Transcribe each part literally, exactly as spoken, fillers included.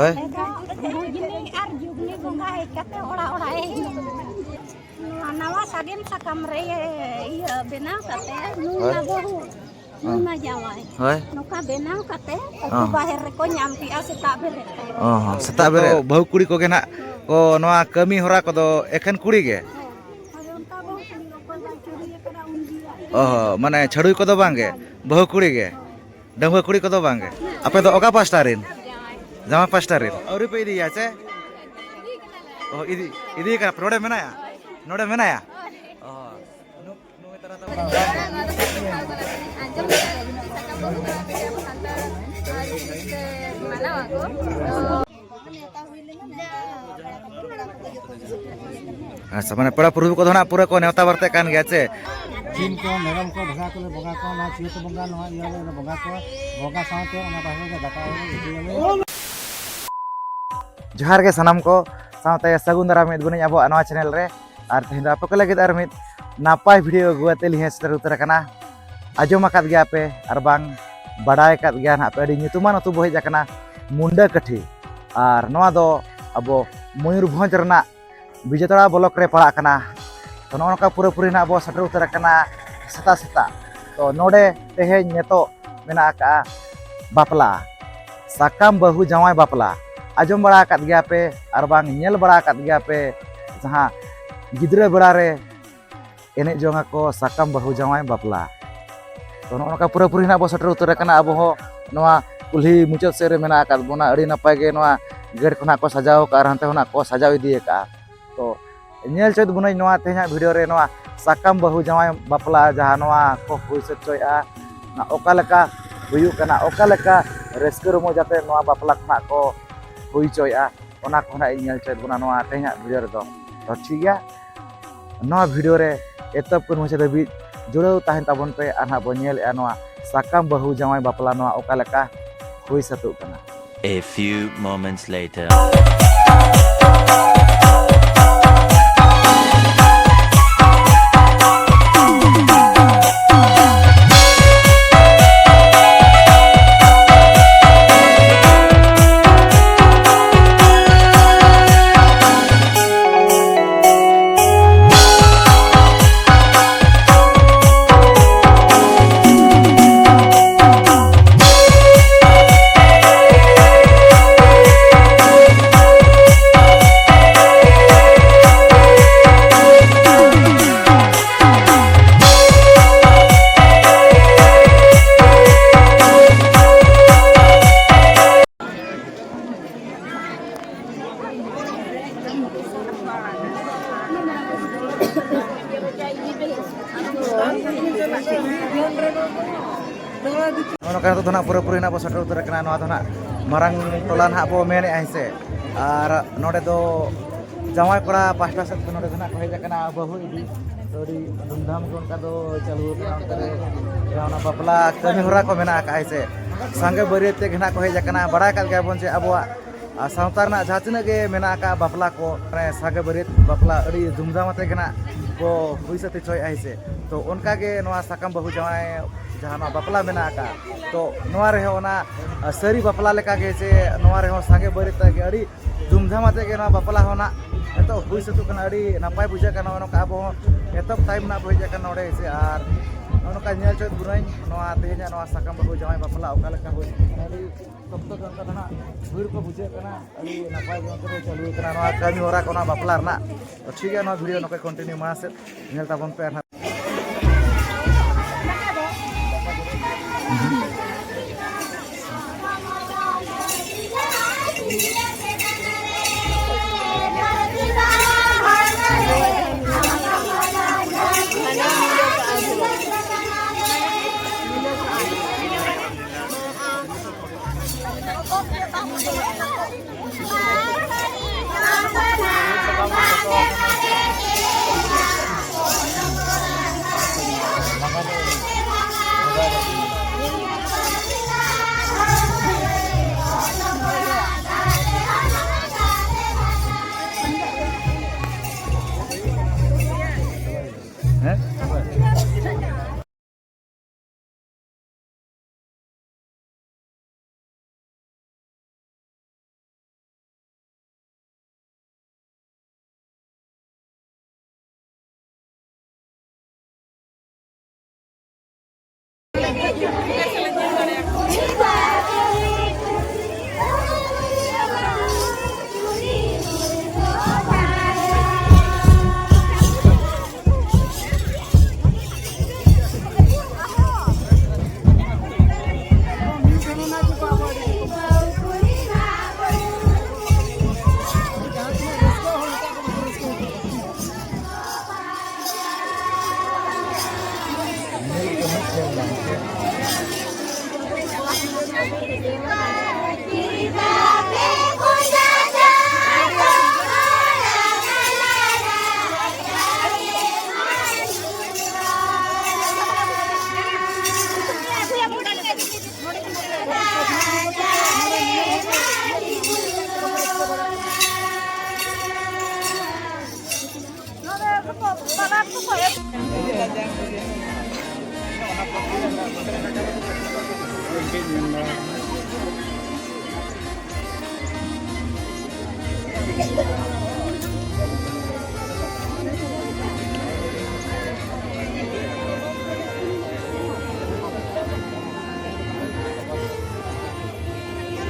ᱦᱳᱭ᱾ ᱮᱱᱠᱷᱟᱱ ᱵᱷᱩᱡᱽᱱᱤ ᱟᱨ ᱡᱩᱜᱽᱱᱤ ᱵᱚᱸᱜᱟ ᱦᱮᱡ ᱠᱟᱛᱮ ᱚᱲᱟᱜ ᱚᱲᱟᱜ ᱮ ᱦᱤᱡᱩᱜᱼᱟ᱾ ᱱᱚᱣᱟ ᱱᱟᱣᱟ ᱥᱟᱜᱮᱱ ᱥᱟᱠᱟᱢ ᱨᱮ ᱤᱭᱟᱹ ᱵᱮᱱᱟᱣ ᱠᱟᱛᱮ ᱱᱩᱱᱟ ᱦᱳᱭ᱾ ᱵᱟᱹᱦᱩ, ᱦᱚᱸ᱾ ᱱᱩᱱᱟ ᱡᱟᱶᱟᱭ᱾ ᱦᱳᱭ᱾ ᱱᱚᱝᱠᱟ ᱵᱮᱱᱟᱣ ᱠᱟᱛᱮ ᱟᱹᱛᱩ ᱦᱚᱸ᱾ ᱵᱟᱦᱮᱨ ᱨᱮᱠᱚ ᱧᱟᱢ ᱠᱮᱜᱼᱟ ᱥᱮᱛᱟᱜ ᱵᱮᱨᱮᱫ ᱛᱮ᱾ ᱚ ᱦᱚᱸ, ᱥᱮᱛᱟᱜ ᱵᱮᱨᱮᱫ᱾ ᱵᱟᱹᱦᱩ ᱠᱩᱲᱤ ᱠᱚᱜᱮ ᱱᱟᱜ ᱠᱚ ᱱᱚᱣᱟ ᱠᱟᱹᱢᱤ ᱦᱚᱨᱟ ᱠᱚᱫᱚ ᱮᱠᱷᱮᱱ ᱠᱩᱲᱤ ᱜᱮ? ᱦᱳᱭ, ᱚᱱᱠᱟ ᱵᱟᱹᱦᱩ ᱠᱩᱲᱤ ᱚᱠᱚᱭ ᱵᱟᱭ ᱪᱷᱟᱹᱰᱣᱤ ᱟᱠᱟᱱᱟ ᱩᱱᱤ ᱜᱮ᱾ ᱚ ᱦᱚᱸ, ᱢᱟᱱᱮ ᱪᱷᱟᱹᱰᱣᱤ ᱠᱚᱫᱚ ᱵᱟᱝ ᱜᱮ? ᱵᱟᱹᱦᱩ ᱠᱩᱲᱤ ᱜᱮ? ᱰᱟᱺᱜᱩᱣᱟᱹ ᱠᱩᱲᱤ ᱠᱚᱫᱚ ᱵᱟᱝ ᱜᱮ? ᱟᱯᱮ ᱫᱚ ᱚᱠᱟ ᱯᱟᱥᱴᱟ ᱨᱮᱱ? ᱡᱟᱶᱟᱭ ᱯᱟᱥᱴᱟ ᱨᱮᱱ᱾ ᱟᱹᱣᱨᱤ ᱯᱮ ᱤᱫᱤᱭᱟ ᱪᱮ? ᱚ, ᱤᱫᱤ, ᱤᱫᱤ ᱠᱟᱱᱟ ᱯᱮ? ᱱᱚᱰᱮ ᱢᱮᱱᱟᱭᱟ? ᱱᱚᱰᱮ ᱢᱮᱱᱟᱭᱟ? ᱚ, ᱱᱩ-, ᱱᱩᱭ ᱛᱟᱨᱟ ᱛᱟᱨᱟ᱾ ᱟᱸᱡᱚᱢ ᱠᱟᱛᱮ ᱟᱹᱰᱤ ᱥᱟᱠᱟᱢ ᱵᱟᱹᱦᱩ ᱠᱟᱱᱟ ᱯᱮ, ᱟᱵᱚ ᱥᱟᱱᱛᱟᱲ ᱟᱹᱨᱤᱪᱟᱹᱞᱤ ᱛᱮ ᱢᱟᱱᱟᱣ ᱟᱠᱚ᱾ ᱟᱪᱪᱷᱟ, ᱢᱟᱱᱮ ᱯᱮᱲᱟ ᱯᱨᱚᱵᱷᱩ ᱠᱚᱫᱚ ᱱᱟᱜ ᱯᱩᱨᱟᱹ ᱠᱚ ᱱᱮᱣᱛᱟ ᱵᱟᱨᱛᱮ ᱠᱟᱱ ᱜᱮᱭᱟ ᱪᱮ? ᱥᱤᱢ ᱠᱚ, ᱢᱮᱨᱚᱢ ᱠᱚ, ᱵᱷᱮᱲᱟ ᱠᱚᱞᱮ ᱵᱚᱸᱜᱟ ᱠᱚᱣᱟ, ᱱᱚᱣᱟ ᱪᱤᱭᱟᱹᱛ ᱵᱚᱸᱜᱟ, ᱱᱚᱣᱟ ᱤᱭᱟᱹ ᱞᱮ ᱵᱚᱸᱜᱟ ᱠᱚᱣᱟ, ᱵᱚᱸᱜᱟ ᱥᱟᱶᱛᱮ ᱚᱱᱟ ᱵᱟᱦᱨᱮ ᱨᱮ ᱫᱟᱠᱟ ᱞᱮ ᱩᱛᱩᱭᱟᱞᱮ᱾ ᱡᱚᱦᱟᱨ ᱜᱮ ᱥᱟᱱᱟᱢ ᱠᱚ, ᱥᱟᱶᱛᱮ ᱥᱟᱹᱜᱩᱱ ᱫᱟᱨᱟᱢ ᱢᱤᱫ ᱵᱚᱱᱤᱧ ᱟᱵᱚᱣᱟᱜ ᱱᱚᱣᱟ ᱪᱮᱱᱮᱞ ᱨᱮ᱾ ᱟᱨ ᱛᱮᱦᱮᱧ ᱫᱚ ᱟᱯᱮ ᱠᱚ ᱞᱟᱹᱜᱤᱫ ᱟᱨ ᱢᱤᱫ ᱱᱟᱯᱟᱭ ᱵᱷᱤᱰᱤᱭᱳ ᱟᱹᱜᱩ ᱠᱟᱛᱮ ᱞᱤᱧ ᱦᱮᱡ ᱥᱮᱴᱮᱨ ᱩᱛᱟᱹᱨ ᱟᱠᱟᱱᱟ᱾ ᱟᱸᱡᱚᱢ ᱟᱠᱟᱫ ᱜᱮᱭᱟ ᱯᱮ ᱟᱨ ᱵᱟᱝ ᱵᱟᱰᱟᱭ ᱟᱠᱟᱫ ᱜᱮᱭᱟ ᱱᱟᱦᱟᱜ ᱯᱮ, ᱟᱹᱰᱤ ᱧᱩᱛᱩᱢᱟᱱ ᱟᱹᱛᱩ ᱵᱚ ᱦᱮᱡ ᱟᱠᱟᱱᱟ, ᱢᱩᱱᱰᱟᱹ ᱠᱟᱹᱴᱷᱤ᱾ ᱟᱨ ᱱᱚᱣᱟ ᱫᱚ ᱟᱵᱚ ᱢᱚᱭᱩᱨᱵᱷᱚᱸᱡᱽ ᱨᱮᱱᱟᱜ ᱵᱤᱡᱮᱛᱟᱲᱟ ᱵᱞᱚᱠ ᱨᱮ ᱯᱟᱲᱟᱜ ᱠᱟᱱᱟ᱾ ᱛᱚ, ᱱᱚᱜᱼᱚ ᱱᱚᱝᱠᱟ ᱯᱩᱨᱟᱹᱯᱩᱨᱤ ᱱᱟᱦᱟᱜ ᱵᱚ ᱥᱮᱴᱮᱨ ᱩᱛᱟᱹᱨ ᱟᱠᱟᱱᱟ ᱥᱮᱛᱟᱜ ᱥᱮᱛᱟᱜ᱾ ᱛᱚ, ᱱᱚᱰᱮ ᱛᱮᱦᱮᱧ ᱱᱤᱛᱚᱜ ᱢᱮᱱᱟᱜ ᱟᱠᱟᱫᱼᱟ ᱵᱟᱯᱞᱟ, ᱥᱟᱠᱟᱢ ᱵᱟᱹᱦᱩ ᱡᱟᱶᱟᱭ ᱵᱟᱯᱞᱟ᱾ ᱟᱸᱡᱚᱢ ᱵᱟᱲᱟ ᱟᱠᱟᱫ ᱜᱮᱭᱟ ᱯᱮ ᱟᱨ ᱵᱟᱝ ᱧᱮᱞ ᱵᱟᱲᱟ ᱟᱠᱟᱫ ᱜᱮᱭᱟ ᱯᱮ, ᱡᱟᱦᱟᱸ ᱜᱤᱫᱽᱨᱟᱹ ᱵᱮᱲᱟ ᱨᱮ ᱮᱱᱮᱡ ᱡᱚᱝ ᱟᱠᱚ ᱥᱟᱠᱟᱢ ᱵᱟᱹᱦᱩ ᱡᱟᱶᱟᱭ ᱵᱟᱯᱞᱟ᱾ ᱛᱚ, ᱱᱚᱜᱼᱚ ᱱᱚᱝᱠᱟ ᱯᱩᱨᱟᱹᱯᱩᱨᱤ ᱱᱟᱜ ᱵᱚ ᱥᱮᱴᱮᱨ ᱩᱛᱟᱹᱨ ᱟᱠᱟᱱᱟ᱾ ᱟᱵᱚ ᱦᱚᱸ ᱱᱚᱣᱟ ᱠᱩᱞᱦᱤ ᱢᱩᱪᱟᱹᱫ ᱥᱮᱫ ᱨᱮ ᱢᱮᱱᱟᱜ ᱟᱠᱟᱫ ᱵᱚᱱᱟ᱾ ᱟᱹᱰᱤ ᱱᱟᱯᱟᱭ ᱜᱮ ᱱᱚᱣᱟ ᱜᱮᱴ ᱠᱷᱚᱱᱟᱜ ᱠᱚ ᱥᱟᱡᱟᱣ ᱟᱠᱟᱫᱼᱟ ᱟᱨ ᱦᱟᱱᱛᱮ ᱠᱷᱚᱱᱟᱜ ᱠᱚ ᱥᱟᱡᱟᱣ ᱤᱫᱤ ᱟᱠᱟᱫᱼᱟ᱾ ᱛᱚ, ᱧᱮᱞ ᱪᱮᱫ ᱵᱚᱱᱟᱹᱧ ᱱᱚᱣᱟ ᱛᱮᱦᱮᱧᱟᱜ ᱵᱷᱤᱰᱤᱭᱳ ᱨᱮ, ᱱᱚᱣᱟ ᱥᱟᱠᱟᱢ ᱵᱟᱹᱦᱩ ᱡᱟᱶᱟᱭ ᱵᱟᱯᱞᱟ ᱡᱟᱦᱟᱸ ᱱᱚᱣᱟ ᱠᱚ ᱦᱩᱭ ᱥᱟᱹᱛ ᱦᱚᱪᱚᱭᱮᱫᱼᱟ, ᱚᱱᱟ ᱚᱠᱟ ᱞᱮᱠᱟ ᱦᱩᱭᱩᱜ ᱠᱟᱱᱟ, ᱚᱠᱟ ᱞᱮᱠᱟ ᱨᱟᱹᱥᱠᱟᱹ ᱨᱚᱢᱚᱡᱽ ᱟᱛᱮ ᱱᱚᱣᱟ ᱵᱟᱯᱞᱟ ᱠᱷᱚᱱᱟᱜ ᱠᱚ ᱦᱩᱭ ᱦᱚᱪᱚᱭᱮᱫᱼᱟ, ᱚᱱᱟ ᱠᱚ ᱱᱟᱜ ᱤᱧ ᱧᱮᱞ ᱦᱚᱪᱚᱭᱮᱫ ᱵᱚᱱᱟ ᱱᱚᱣᱟ ᱛᱮᱦᱮᱧᱟᱜ ᱵᱷᱤᱰᱤᱭᱳ ᱨᱮᱫᱚ᱾ ᱛᱚ, ᱴᱷᱤᱠ ᱜᱮᱭᱟ, ᱱᱚᱣᱟ ᱵᱷᱤᱰᱤᱭᱳ ᱨᱮ ᱮᱛᱚᱦᱚᱵ ᱠᱷᱚᱱ ᱢᱩᱪᱟᱹᱫ ᱫᱷᱟᱹᱵᱤᱡ ᱡᱩᱲᱟᱹᱣ ᱛᱟᱦᱮᱱ ᱛᱟᱵᱚᱱ ᱯᱮ, ᱟᱨ ᱱᱟᱦᱟᱜ ᱵᱚᱱ ᱧᱮᱞᱮᱫᱼᱟ ᱱᱚᱣᱟ ᱥᱟᱠᱟᱢ ᱵᱟᱹᱦᱩ ᱡᱟᱶᱟᱭ ᱵᱟᱯᱞᱟ ᱱᱚᱣᱟ ᱚᱠᱟ ᱞᱮᱠᱟ ᱦᱩᱭ ᱥᱟᱹᱛᱚᱜ ᱠᱟᱱᱟ᱾ A few moments later. ᱱᱚᱜᱼᱚ ᱱᱚᱝᱠᱟ ᱱᱤᱛᱚᱜ ᱫᱚ ᱱᱟᱜ ᱯᱩᱨᱟᱹᱯᱩᱨᱤ ᱱᱟᱜ ᱵᱚ ᱥᱮᱴᱮᱨ ᱩᱛᱟᱹᱨ ᱟᱠᱟᱱᱟ᱾ ᱱᱚᱣᱟ ᱫᱚ ᱱᱟᱜ ᱢᱟᱨᱟᱝ ᱴᱚᱞᱟ ᱱᱟᱜ ᱵᱚ ᱢᱮᱱᱮᱫᱼᱟ, ᱦᱮᱸ ᱥᱮ᱾ ᱟᱨ ᱱᱚᱰᱮ ᱫᱚ ᱡᱟᱶᱟᱭ ᱠᱚᱲᱟ ᱯᱟᱦᱴᱟ ᱥᱮᱫ ᱠᱷᱚᱱ ᱱᱚᱰᱮ ᱫᱚ ᱱᱟᱜ ᱠᱚ ᱦᱮᱡ ᱟᱠᱟᱱᱟ ᱵᱟᱹᱦᱩ ᱤᱫᱤ᱾ ᱛᱚ ᱟᱹᱰᱤ ᱫᱷᱩᱢᱫᱷᱟᱢ ᱜᱮ ᱚᱱᱠᱟ ᱫᱚ ᱪᱟᱹᱞᱩ ᱟᱠᱟᱱᱟ᱾ ᱚᱱᱛᱮ ᱨᱮ ᱡᱟᱦᱟᱸ ᱚᱱᱟ ᱵᱟᱯᱞᱟ ᱠᱟᱹᱢᱤ ᱦᱚᱨᱟ ᱠᱚ ᱢᱮᱱᱟᱜ ᱟᱠᱟᱫᱼᱟ, ᱦᱮᱸ ᱥᱮ᱾ ᱥᱟᱸᱜᱮ ᱵᱟᱹᱨᱭᱟᱹᱛ ᱛᱮᱜᱮ ᱱᱟᱜ ᱠᱚ ᱦᱮᱡ ᱟᱠᱟᱱᱟ᱾ ᱵᱟᱲᱟᱭ ᱠᱟᱜ ᱜᱮᱭᱟᱵᱚᱱ ᱡᱮ ᱟᱵᱚᱣᱟᱜ ᱟᱨ ᱥᱟᱶᱛᱟ ᱨᱮᱱᱟᱜ ᱡᱟᱦᱟᱸ ᱛᱤᱱᱟᱹᱜ ᱜᱮ ᱢᱮᱱᱟᱜ ᱟᱠᱟᱫ ᱵᱟᱯᱞᱟ ᱠᱚ, ᱢᱟᱱᱮ ᱥᱟᱸᱜᱮ ᱵᱟᱹᱨᱭᱟᱹᱛ ᱵᱟᱯᱞᱟ ᱟᱹᱰᱤ ᱫᱷᱩᱢᱫᱷᱟᱢ ᱟᱛᱮ ᱜᱮ ᱱᱟᱜ ᱠᱚ ᱦᱩᱭ ᱥᱟᱹᱛ ᱦᱚᱪᱚᱭᱮᱫᱼᱟ, ᱦᱮᱸ ᱥᱮ᱾ ᱛᱚ ᱚᱱᱠᱟ ᱜᱮ ᱱᱚᱣᱟ ᱥᱟᱠᱟᱢ ᱵᱟᱹᱦᱩ ᱡᱟᱶᱟᱭ ᱡᱟᱦᱟᱸ ᱱᱚᱣᱟ ᱵᱟᱯᱞᱟ ᱢᱮᱱᱟᱜ ᱟᱠᱟᱫ, ᱛᱚ ᱱᱚᱣᱟ ᱨᱮᱦᱚᱸ ᱚᱱᱟ ᱥᱟᱹᱨᱤ ᱵᱟᱯᱞᱟ ᱞᱮᱠᱟ ᱜᱮ ᱥᱮ ᱱᱚᱣᱟ ᱨᱮᱦᱚᱸ ᱥᱟᱸᱜᱮ ᱵᱟᱹᱨᱭᱟᱹᱛ ᱟᱛᱮ ᱜᱮ ᱟᱹᱰᱤ ᱫᱷᱩᱢᱫᱷᱟᱢ ᱟᱛᱮ ᱜᱮ ᱱᱚᱣᱟ ᱵᱟᱯᱞᱟ ᱦᱚᱸ ᱱᱟᱜ ᱱᱤᱛᱚᱜ ᱦᱩᱭ ᱥᱟᱹᱛᱚᱜ ᱠᱟᱱᱟ᱾ ᱟᱹᱰᱤ ᱱᱟᱯᱟᱭ ᱵᱩᱡᱷᱟᱹᱜ ᱠᱟᱱᱟ᱾ ᱱᱚᱜᱼᱚ ᱱᱚᱝᱠᱟ ᱟᱵᱚ ᱦᱚᱸ ᱮᱛᱚᱦᱚᱵ ᱴᱟᱭᱤᱢ ᱨᱮᱱᱟᱜ ᱵᱚ ᱦᱮᱡ ᱟᱠᱟᱱᱟ ᱱᱚᱰᱮ, ᱦᱮᱸ ᱥᱮ᱾ ᱟᱨ ᱱᱚᱜᱼᱚ ᱱᱚᱝᱠᱟ ᱧᱮᱞ ᱪᱚ ᱵᱩᱨᱟᱹᱧ ᱱᱚᱣᱟ ᱛᱮᱦᱮᱧᱟᱜ ᱱᱚᱣᱟ ᱥᱟᱠᱟᱢ ᱵᱟᱹᱦᱩ ᱡᱟᱶᱟᱭ ᱵᱟᱯᱞᱟ ᱚᱠᱟ ᱞᱮᱠᱟ ᱦᱩᱭ ᱠᱟᱱᱟ᱾ ᱟᱹᱰᱤ ᱥᱚᱠᱛᱚ ᱜᱮ ᱚᱱᱠᱟ ᱫᱚ ᱱᱟᱜ ᱵᱷᱤᱲ ᱠᱚ ᱵᱩᱡᱷᱟᱹᱜ ᱠᱟᱱᱟ᱾ ᱟᱹᱰᱤ ᱱᱟᱯᱟᱭ ᱜᱮ ᱚᱱᱛᱮ ᱨᱮ ᱪᱟᱹᱞᱩ ᱟᱠᱟᱱᱟ ᱱᱚᱣᱟ ᱠᱟᱹᱢᱤ ᱦᱚᱨᱟ ᱠᱚ, ᱚᱱᱟ ᱵᱟᱯᱞᱟ ᱨᱮᱱᱟᱜ᱾ ᱛᱚ ᱴᱷᱤᱠ ᱜᱮᱭᱟ, ᱱᱚᱣᱟ ᱵᱷᱤᱰᱤᱭᱳ ᱱᱚᱝᱠᱟ ᱠᱚᱱᱴᱤᱱᱤᱭᱩ ᱢᱟᱲᱟᱝ ᱥᱮᱫ ᱧᱮᱞ ᱛᱟᱵᱚᱱ ᱯᱮ ᱟᱨ ᱦᱟᱸᱜ᱾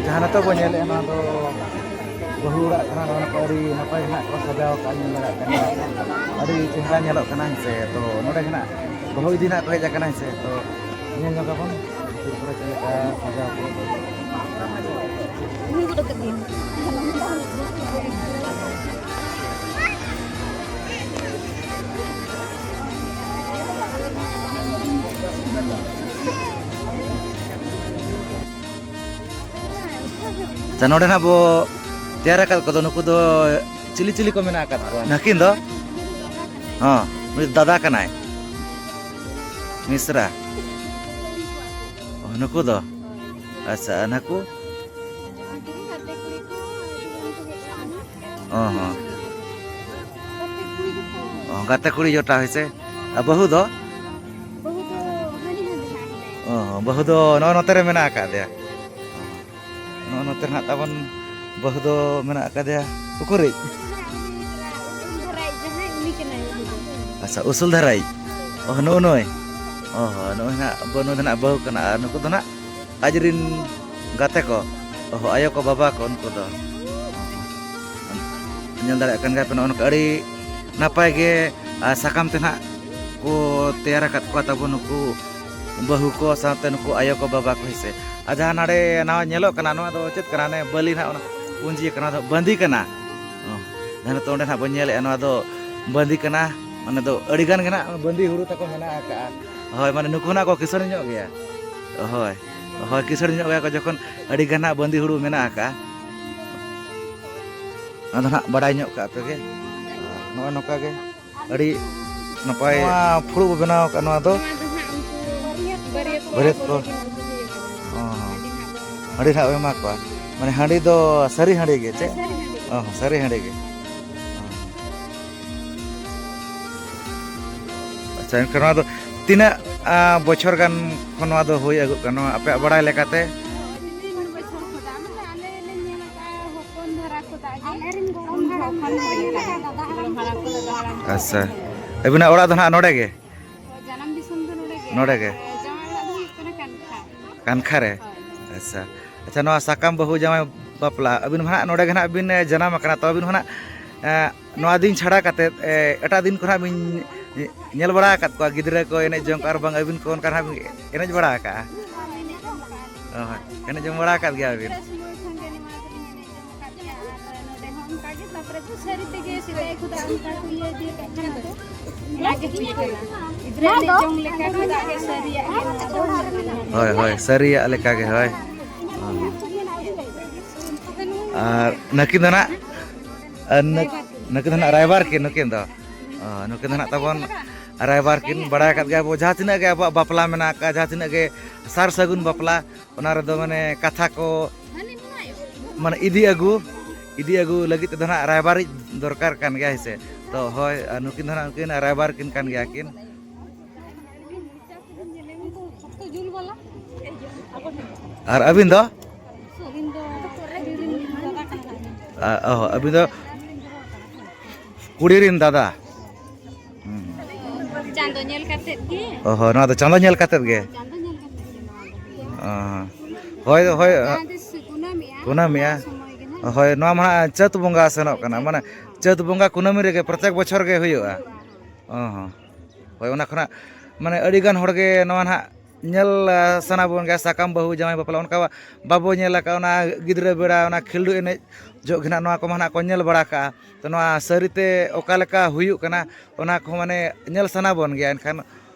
ᱡᱟᱦᱟᱸ ᱱᱤᱛᱚᱜ ᱵᱚᱱ ᱧᱮᱞᱮᱫᱼᱟ, ᱱᱚᱣᱟ ᱫᱚ ᱵᱟᱹᱦᱩ ᱚᱲᱟᱜ ᱠᱟᱱᱟ᱾ ᱱᱚᱣᱟ ᱠᱚ ᱟᱹᱰᱤ ᱱᱟᱯᱟᱭ ᱜᱮ ᱱᱟᱜ ᱠᱚ ᱥᱟᱡᱟᱣ ᱟᱠᱟᱫᱼᱟ, ᱧᱮᱞ ᱫᱟᱲᱮᱭᱟᱜ ᱠᱟᱱᱟ, ᱟᱹᱰᱤ ᱪᱮᱦᱨᱟ ᱧᱮᱞᱚᱜ ᱠᱟᱱᱟ, ᱦᱮᱸ ᱥᱮ᱾ ᱛᱚ ᱱᱚᱰᱮ ᱜᱮ ᱱᱟᱜ ᱵᱟᱹᱦᱩ ᱤᱫᱤ ᱱᱟᱜ ᱠᱚ ᱦᱮᱡ ᱟᱠᱟᱱᱟ, ᱦᱮᱸ ᱥᱮ᱾ ᱛᱚ ᱧᱮᱞ ᱧᱚᱜ ᱟᱵᱚᱱ ᱛᱤᱨᱯᱚᱨᱮ ᱪᱮᱫ ᱞᱮᱠᱟ ᱥᱟᱡᱟᱣ ᱠᱚ᱾ ᱟᱪᱪᱷᱟ, ᱱᱚᱰᱮ ᱱᱟᱜ ᱵᱚ ᱛᱮᱭᱟᱨ ᱟᱠᱟᱫ ᱠᱚᱫᱚ, ᱱᱩᱠᱩ ᱫᱚ ᱪᱤᱞᱤ ᱪᱤᱞᱤ ᱠᱚ ᱢᱮᱱᱟᱜ ᱟᱠᱟᱫ ᱠᱚᱣᱟ? ᱱᱟᱹᱠᱤᱱ ᱫᱚ? ᱦᱚᱸ, ᱩᱱᱤ ᱫᱟᱫᱟ ᱠᱟᱱᱟᱭ, ᱢᱤᱥᱨᱟ᱾ ᱚ, ᱱᱩᱠᱩ ᱫᱚ? ᱟᱪᱪᱷᱟ, ᱟᱨ ᱱᱟᱠᱩ? ᱚ ᱦᱚᱸ᱾ ᱚ, ᱜᱟᱛᱮ ᱠᱩᱲᱤ ᱡᱚᱴᱟᱣ ᱦᱮᱸ ᱥᱮ? ᱟᱨ ᱵᱟᱹᱦᱩ ᱫᱚ? ᱚ ᱦᱚᱸ, ᱵᱟᱹᱦᱩ ᱫᱚ ᱱᱚᱜᱼᱚ ᱱᱚᱛᱮ ᱨᱮ ᱢᱮᱱᱟᱜ ᱟᱠᱟᱫ ᱫᱮᱭᱟ᱾ ᱱᱚᱜᱼᱚ ᱱᱚᱛᱮ ᱨᱮ ᱱᱟᱜ ᱛᱟᱵᱚᱱ ᱵᱟᱹᱦᱩ ᱫᱚ ᱢᱮᱱᱟᱜ ᱟᱠᱟᱫᱮᱭᱟ᱾ ᱩᱠᱩᱨᱤᱡ? ᱟᱪᱪᱷᱟ, ᱩᱥᱩᱞ ᱫᱷᱟᱨᱟᱭᱤᱡ᱾ ᱚ, ᱱᱩᱜᱼᱩ ᱱᱩᱭ᱾ ᱚ ᱦᱚᱸ, ᱱᱩᱜᱼᱩᱭ ᱱᱟᱜ, ᱱᱩᱭ ᱫᱚ ᱱᱟᱜ ᱵᱟᱹᱦᱩ ᱠᱟᱱᱟ᱾ ᱟᱨ ᱱᱩᱠᱩ ᱫᱚ ᱱᱟᱜ ᱟᱡ ᱨᱤᱱ ᱜᱟᱛᱮ ᱠᱚ, ᱚ ᱦᱚᱸ, ᱟᱭᱳ ᱠᱚ, ᱵᱟᱵᱟ ᱠᱚ, ᱩᱱᱠᱩ ᱫᱚ᱾ ᱧᱮᱞ ᱫᱟᱲᱮᱭᱟᱜ ᱠᱟᱱ ᱜᱮᱭᱟ ᱯᱮ, ᱱᱚᱜᱼᱚ ᱱᱚᱝᱠᱟ ᱟᱹᱰᱤ ᱱᱟᱯᱟᱭ ᱜᱮ, ᱟᱨ ᱥᱟᱠᱟᱢ ᱛᱮ ᱱᱟᱦᱟᱜ ᱠᱚ ᱛᱮᱭᱟᱨ ᱟᱠᱟᱫ ᱠᱚᱣᱟ ᱛᱟᱵᱚ ᱱᱩᱠᱩ ᱵᱟᱹᱦᱩ ᱠᱚ, ᱥᱟᱶᱛᱮ ᱱᱩᱠᱩ ᱟᱭᱳ ᱠᱚ, ᱵᱟᱵᱟ ᱠᱚ, ᱦᱮᱸ ᱥᱮ᱾ ᱟᱨ ᱡᱟᱦᱟᱸ ᱱᱟᱰᱮ ᱱᱟᱣᱟ ᱧᱮᱞᱚᱜ ᱠᱟᱱᱟ, ᱱᱚᱣᱟ ᱫᱚ ᱪᱮᱫ ᱠᱟᱱᱟ? ᱚᱱᱮ ᱵᱟᱹᱞᱤ ᱱᱟᱦᱟᱜ ᱚᱱᱟ ᱯᱩᱸᱡᱤ ᱠᱟᱱᱟ, ᱱᱚᱣᱟ ᱫᱚ ᱵᱟᱸᱫᱤ ᱠᱟᱱᱟ᱾ ᱚ, ᱡᱟᱦᱟᱸ ᱱᱤᱛᱚᱜ ᱚᱸᱰᱮ ᱱᱟᱦᱟᱜ ᱵᱚᱱ ᱧᱮᱞᱮᱫᱼᱟ, ᱱᱚᱣᱟ ᱫᱚ ᱵᱟᱸᱫᱤ ᱠᱟᱱᱟ᱾ ᱚᱸᱰᱮ ᱫᱚ ᱟᱹᱰᱤ ᱜᱟᱱ ᱜᱮ ᱱᱟᱦᱟᱜ ᱵᱟᱸᱫᱤ ᱦᱩᱲᱩ ᱛᱟᱠᱚ ᱢᱮᱱᱟᱜ ᱟᱠᱟᱜᱼᱟ᱾ ᱦᱳᱭ, ᱢᱟᱱᱮ ᱱᱩᱠᱩ ᱱᱟᱜ ᱠᱚ ᱠᱤᱥᱟᱹᱬ ᱧᱚᱜ ᱜᱮᱭᱟ᱾ ᱦᱳᱭ, ᱦᱳᱭ, ᱠᱤᱥᱟᱹᱬ ᱧᱚᱜ ᱜᱮᱭᱟ ᱠᱚ, ᱡᱚᱠᱷᱚᱱ ᱟᱹᱰᱤ ᱜᱟᱱ ᱦᱟᱸᱜ ᱵᱟᱸᱫᱤ ᱦᱩᱲᱩ ᱢᱮᱱᱟᱜ ᱟᱠᱟᱫᱼᱟ᱾ ᱟᱫᱚ ᱱᱟᱦᱟᱜ ᱵᱟᱲᱟᱭ ᱧᱚᱜ ᱠᱟᱜ ᱯᱮ ᱜᱮ᱾ ᱱᱚᱜᱼᱚᱭ ᱱᱚᱝᱠᱟ ᱜᱮ ᱟᱹᱰᱤ ᱱᱟᱯᱟᱭ ᱱᱚᱣᱟ ᱯᱷᱩᱲᱩᱜ ᱵᱚ ᱵᱮᱱᱟᱣ ᱟᱠᱟᱫ, ᱱᱚᱣᱟ ᱫᱚ ᱱᱚᱣᱟ ᱫᱚ ᱦᱟᱸᱜ ᱩᱱᱠᱩ ᱵᱟᱹᱨᱭᱟᱹᱛ ᱠᱚᱲᱟ ᱵᱟᱹᱨᱭᱟᱹᱛ ᱠᱚ ᱠᱚ᱾ ᱞᱟᱹᱜᱤᱫ ᱩᱱᱠᱩ ᱦᱩᱭ ᱟᱠᱟᱱᱟ᱾ ᱦᱚᱸ, ᱦᱚᱸ᱾ ᱦᱟᱺᱰᱤ ᱱᱟᱦᱟᱜ ᱵᱚ ᱮᱢᱟ ᱠᱚᱣᱟ᱾ ᱦᱟᱺᱰᱤ ᱱᱟᱦᱟᱜ ᱵᱚ ᱮᱢᱟ ᱠᱚᱣᱟ᱾ ᱢᱟᱱᱮ ᱦᱟᱺᱰᱤ ᱫᱚ ᱥᱟᱹᱨᱤ ᱦᱟᱺᱰᱤ ᱜᱮ ᱪᱮ? ᱦᱳᱭ, ᱥᱟᱹᱨᱤ ᱦᱟᱺᱰᱤ᱾ ᱚ, ᱦᱚᱸ, ᱥᱟᱹᱨᱤ ᱦᱟᱺᱰᱤ ᱜᱮ᱾ ᱦᱚᱸ᱾ ᱟᱪᱪᱷᱟ, ᱮᱱᱠᱷᱟᱱ ᱱᱚᱣᱟ ᱫᱚ ᱛᱤᱱᱟᱹᱜ, ᱟ, ᱵᱚᱪᱷᱚᱨ ᱜᱟᱱ ᱠᱷᱚᱱ ᱱᱚᱣᱟ ᱫᱚ ᱦᱩᱭ ᱟᱹᱜᱩᱜ ᱠᱟᱱᱟ, ᱱᱚᱣᱟ ᱟᱯᱮᱭᱟᱜ ᱵᱟᱲᱟᱭ ᱞᱮᱠᱟᱛᱮ? ᱟᱹᱰᱤ ᱫᱤᱱ ᱵᱚᱪᱷᱚᱨ ᱠᱷᱚᱱᱟᱜ, ᱢᱟᱱᱮ ᱟᱞᱮ ᱞᱮ ᱧᱮᱞ ᱟᱠᱟᱫᱼᱟ, ᱦᱚᱯᱚᱱ ᱫᱷᱟᱨᱟ ᱠᱷᱚᱱᱟᱜ ᱜᱮ᱾ ᱟᱞᱮ ᱨᱮᱱ ᱜᱚᱲᱚᱢ ᱦᱟᱲᱟᱢ ᱠᱚ ᱞᱟᱹᱭ ᱟᱠᱟᱫᱼᱟ, ᱫᱟᱫᱟ ᱦᱟᱲᱟᱢ ᱠᱚ ᱞᱟᱹᱭ ᱟᱠᱟᱫᱼᱟ᱾ ᱟᱪᱪᱷᱟ, ᱟᱹᱵᱤᱱᱟᱜ ᱚᱲᱟᱜ ᱫᱚ ᱱᱟᱦᱟᱜ ᱱᱚᱰᱮ ᱜᱮ? ᱦᱳᱭ, ᱡᱟᱱᱟᱢ ᱫᱤᱥᱚᱢ ᱫᱚ ᱱᱚᱰᱮ ᱜᱮ᱾ ᱱᱚᱰᱮ ᱜᱮ? ᱟᱨ ᱡᱟᱶᱟᱭ ᱚᱲᱟᱜ ᱫᱚ ᱦᱩᱭᱩᱜ ᱠᱟᱱᱟ ᱠᱟᱱᱠᱷᱟ᱾ ᱠᱟᱱᱠᱷᱟ ᱨᱮ? ᱦᱳᱭ᱾ ᱟᱪᱪᱷᱟ, ᱟᱪᱪᱷᱟ, ᱱᱚᱣᱟ ᱥᱟᱠᱟᱢ ᱵᱟᱹᱦᱩ ᱡᱟᱶᱟᱭ ᱵᱟᱯᱞᱟ, ᱟᱹᱵᱤᱱ ᱢᱟ ᱦᱟᱸᱜ ᱱᱚᱰᱮ ᱜᱮ ᱱᱟᱦᱟᱜ ᱵᱤᱱ, ᱮ, ᱡᱟᱱᱟᱢ ᱟᱠᱟᱱᱟ, ᱛᱚ ᱟᱹᱵᱤᱱ ᱦᱚᱸ ᱱᱟᱦᱟᱜ, ᱮ, ᱱᱚᱣᱟ ᱫᱤᱱ ᱪᱷᱟᱲᱟ ᱠᱟᱛᱮᱫ, ᱮ, ᱮᱴᱟᱜ ᱫᱤᱱ ᱠᱚᱨᱮ ᱦᱟᱸᱜ ᱵᱤᱱ ᱧᱮᱞ ᱵᱟᱲᱟ ᱟᱠᱟᱫ ᱠᱚᱣᱟ, ᱜᱤᱫᱽᱨᱟᱹ ᱠᱚ ᱮᱱᱮᱡ ᱡᱚᱝ ᱠᱚ, ᱟᱨ ᱵᱟᱝ ᱟᱹᱵᱤᱱ ᱠᱚ ᱚᱱᱠᱟ ᱦᱟᱸᱜ ᱵᱤᱱ ᱮᱱᱮᱡ ᱵᱟᱲᱟ ᱟᱠᱟᱜᱼᱟ? ᱦᱳᱭ, ᱮᱱᱮᱡ ᱡᱚᱝ ᱵᱟᱲᱟ ᱟᱠᱟᱫ ᱜᱮᱭᱟ ᱵᱤᱱ? ᱜᱤᱫᱽᱨᱟᱹ ᱥᱚᱢᱚᱭ ᱠᱷᱚᱱ ᱜᱮ ᱱᱚᱣᱟ ᱫᱚᱞᱤᱧ ᱮᱱᱮᱡ ᱡᱚᱝ ᱟᱠᱟᱫ ᱜᱮᱭᱟ, ᱟᱨ ᱱᱚᱰᱮ ᱦᱚᱸ ᱚᱱᱠᱟ ᱜᱮ, ᱛᱟᱨᱯᱚᱨᱮ ᱫᱚ ᱥᱟᱹᱨᱤ ᱛᱮᱜᱮ ᱥᱮᱫᱟᱭ ᱠᱷᱚᱱᱟᱜ ᱚᱱᱠᱟ ᱠᱚ ᱤᱭᱟᱹ ᱤᱫᱤ ᱟᱠᱟᱫ ᱠᱷᱟᱱ ᱫᱚ ᱚᱱᱟ ᱜᱮ ᱦᱩᱭ ᱠᱟᱱᱟ᱾ ᱜᱤᱫᱽᱨᱟᱹ ᱮᱱᱮᱡ ᱡᱚᱝ ᱞᱮᱠᱟ ᱠᱷᱚᱱᱟᱜ ᱜᱮ ᱥᱟᱹᱨᱤᱭᱟᱜ ᱜᱮ ᱱᱚᱣᱟ ᱫᱚ ᱦᱩᱭᱩᱜ ᱠᱟᱱᱟ᱾ ᱦᱳᱭ, ᱦᱳᱭ, ᱥᱟᱹᱨᱤᱭᱟᱜ ᱞᱮᱠᱟ ᱜᱮ, ᱦᱳᱭ᱾ ᱟᱨ ᱱᱟᱹᱠᱤᱱ ᱫᱚ ᱱᱟᱜ, ᱟᱨ ᱱᱟᱹᱠ-, ᱱᱟᱹᱠᱤᱱ ᱫᱚ ᱱᱟᱜ ᱨᱟᱭᱵᱟᱨ ᱠᱤᱱ, ᱱᱩᱠᱤᱱ ᱫᱚ᱾ ᱚ, ᱱᱩᱠᱤᱱ ᱫᱚ ᱱᱟᱜ ᱛᱟᱵᱚᱱ ᱨᱟᱭᱵᱟᱨ ᱠᱤᱱ, ᱵᱟᱲᱟᱭ ᱟᱠᱟᱫ ᱜᱮᱭᱟ ᱵᱚ, ᱡᱟᱦᱟᱸ ᱛᱤᱱᱟᱹᱜ ᱜᱮ ᱟᱵᱚᱣᱟᱜ ᱵᱟᱯᱞᱟ ᱢᱮᱱᱟᱜ ᱟᱠᱟᱫ, ᱡᱟᱦᱟᱸ ᱛᱤᱱᱟᱹᱜ ᱜᱮ ᱥᱟᱨ ᱥᱟᱹᱜᱩᱱ ᱵᱟᱯᱞᱟ, ᱚᱱᱟ ᱨᱮᱫᱚ ᱢᱟᱱᱮ ᱠᱟᱛᱷᱟ ᱠᱚ, ᱢᱟᱱᱮ ᱤᱫᱤ ᱟᱹᱜᱩ, ᱤᱫᱤ ᱟᱹᱜᱩ ᱞᱟᱹᱜᱤᱫ ᱛᱮᱫᱚ ᱱᱟᱜ ᱨᱟᱭᱵᱟᱨᱤᱡ ᱫᱚᱨᱠᱟᱨ ᱠᱟᱱ ᱜᱮᱭᱟ, ᱦᱮᱸ ᱥᱮ? ᱛᱚ ᱦᱳᱭ, ᱟᱨ ᱱᱩᱠᱤᱱ ᱫᱚ ᱱᱟᱜ ᱩᱱᱠᱤᱱ ᱨᱟᱭᱵᱟᱨ ᱠᱤᱱ ᱠᱟᱱ ᱜᱮᱭᱟ ᱠᱤᱱ᱾ ᱟᱨ ᱟᱹᱵᱤᱱ ᱫᱚ? ᱟᱹᱞᱤᱧ ᱫᱚ ᱠᱩᱲᱤ ᱨᱮᱱ ᱫᱟᱫᱟ ᱠᱟᱱᱟ ᱞᱤᱧ᱾ ᱟ, ᱚ, ᱟᱹᱵᱤᱱ ᱫᱚ ᱠᱩᱲᱤ ᱨᱮᱱ ᱫᱟᱫᱟ? ᱦᱩᱸ᱾ ᱪᱟᱸᱫᱚ ᱧᱮᱞ ᱠᱟᱛᱮᱫ ᱜᱮ᱾ ᱚ ᱦᱚᱸ, ᱱᱚᱣᱟ ᱫᱚ ᱪᱟᱸᱫᱚ ᱧᱮᱞ ᱠᱟᱛᱮᱫ ᱜᱮ? ᱪᱟᱸᱫᱚ ᱧᱮᱞ ᱠᱟᱛᱮᱫ ᱜᱮ ᱱᱚᱣᱟ ᱫᱚ ᱦᱩᱭᱩᱜᱼᱟ᱾ ᱚ ᱦᱚᱸ᱾ ᱦᱳᱭ, ᱦᱳᱭ, ᱡᱟᱦᱟᱸ ᱛᱤᱥ ᱠᱩᱱᱟᱹᱢᱤᱜᱼᱟ, ᱠᱩᱱᱟᱹᱢᱤᱜᱼᱟ᱾ ᱚᱱᱟ ᱥᱚᱢᱚᱭ ᱜᱮ ᱱᱟᱦᱟᱜ᱾ ᱦᱳᱭ, ᱱᱚᱣᱟ ᱢᱟ ᱱᱟᱦᱟᱜ ᱪᱟᱹᱛ ᱵᱚᱸᱜᱟ ᱥᱮᱱᱚᱜ ᱠᱟᱱᱟ, ᱪᱟᱹᱛ ᱢᱟᱱᱮ ᱵᱚᱸᱜᱟ᱾ ᱪᱟᱹᱛ ᱵᱚᱸᱜᱟ ᱠᱩᱱᱟᱹᱢᱤ ᱨᱮᱜᱮ ᱯᱨᱚᱛᱮᱠ ᱵᱚᱪᱷᱚᱨ ᱜᱮ ᱦᱩᱭᱩᱜᱼᱟ᱾ ᱦᱩᱭᱩᱜᱼᱟ, ᱦᱳᱭ᱾ ᱚ ᱦᱚᱸ᱾ ᱦᱳᱭ, ᱚᱱᱟ ᱠᱷᱚᱱᱟᱜ ᱢᱟᱱᱮ ᱟᱹᱰᱤᱜᱟᱱ ᱦᱚᱲᱜᱮ ᱱᱚᱣᱟ ᱱᱟᱦᱟᱜ ᱧᱮᱞ, ᱟ, ᱥᱟᱱᱟ ᱵᱚᱱ ᱜᱮᱭᱟ, ᱥᱟᱠᱟᱢ ᱵᱟᱹᱦᱩ ᱡᱟᱶᱟᱭ ᱵᱟᱯᱞᱟ, ᱚᱱᱠᱟ ᱵᱟᱵᱚ ᱧᱮᱞ ᱟᱠᱟᱫᱼᱟ᱾ ᱚᱱᱟ ᱜᱤᱫᱽᱨᱟᱹ ᱵᱮᱲᱟ ᱚᱱᱟ ᱠᱷᱮᱞᱰᱩ ᱮᱱᱮᱡ ᱡᱚᱦᱚᱜ ᱜᱮ ᱱᱟᱦᱟᱜ ᱱᱚᱣᱟ ᱠᱚᱢᱟ ᱱᱟᱦᱟᱜ ᱠᱚ ᱧᱮᱞ ᱵᱟᱲᱟ ᱠᱟᱜᱼᱟ᱾ ᱛᱚ, ᱱᱚᱣᱟ ᱥᱟᱹᱨᱤᱛᱮ ᱚᱠᱟ ᱞᱮᱠᱟ ᱦᱩᱭᱩᱜ ᱠᱟᱱᱟ, ᱚᱱᱟ ᱠᱚᱦᱚᱸ ᱢᱟᱱᱮ ᱧᱮᱞ ᱥᱟᱱᱟ ᱵᱚᱱ ᱜᱮᱭᱟ᱾ ᱮᱱᱠᱷᱟᱱ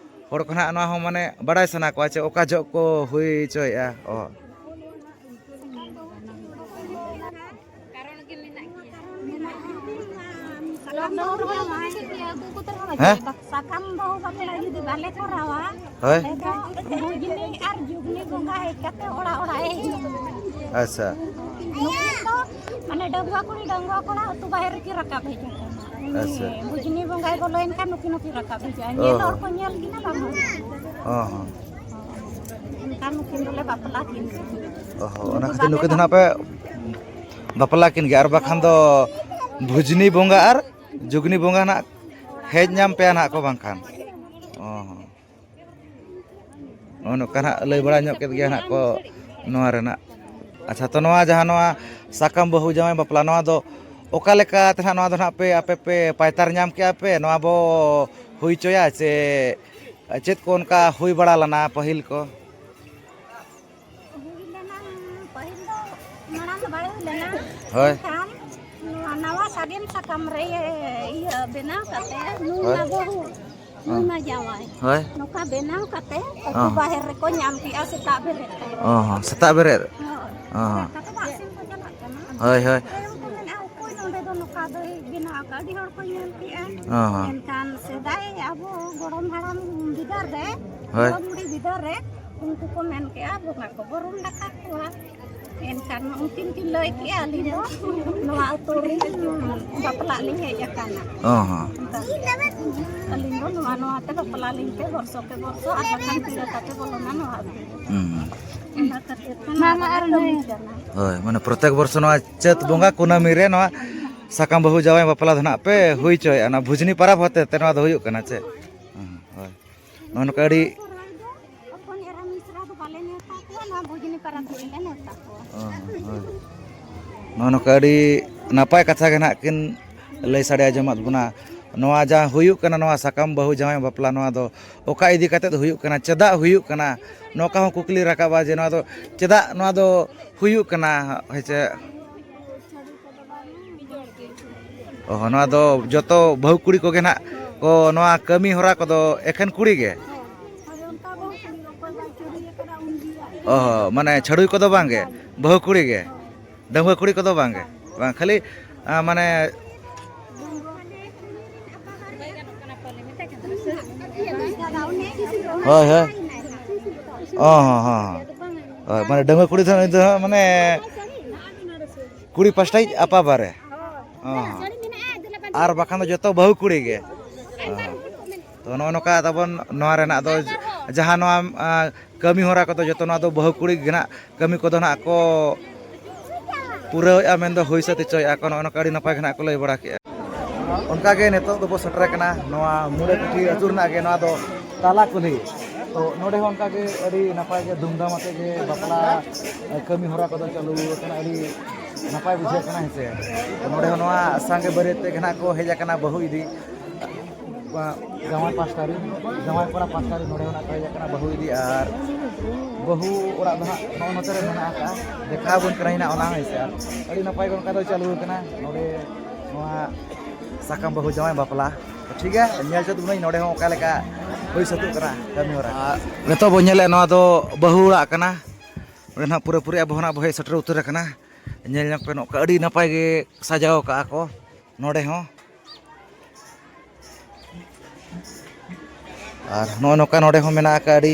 ᱦᱚᱲ ᱠᱚ ᱱᱟᱦᱟᱜ ᱱᱚᱣᱟ ᱦᱚᱸ ᱢᱟᱱᱮ ᱵᱟᱲᱟᱭ ᱥᱟᱱᱟ ᱠᱚᱣᱟ ᱪᱮ ᱚᱠᱟ ᱡᱚᱦᱚᱜ ᱠᱚ ᱦᱩᱭ ᱦᱚᱪᱚᱭᱮᱫᱼᱟ᱾ ᱚ᱾ ᱦᱮᱸ? ᱥᱟᱠᱟᱢ ᱵᱟᱹᱦᱩ ᱵᱟᱯᱞᱟ ᱡᱩᱫᱤ ᱵᱟᱞᱮ ᱠᱚᱨᱟᱣᱟ, ᱦᱳᱭ᱾ ᱛᱟᱦᱞᱮ ᱫᱚ ᱵᱷᱩᱡᱽᱱᱤ ᱟᱨ ᱡᱩᱜᱽᱱᱤ ᱵᱚᱸᱜᱟ ᱦᱮᱡ ᱠᱟᱛᱮ ᱚᱲᱟᱜ ᱚᱲᱟᱜ ᱮ ᱦᱤᱡᱩᱜᱼᱟ᱾ ᱟᱪᱪᱷᱟ᱾ ᱱᱩᱠᱤᱱ ᱫᱚ ᱢᱟᱱᱮ ᱰᱟᱺᱜᱩᱣᱟᱹ ᱠᱩᱲᱤ ᱰᱟᱺᱜᱩᱣᱟᱹ ᱠᱚᱲᱟ ᱩᱛᱩ ᱵᱟᱦᱮᱨ ᱨᱮᱠᱤᱱ ᱨᱟᱠᱟᱵ ᱦᱤᱡᱩᱜ ᱠᱟᱱᱟ᱾ ᱩᱱᱤ ᱟᱪᱪᱷᱟ᱾ ᱵᱷᱩᱡᱽᱱᱤ ᱵᱚᱸᱜᱟᱭ ᱵᱚᱞᱚᱭᱮᱱ ᱠᱷᱟᱱ ᱱᱩᱠᱤᱱ ᱦᱚᱸᱠᱤᱱ ᱨᱟᱠᱟᱵ ᱦᱤᱡᱩᱜᱼᱟ᱾ ᱚ᱾ ᱧᱮᱞ ᱦᱚᱲ ᱠᱚ ᱧᱮᱞ ᱠᱤᱱᱟ ᱵᱟᱝ? ᱚ ᱦᱚᱸ᱾ ᱮᱱᱠᱷᱟᱱ ᱱᱩᱠᱤᱱ ᱫᱚᱞᱮ ᱵᱟᱯᱞᱟ ᱠᱤᱱ ᱜᱮᱭᱟ᱾ ᱚ ᱦᱚᱸ, ᱚᱱᱟ ᱡᱩᱫᱤ ᱠᱷᱟᱹᱛᱤᱨ ᱵᱟᱞᱮ ᱱᱩᱠᱤᱱ ᱫᱚ ᱱᱟᱦᱟᱜ ᱯᱮ ᱵᱟᱯᱞᱟ ᱠᱤᱱ ᱜᱮᱭᱟ, ᱟᱨ ᱵᱟᱠᱷᱟᱱ ᱫᱚ ᱵᱷᱩᱡᱽᱱᱤ ᱵᱚᱸᱜᱟ ᱟᱨ ᱡᱩᱜᱽᱱᱤ ᱵᱚᱸᱜᱟ ᱱᱟᱦᱟᱜ ᱦᱮᱡ ᱧᱟᱢ ᱯᱮᱭᱟ ᱱᱟᱦᱟᱜ ᱠᱚ ᱵᱟᱝᱠᱷᱟᱱ᱾ ᱚ ᱦᱚᱸ᱾ ᱱᱚᱜᱼᱚ ᱱᱚᱝᱠᱟ ᱱᱟᱦᱟᱜ ᱞᱟᱹᱭ ᱵᱟᱲᱟ ᱧᱚᱜ ᱠᱮᱫ ᱜᱮᱭᱟ ᱱᱟᱦᱟᱜ ᱠᱚ ᱱᱚᱣᱟ ᱨᱮᱱᱟᱜ᱾ ᱟᱪᱪᱷᱟ, ᱛᱚ ᱱᱚᱣᱟ ᱡᱟᱦᱟᱸ ᱱᱚᱣᱟ ᱥᱟᱠᱟᱢ ᱵᱟᱹᱦᱩ ᱡᱟᱶᱟᱭ ᱵᱟᱯᱞᱟ, ᱱᱚᱣᱟ ᱫᱚ ᱚᱠᱟ ᱞᱮᱠᱟ ᱛᱮ ᱱᱟᱦᱟᱜ ᱱᱚᱣᱟ ᱫᱚ ᱱᱟᱦᱟᱜ ᱯᱮ, ᱟᱯᱮ ᱯᱮ ᱯᱟᱭᱛᱟᱨ ᱧᱟᱢ ᱠᱮᱜᱼᱟ ᱯᱮ? ᱱᱚᱣᱟ ᱵᱚ ᱦᱩᱭ ᱦᱚᱪᱚᱭᱟ ᱪᱮ ᱪᱮᱫ ᱠᱚ ᱚᱱᱠᱟ ᱦᱩᱭ ᱵᱟᱲᱟ ᱞᱮᱱᱟ ᱯᱟᱹᱦᱤᱞ ᱠᱚ? ᱦᱩᱭ ᱞᱮᱱᱟ, ᱯᱟᱹᱦᱤᱞ ᱫᱚ ᱢᱟᱲᱟᱝ ᱫᱚ ᱵᱟᱭ ᱦᱩᱭ ᱞᱮᱱᱟ᱾ ᱦᱳᱭ᱾ ᱮᱱᱠᱷᱟᱱ ᱱᱚᱣᱟ ᱱᱟᱣᱟ ᱥᱟᱜᱮᱱ ᱥᱟᱠᱟᱢ ᱨᱮ ᱤᱭᱟᱹ ᱵᱮᱱᱟᱣ ᱠᱟᱛᱮ ᱱᱩᱭ ᱦᱳᱭ᱾ ᱢᱟ ᱵᱟᱹᱦᱩ, ᱱᱩᱭ ᱦᱚᱸ᱾ ᱢᱟ ᱡᱟᱶᱟᱭ᱾ ᱦᱳᱭ᱾ ᱱᱚᱝᱠᱟ ᱵᱮᱱᱟᱣ ᱠᱟᱛᱮ ᱟᱹᱛᱩ ᱦᱚᱸ᱾ ᱵᱟᱦᱮᱨ ᱨᱮᱠᱚ ᱧᱟᱢ ᱠᱮᱜᱼᱟ ᱥᱮᱛᱟᱜ ᱵᱮᱨᱮᱫ ᱨᱮ᱾ ᱚ ᱦᱚᱸ, ᱥᱮᱛᱟᱜ ᱵᱮᱨᱮᱫ? ᱦᱳᱭ᱾ ᱚ ᱦᱚᱸ᱾ ᱥᱮᱛᱟᱜ ᱠᱟᱛᱮ ᱵᱟᱨ ᱥᱤᱧ ᱠᱚ ᱪᱟᱞᱟᱜ ᱠᱟᱱᱟ᱾ ᱦᱳᱭ, ᱦᱳᱭ᱾ ᱛᱟᱭᱚᱢ ᱠᱚ ᱢᱮᱱᱮᱫᱼᱟ, ᱚᱠᱚᱭ ᱱᱚᱰᱮ ᱫᱚ ᱱᱚᱝᱠᱟ ᱫᱚᱭ ᱵᱮᱱᱟᱣ ᱟᱠᱟᱫ? ᱟᱹᱰᱤ ᱦᱚᱲ ᱠᱚ ᱧᱮᱞ ᱠᱮᱜᱼᱟ᱾ ᱚ ᱦᱚᱸ᱾ ᱮᱱᱠᱷᱟᱱ ᱥᱮᱫᱟᱭ ᱟᱵᱚ ᱜᱚᱲᱚᱢ ᱦᱟᱲᱟᱢ ᱵᱤᱫᱟᱹᱞ ᱨᱮ, ᱦᱳᱭ᱾ ᱜᱚᱲᱚᱢ ᱵᱩᱰᱷᱤ ᱵᱤᱫᱟᱹᱞ ᱨᱮ ᱩᱱᱠᱩ ᱠᱚ ᱢᱮᱱ ᱠᱮᱜᱼᱟ, ᱵᱚᱸᱜᱟ ᱠᱚᱵᱚ ᱨᱩᱢ ᱰᱟᱠᱟ ᱠᱚᱣᱟ᱾ ᱮᱱᱠᱷᱟᱱ ᱩᱱᱠᱤᱱ ᱠᱤᱱ ᱞᱟᱹᱭ ᱠᱮᱜᱼᱟ, ᱟᱹᱞᱤᱧ ᱫᱚ ᱱᱚᱣᱟ ᱟᱹᱛᱩ ᱨᱮ ᱵᱟᱯᱞᱟᱜ ᱞᱤᱧ ᱦᱮᱡ ᱟᱠᱟᱱᱟ᱾ ᱚ ᱦᱚᱸ᱾ ᱚᱱᱠᱟ ᱟᱹᱞᱤᱧ ᱫᱚ ᱱᱚᱣᱟ, ᱱᱚᱣᱟ ᱛᱮ ᱵᱟᱯᱞᱟ ᱞᱤᱧ ᱯᱮ, ᱵᱚᱨᱥᱚ ᱠᱮ ᱵᱚᱨᱥᱚ, ᱟᱨ ᱵᱟᱠᱷᱟᱱ ᱯᱤᱲᱟᱹ ᱠᱟᱛᱮ ᱵᱚᱞᱚᱱᱟ ᱱᱚᱣᱟ ᱟᱹᱛᱩ᱾ ᱦᱩᱸ, ᱦᱩᱸ᱾ ᱚᱱᱟ ᱠᱷᱟᱹᱛᱤᱨ ᱛᱮ ᱱᱚᱣᱟ ᱢᱟᱢᱟ ᱫᱚ ᱟᱨ ᱦᱩᱭ ᱱᱩᱭ᱾ ᱠᱟᱱᱟ᱾ ᱦᱳᱭ, ᱢᱟᱱᱮ ᱯᱨᱚᱛᱮᱠ ᱵᱚᱨᱥᱚ ᱱᱚᱣᱟ ᱪᱟᱹᱛ ᱵᱚᱸᱜᱟ ᱠᱩᱱᱟᱹᱢᱤ ᱨᱮ ᱱᱚᱣᱟ ᱥᱟᱠᱟᱢ ᱵᱟᱹᱦᱩ ᱡᱟᱶᱟᱭ ᱵᱟᱯᱞᱟ ᱫᱚ ᱱᱟᱦᱟᱜ ᱯᱮ ᱦᱩᱭ ᱦᱚᱪᱚᱭᱮᱫᱼᱟ, ᱱᱚᱣᱟ ᱵᱷᱩᱡᱽᱱᱤ ᱯᱟᱨᱟᱵᱽ ᱦᱚᱛᱮ ᱛᱮ ᱱᱚᱣᱟ ᱫᱚ ᱦᱩᱭᱩᱜ ᱠᱟᱱᱟ ᱪᱮ? ᱦᱮᱸ, ᱦᱳᱭ᱾ ᱱᱚᱜᱼᱚ ᱱᱚᱝᱠᱟ ᱟᱹᱰᱤ ᱥᱚᱦᱨᱟᱭ ᱫᱚ ᱦᱚᱯᱚᱱ ᱮᱨᱟ ᱢᱤᱥᱨᱟ ᱫᱚ ᱵᱟᱞᱮ ᱱᱮᱣᱛᱟ ᱠᱚᱣᱟ, ᱱᱚᱣᱟ ᱵᱷᱩᱡᱽᱱᱤ ᱯᱟᱨᱟᱵᱽ ᱨᱮᱜᱮ ᱞᱮ ᱱᱮᱣᱛᱟ ᱠᱚᱣᱟ᱾ ᱚ, ᱦᱳᱭ᱾ ᱱᱚᱜᱼᱚ ᱱᱚᱝᱠᱟ ᱟᱹᱰᱤ ᱱᱟᱯᱟᱭ ᱠᱟᱛᱷᱟ ᱜᱮ ᱱᱟᱦᱟᱜ ᱠᱤᱱ ᱞᱟᱹᱭ ᱥᱟᱰᱮ ᱟᱸᱡᱚᱢᱟᱫ ᱵᱚᱱᱟ᱾ ᱱᱚᱣᱟ ᱡᱟᱦᱟᱸ ᱦᱩᱭᱩᱜ ᱠᱟᱱᱟ, ᱱᱚᱣᱟ ᱥᱟᱠᱟᱢ ᱵᱟᱹᱦᱩ ᱡᱟᱶᱟᱭ ᱵᱟᱯᱞᱟ, ᱱᱚᱣᱟ ᱫᱚ ᱚᱠᱟ ᱤᱫᱤ ᱠᱟᱛᱮᱫ ᱦᱩᱭᱩᱜ ᱠᱟᱱᱟ, ᱪᱮᱫᱟᱜ ᱦᱩᱭᱩᱜ ᱠᱟᱱᱟ, ᱱᱚᱝᱠᱟ ᱦᱚᱸ ᱠᱩᱠᱞᱤ ᱨᱟᱠᱟᱵᱼᱟ ᱡᱮ ᱱᱚᱣᱟ ᱫᱚ ᱪᱮᱫᱟᱜ ᱱᱚᱣᱟ ᱫᱚ ᱦᱩᱭᱩᱜ ᱠᱟᱱᱟ, ᱦᱮᱸ ᱪᱮ? ᱚ, ᱱᱚᱣᱟ ᱫᱚ ᱡᱚᱛᱚ ᱵᱟᱹᱦᱩ ᱠᱩᱲᱤ ᱠᱚᱜᱮ ᱱᱟᱦᱟᱜ ᱠᱚ ᱱᱚᱣᱟ ᱠᱟᱹᱢᱤ ᱦᱚᱨᱟ ᱠᱚᱫᱚ ᱮᱠᱷᱮᱱ ᱠᱩᱲᱤ ᱜᱮ? ᱚ, ᱢᱟᱱᱮ ᱪᱷᱟᱹᱰᱩᱭ ᱠᱚᱫᱚ ᱵᱟᱝ ᱜᱮ? ᱵᱟᱹᱦᱩ ᱠᱩᱲᱤ ᱜᱮ? ᱰᱟᱺᱜᱩᱣᱟᱹ ᱠᱩᱲᱤ ᱠᱚᱫᱚ ᱵᱟᱝ ᱜᱮ? ᱵᱟᱝ, ᱠᱷᱟᱹᱞᱤ, ᱟ, ᱢᱟᱱᱮ ᱦᱳᱭ, ᱦᱳᱭ᱾ ᱚ, ᱦᱚᱸ, ᱦᱚᱸ, ᱦᱚᱸ᱾ ᱦᱳᱭ, ᱢᱟᱱᱮ ᱰᱟᱺᱜᱩᱣᱟᱹ ᱠᱩᱲᱤ ᱫᱚ ᱱᱩᱭ ᱫᱚ ᱦᱟᱸᱜ ᱢᱟᱱᱮ ᱠᱩᱲᱤ ᱯᱟᱥᱴᱟᱭᱤᱡ ᱟᱯᱟ ᱵᱟᱨᱮ᱾ ᱚ, ᱦᱚᱸ᱾ ᱟᱨ ᱵᱟᱠᱷᱟᱱ ᱫᱚ ᱡᱚᱛᱚ ᱵᱟᱹᱦᱩ ᱠᱩᱲᱤ ᱜᱮ᱾ ᱚ, ᱦᱚᱸ᱾ ᱛᱚ, ᱱᱚᱜᱼᱚ ᱱᱚᱝᱠᱟ ᱛᱟᱵᱚᱱ ᱱᱚᱣᱟ ᱨᱮᱱᱟᱜ ᱫᱚ ᱡᱟᱦᱟᱸ ᱱᱚᱣᱟ, ᱟ, ᱠᱟᱹᱢᱤ ᱦᱚᱨᱟ ᱠᱚᱫᱚ ᱡᱚᱛᱚ ᱱᱚᱣᱟ ᱫᱚ ᱵᱟᱹᱦᱩ ᱠᱩᱲᱤ ᱜᱮ ᱱᱟᱜ ᱠᱟᱹᱢᱤ ᱠᱚᱫᱚ ᱱᱟᱜ ᱠᱚ ᱯᱩᱨᱟᱹᱣᱮᱫᱼᱟ, ᱢᱮᱱᱫᱚ ᱦᱩᱭ ᱥᱟᱹᱛ ᱦᱚᱪᱚᱭᱮᱫᱼᱟ ᱠᱚ᱾ ᱱᱚᱜᱼᱚ ᱱᱚᱝᱠᱟ ᱟᱹᱰᱤ ᱱᱟᱯᱟᱭ ᱜᱮ ᱱᱟᱜ ᱠᱚ ᱞᱟᱹᱭ ᱵᱟᱲᱟ ᱠᱮᱫᱼᱟ᱾ ᱚᱱᱠᱟᱜᱮ ᱱᱤᱛᱚᱜ ᱫᱚᱵᱚ ᱥᱮᱴᱮᱨ ᱟᱠᱟᱱᱟ ᱱᱚᱣᱟ ᱢᱩᱲᱟᱹ ᱠᱟᱹᱴᱷᱤ ᱟᱹᱛᱩ ᱨᱮᱱᱟᱜ ᱜᱮ ᱱᱚᱣᱟ ᱫᱚ ᱛᱟᱞᱟ ᱠᱩᱞᱦᱤ᱾ ᱛᱚ, ᱱᱚᱰᱮ ᱦᱚᱸ ᱚᱱᱠᱟᱜᱮ ᱟᱹᱰᱤ ᱱᱟᱯᱟᱭ ᱜᱮ ᱫᱷᱩᱢᱫᱷᱟᱢ ᱟᱛᱮ ᱜᱮ ᱵᱟᱯᱞᱟ ᱠᱟᱹᱢᱤ ᱦᱚᱨᱟ ᱠᱚᱫᱚ ᱪᱟᱹᱞᱩ ᱟᱠᱟᱱᱟ᱾ ᱟᱹᱰᱤ ᱱᱟᱯᱟᱭ ᱵᱩᱡᱷᱟᱹᱜ ᱠᱟᱱᱟ, ᱦᱮᱸ ᱥᱮ᱾ ᱛᱚ, ᱱᱚᱰᱮ ᱦᱚᱸ ᱱᱚᱣᱟ ᱥᱟᱸᱜᱮ ᱵᱟᱹᱨᱭᱟᱹᱛ ᱛᱮᱜᱮ ᱱᱟᱜ ᱠᱚ ᱦᱮᱡ ᱟᱠᱟᱱᱟ ᱵᱟᱹᱦᱩ ᱤᱫᱤ᱾ ᱵᱟ-, ᱡᱟᱶᱟᱭ ᱯᱟᱥᱴᱟ ᱨᱮᱱ, ᱡᱟᱶᱟᱭ ᱠᱚᱲᱟ ᱯᱟᱥᱴᱟ ᱨᱮᱱ ᱱᱚᱰᱮ ᱦᱚᱸ ᱱᱟᱜ ᱠᱚ ᱦᱮᱡ ᱟᱠᱟᱱᱟ ᱵᱟᱹᱦᱩ ᱤᱫᱤ, ᱟᱨ ᱵᱟᱹᱦᱩ ᱚᱲᱟᱜ ᱫᱚ ᱦᱟᱸᱜ ᱱᱚᱜᱼᱚ ᱱᱚᱛᱮ ᱨᱮ ᱢᱮᱱᱟᱜ ᱟᱠᱟᱫᱼᱟ᱾ ᱫᱮᱠᱷᱟᱣ ᱟᱵᱚᱱ ᱠᱟᱱᱟ ᱦᱟᱸᱜ ᱚᱱᱟ ᱦᱚᱸ, ᱦᱮᱸ ᱥᱮ᱾ ᱟᱨ ᱟᱹᱰᱤ ᱱᱟᱯᱟᱭ ᱜᱮ ᱚᱱᱠᱟ ᱫᱚ ᱪᱟᱹᱞᱩ ᱟᱠᱟᱱᱟ ᱱᱚᱰᱮ ᱱᱚᱣᱟ ᱥᱟᱠᱟᱢ ᱵᱟᱹᱦᱩ ᱡᱟᱶᱟᱭ ᱵᱟᱯᱞᱟ᱾ ᱴᱷᱤᱠ ᱜᱮᱭᱟ, ᱧᱮᱞ ᱦᱚᱪᱚ ᱛᱟᱵᱚᱱᱟᱹᱧ ᱱᱚᱰᱮ ᱦᱚᱸ ᱚᱠᱟ ᱞᱮᱠᱟ ᱦᱩᱭ ᱥᱟᱹᱛᱚᱜ ᱠᱟᱱᱟ ᱠᱟᱹᱢᱤ ᱦᱚᱨᱟ᱾ ᱟᱨ ᱱᱤᱛᱚᱜ ᱵᱚᱱ ᱧᱮᱞᱮᱫᱼᱟ, ᱱᱚᱣᱟ ᱫᱚ ᱵᱟᱹᱦᱩ ᱚᱲᱟᱜ ᱠᱟᱱᱟ᱾ ᱱᱚᱰᱮ ᱱᱟᱦᱟᱜ ᱯᱩᱨᱟᱹᱯᱩᱨᱤ ᱟᱵᱚ ᱦᱚᱸ ᱱᱟᱦᱟᱜ ᱵᱚ ᱦᱮᱡ ᱥᱮᱴᱮᱨ ᱩᱛᱟᱹᱨ ᱟᱠᱟᱱᱟ᱾ ᱧᱮᱞ ᱧᱚᱜ ᱯᱮ, ᱱᱚᱝᱠᱟ ᱟᱹᱰᱤ ᱱᱟᱯᱟᱭ ᱜᱮ ᱥᱟᱡᱟᱣ ᱠᱟᱜᱼᱟ ᱠᱚ ᱱᱚᱰᱮ ᱦᱚᱸ᱾ ᱟᱨ ᱱᱚᱜᱼᱚ ᱱᱚᱝᱠᱟ ᱱᱚᱰᱮ ᱦᱚᱸ ᱢᱮᱱᱟᱜ ᱟᱠᱟᱫ ᱟᱹᱰᱤ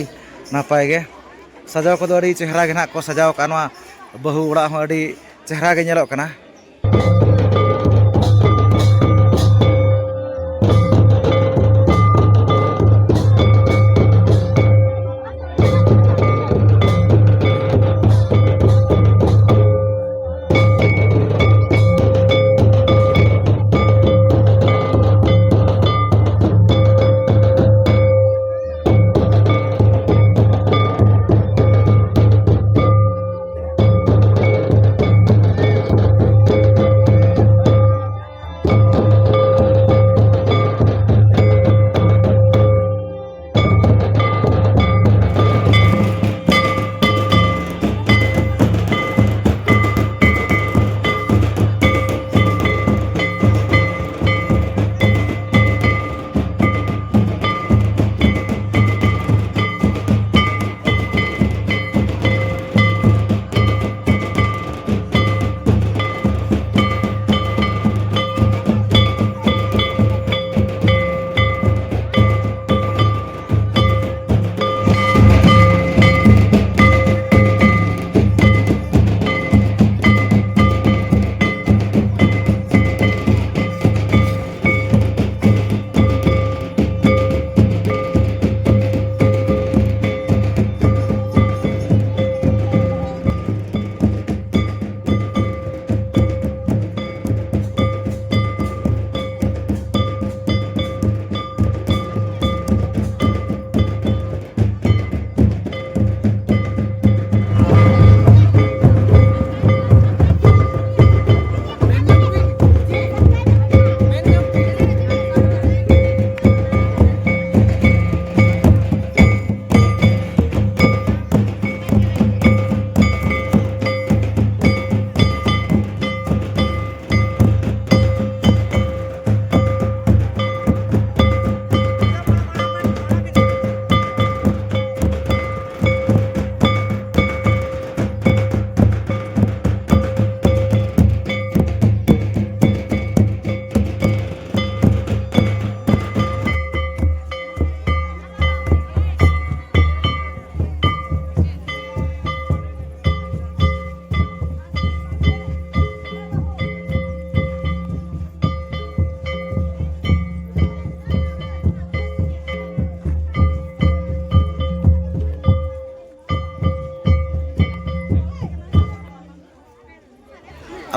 ᱱᱟᱯᱟᱭ ᱜᱮ᱾ ᱥᱟᱡᱟᱣ ᱠᱚᱫᱚ ᱟᱹᱰᱤ ᱪᱮᱦᱨᱟ ᱜᱮ ᱱᱟᱦᱟᱜ ᱠᱚ ᱥᱟᱡᱟᱣ ᱠᱟᱜᱼᱟ᱾ ᱱᱚᱣᱟ ᱵᱟᱹᱦᱩ ᱚᱲᱟᱜ ᱦᱚᱸ ᱟᱹᱰᱤ ᱪᱮᱦᱨᱟ ᱜᱮ ᱧᱮᱞᱚᱜ ᱠᱟᱱᱟ᱾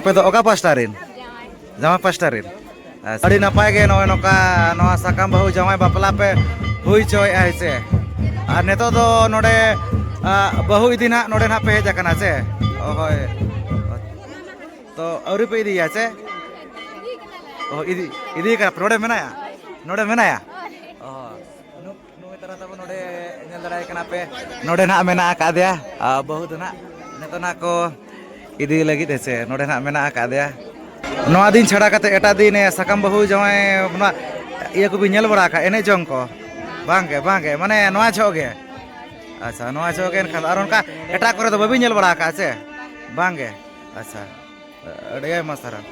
ᱟᱯᱮ ᱫᱚ ᱚᱠᱟ ᱯᱟᱥᱴᱟ ᱨᱮᱱ? ᱡᱟᱶᱟᱭ ᱯᱟᱥᱴᱟ ᱨᱮᱱ᱾ ᱟᱪᱪᱷᱟ, ᱟᱹᱰᱤ ᱱᱟᱯᱟᱭ ᱜᱮ ᱱᱚᱜᱼᱚᱭ ᱱᱚᱝᱠᱟ ᱱᱚᱣᱟ ᱥᱟᱠᱟᱢ ᱵᱟᱹᱦᱩ ᱡᱟᱶᱟᱭ ᱵᱟᱯᱞᱟ ᱯᱮ ᱦᱩᱭ ᱦᱚᱪᱚᱭᱮᱫᱼᱟ, ᱦᱮᱸ ᱥᱮ? ᱟᱨ ᱱᱤᱛᱚᱜ ᱫᱚ ᱱᱚᱰᱮ, ᱟ, ᱵᱟᱹᱦᱩ ᱤᱫᱤ ᱱᱟᱦᱟᱜ ᱱᱚᱰᱮ ᱱᱟᱦᱟᱜ ᱯᱮ ᱦᱮᱡ ᱟᱠᱟᱱᱟ ᱥᱮ? ᱚ, ᱦᱳᱭ᱾ ᱛᱚ ᱟᱹᱣᱨᱤ ᱯᱮ ᱤᱫᱤᱭᱟ ᱥᱮ? ᱚ, ᱤᱫᱤ, ᱤᱫᱤ ᱠᱟᱱᱟ ᱯᱮ, ᱱᱚᱰᱮ ᱢᱮᱱᱟᱭᱟ? ᱱᱚᱰᱮ ᱢᱮᱱᱟᱭᱟ? ᱚ, ᱱᱩ-, ᱱᱩᱭ ᱛᱟᱨᱟ ᱛᱟᱵᱚ ᱱᱚᱰᱮ ᱧᱮᱞ ᱫᱟᱲᱮᱭᱟᱭ ᱠᱟᱱᱟ ᱯᱮ, ᱱᱚᱰᱮ ᱱᱟᱦᱟᱜ ᱢᱮᱱᱟᱜ ᱟᱠᱟᱫᱮᱭᱟ᱾ ᱟ, ᱵᱟᱹᱦᱩ ᱫᱚ ᱱᱟᱦᱟᱜ ᱱᱤᱛᱚᱜ ᱱᱟᱦᱟᱜ ᱠᱚ ᱤᱫᱤ ᱞᱟᱹᱜᱤᱫ, ᱦᱮᱸ ᱥᱮ? ᱱᱚᱰᱮ ᱱᱟᱦᱟᱜ ᱢᱮᱱᱟᱜ ᱟᱠᱟᱫᱮᱭᱟ᱾ ᱱᱚᱣᱟ ᱫᱤᱱ ᱪᱷᱟᱲᱟ ᱠᱟᱛᱮ ᱮᱴᱟᱜ ᱫᱤᱱ, ᱮ, ᱥᱟᱠᱟᱢ ᱵᱟᱹᱦᱩ ᱡᱟᱶᱟᱭ ᱱᱚᱣᱟ ᱤᱭᱟᱹ ᱠᱚᱵᱤᱱ ᱧᱮᱞ ᱵᱟᱲᱟ ᱟᱠᱟᱫ ᱮᱱᱮᱡ ᱡᱚᱝ ᱠᱚ? ᱵᱟᱝ ᱜᱮ, ᱵᱟᱝ ᱜᱮ, ᱢᱟᱱᱮ ᱱᱚᱣᱟ ᱡᱚᱦᱚᱜ ᱜᱮ᱾ ᱟᱪᱪᱷᱟ, ᱱᱚᱣᱟ ᱡᱚᱦᱚᱜ ᱜᱮ ᱮᱱᱠᱷᱟᱱ᱾ ᱟᱨ ᱚᱱᱠᱟ ᱮᱴᱟᱜ ᱠᱚᱨᱮ ᱫᱚ ᱵᱟᱹᱵᱤᱱ ᱧᱮᱞ ᱵᱟᱲᱟ ᱟᱠᱟᱫᱼᱟ ᱥᱮ? ᱵᱟᱝ ᱜᱮ᱾ ᱟᱪᱪᱷᱟ, ᱟᱹᱰᱤ ᱟᱭᱢᱟ ᱥᱟᱨᱦᱟᱣ᱾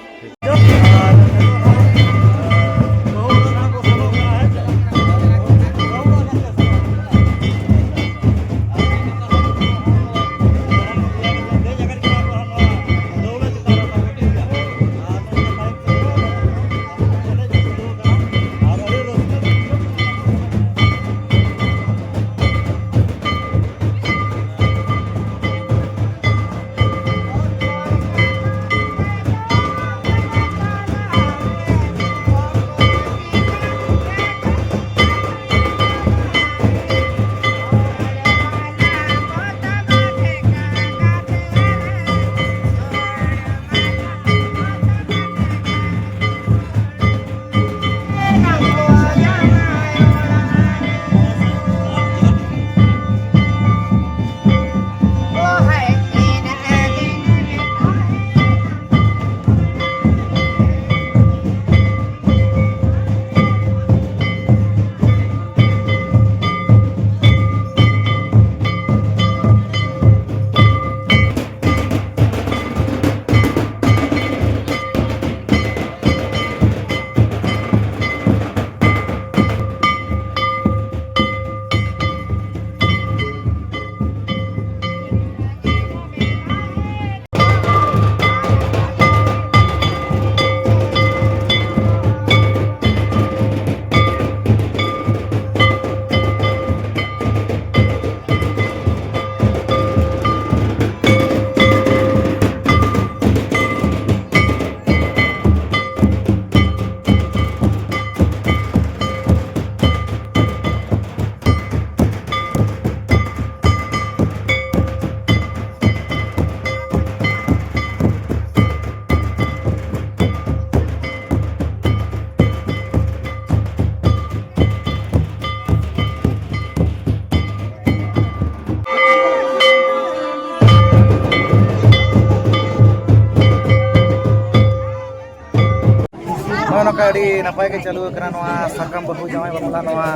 ᱟᱹᱰᱤ ᱱᱟᱯᱟᱭ ᱜᱮ ᱪᱟᱹᱞᱩ ᱟᱠᱟᱱᱟ ᱱᱚᱣᱟ ᱥᱟᱠᱟᱢ ᱵᱟᱹᱦᱩ ᱡᱟᱶᱟᱭ ᱵᱟᱯᱞᱟ ᱱᱚᱣᱟ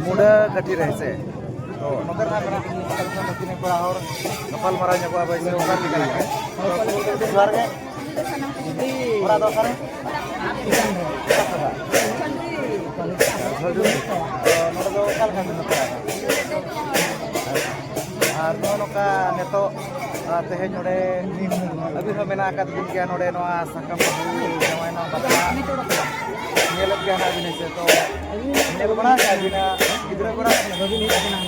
ᱢᱩᱰᱟᱹ ᱜᱟᱹᱴᱷᱤ ᱨᱮ, ᱦᱮᱸ ᱥᱮ᱾ ᱛᱚ ᱱᱚᱛᱮ ᱨᱮ ᱦᱟᱸᱜ ᱢᱮᱱᱟᱜ ᱠᱚᱣᱟ ᱱᱩᱠᱤᱱ ᱠᱚᱲᱟ ᱦᱚᱲ, ᱜᱟᱯᱟᱞ ᱢᱟᱨᱟᱣ ᱧᱚᱜᱚᱜᱼᱟ ᱵᱚᱭ ᱥᱮ, ᱚᱠᱟ ᱞᱮᱠᱟ ᱢᱮᱱᱟᱜᱼᱟ? ᱡᱚᱦᱟᱨ ᱜᱮ᱾ ᱚᱲᱟᱜ ᱫᱚ ᱚᱠᱟᱨᱮ? ᱛᱚ ᱱᱚᱰᱮ ᱫᱚ ᱚᱠᱟ ᱞᱮᱠᱟ ᱵᱤᱱ ᱵᱟᱯᱞᱟᱜᱼᱟ? ᱟᱨ ᱱᱚᱜᱼᱚ ᱱᱚᱝᱠᱟ ᱱᱤᱛᱚᱜ, ᱟᱨ ᱛᱮᱦᱮᱧ ᱱᱚᱰᱮ ᱟᱹᱵᱤᱱ ᱦᱚᱸ ᱢᱮᱱᱟᱜ ᱟᱠᱟᱫ ᱵᱤᱱ ᱜᱮᱭᱟ ᱱᱚᱰᱮ ᱱᱚᱣᱟ ᱥᱟᱠᱟᱢ ᱵᱟᱹᱦᱩ ᱡᱟᱶᱟᱭ ᱱᱚᱣᱟ ᱵᱟᱯᱞᱟ ᱧᱮᱞᱮᱫ ᱜᱮᱭᱟ ᱱᱟᱜ ᱵᱤᱱ, ᱦᱮᱸ ᱥᱮ? ᱛᱚ ᱧᱮᱞ ᱵᱟᱲᱟ ᱟᱠᱟᱫ ᱵᱤᱱᱟ ᱜᱤᱫᱽᱨᱟᱹ ᱠᱚᱲᱟ ᱠᱚ ᱵᱟᱹᱵᱤᱱ ᱦᱮᱡ ᱟᱠᱟᱱᱟ?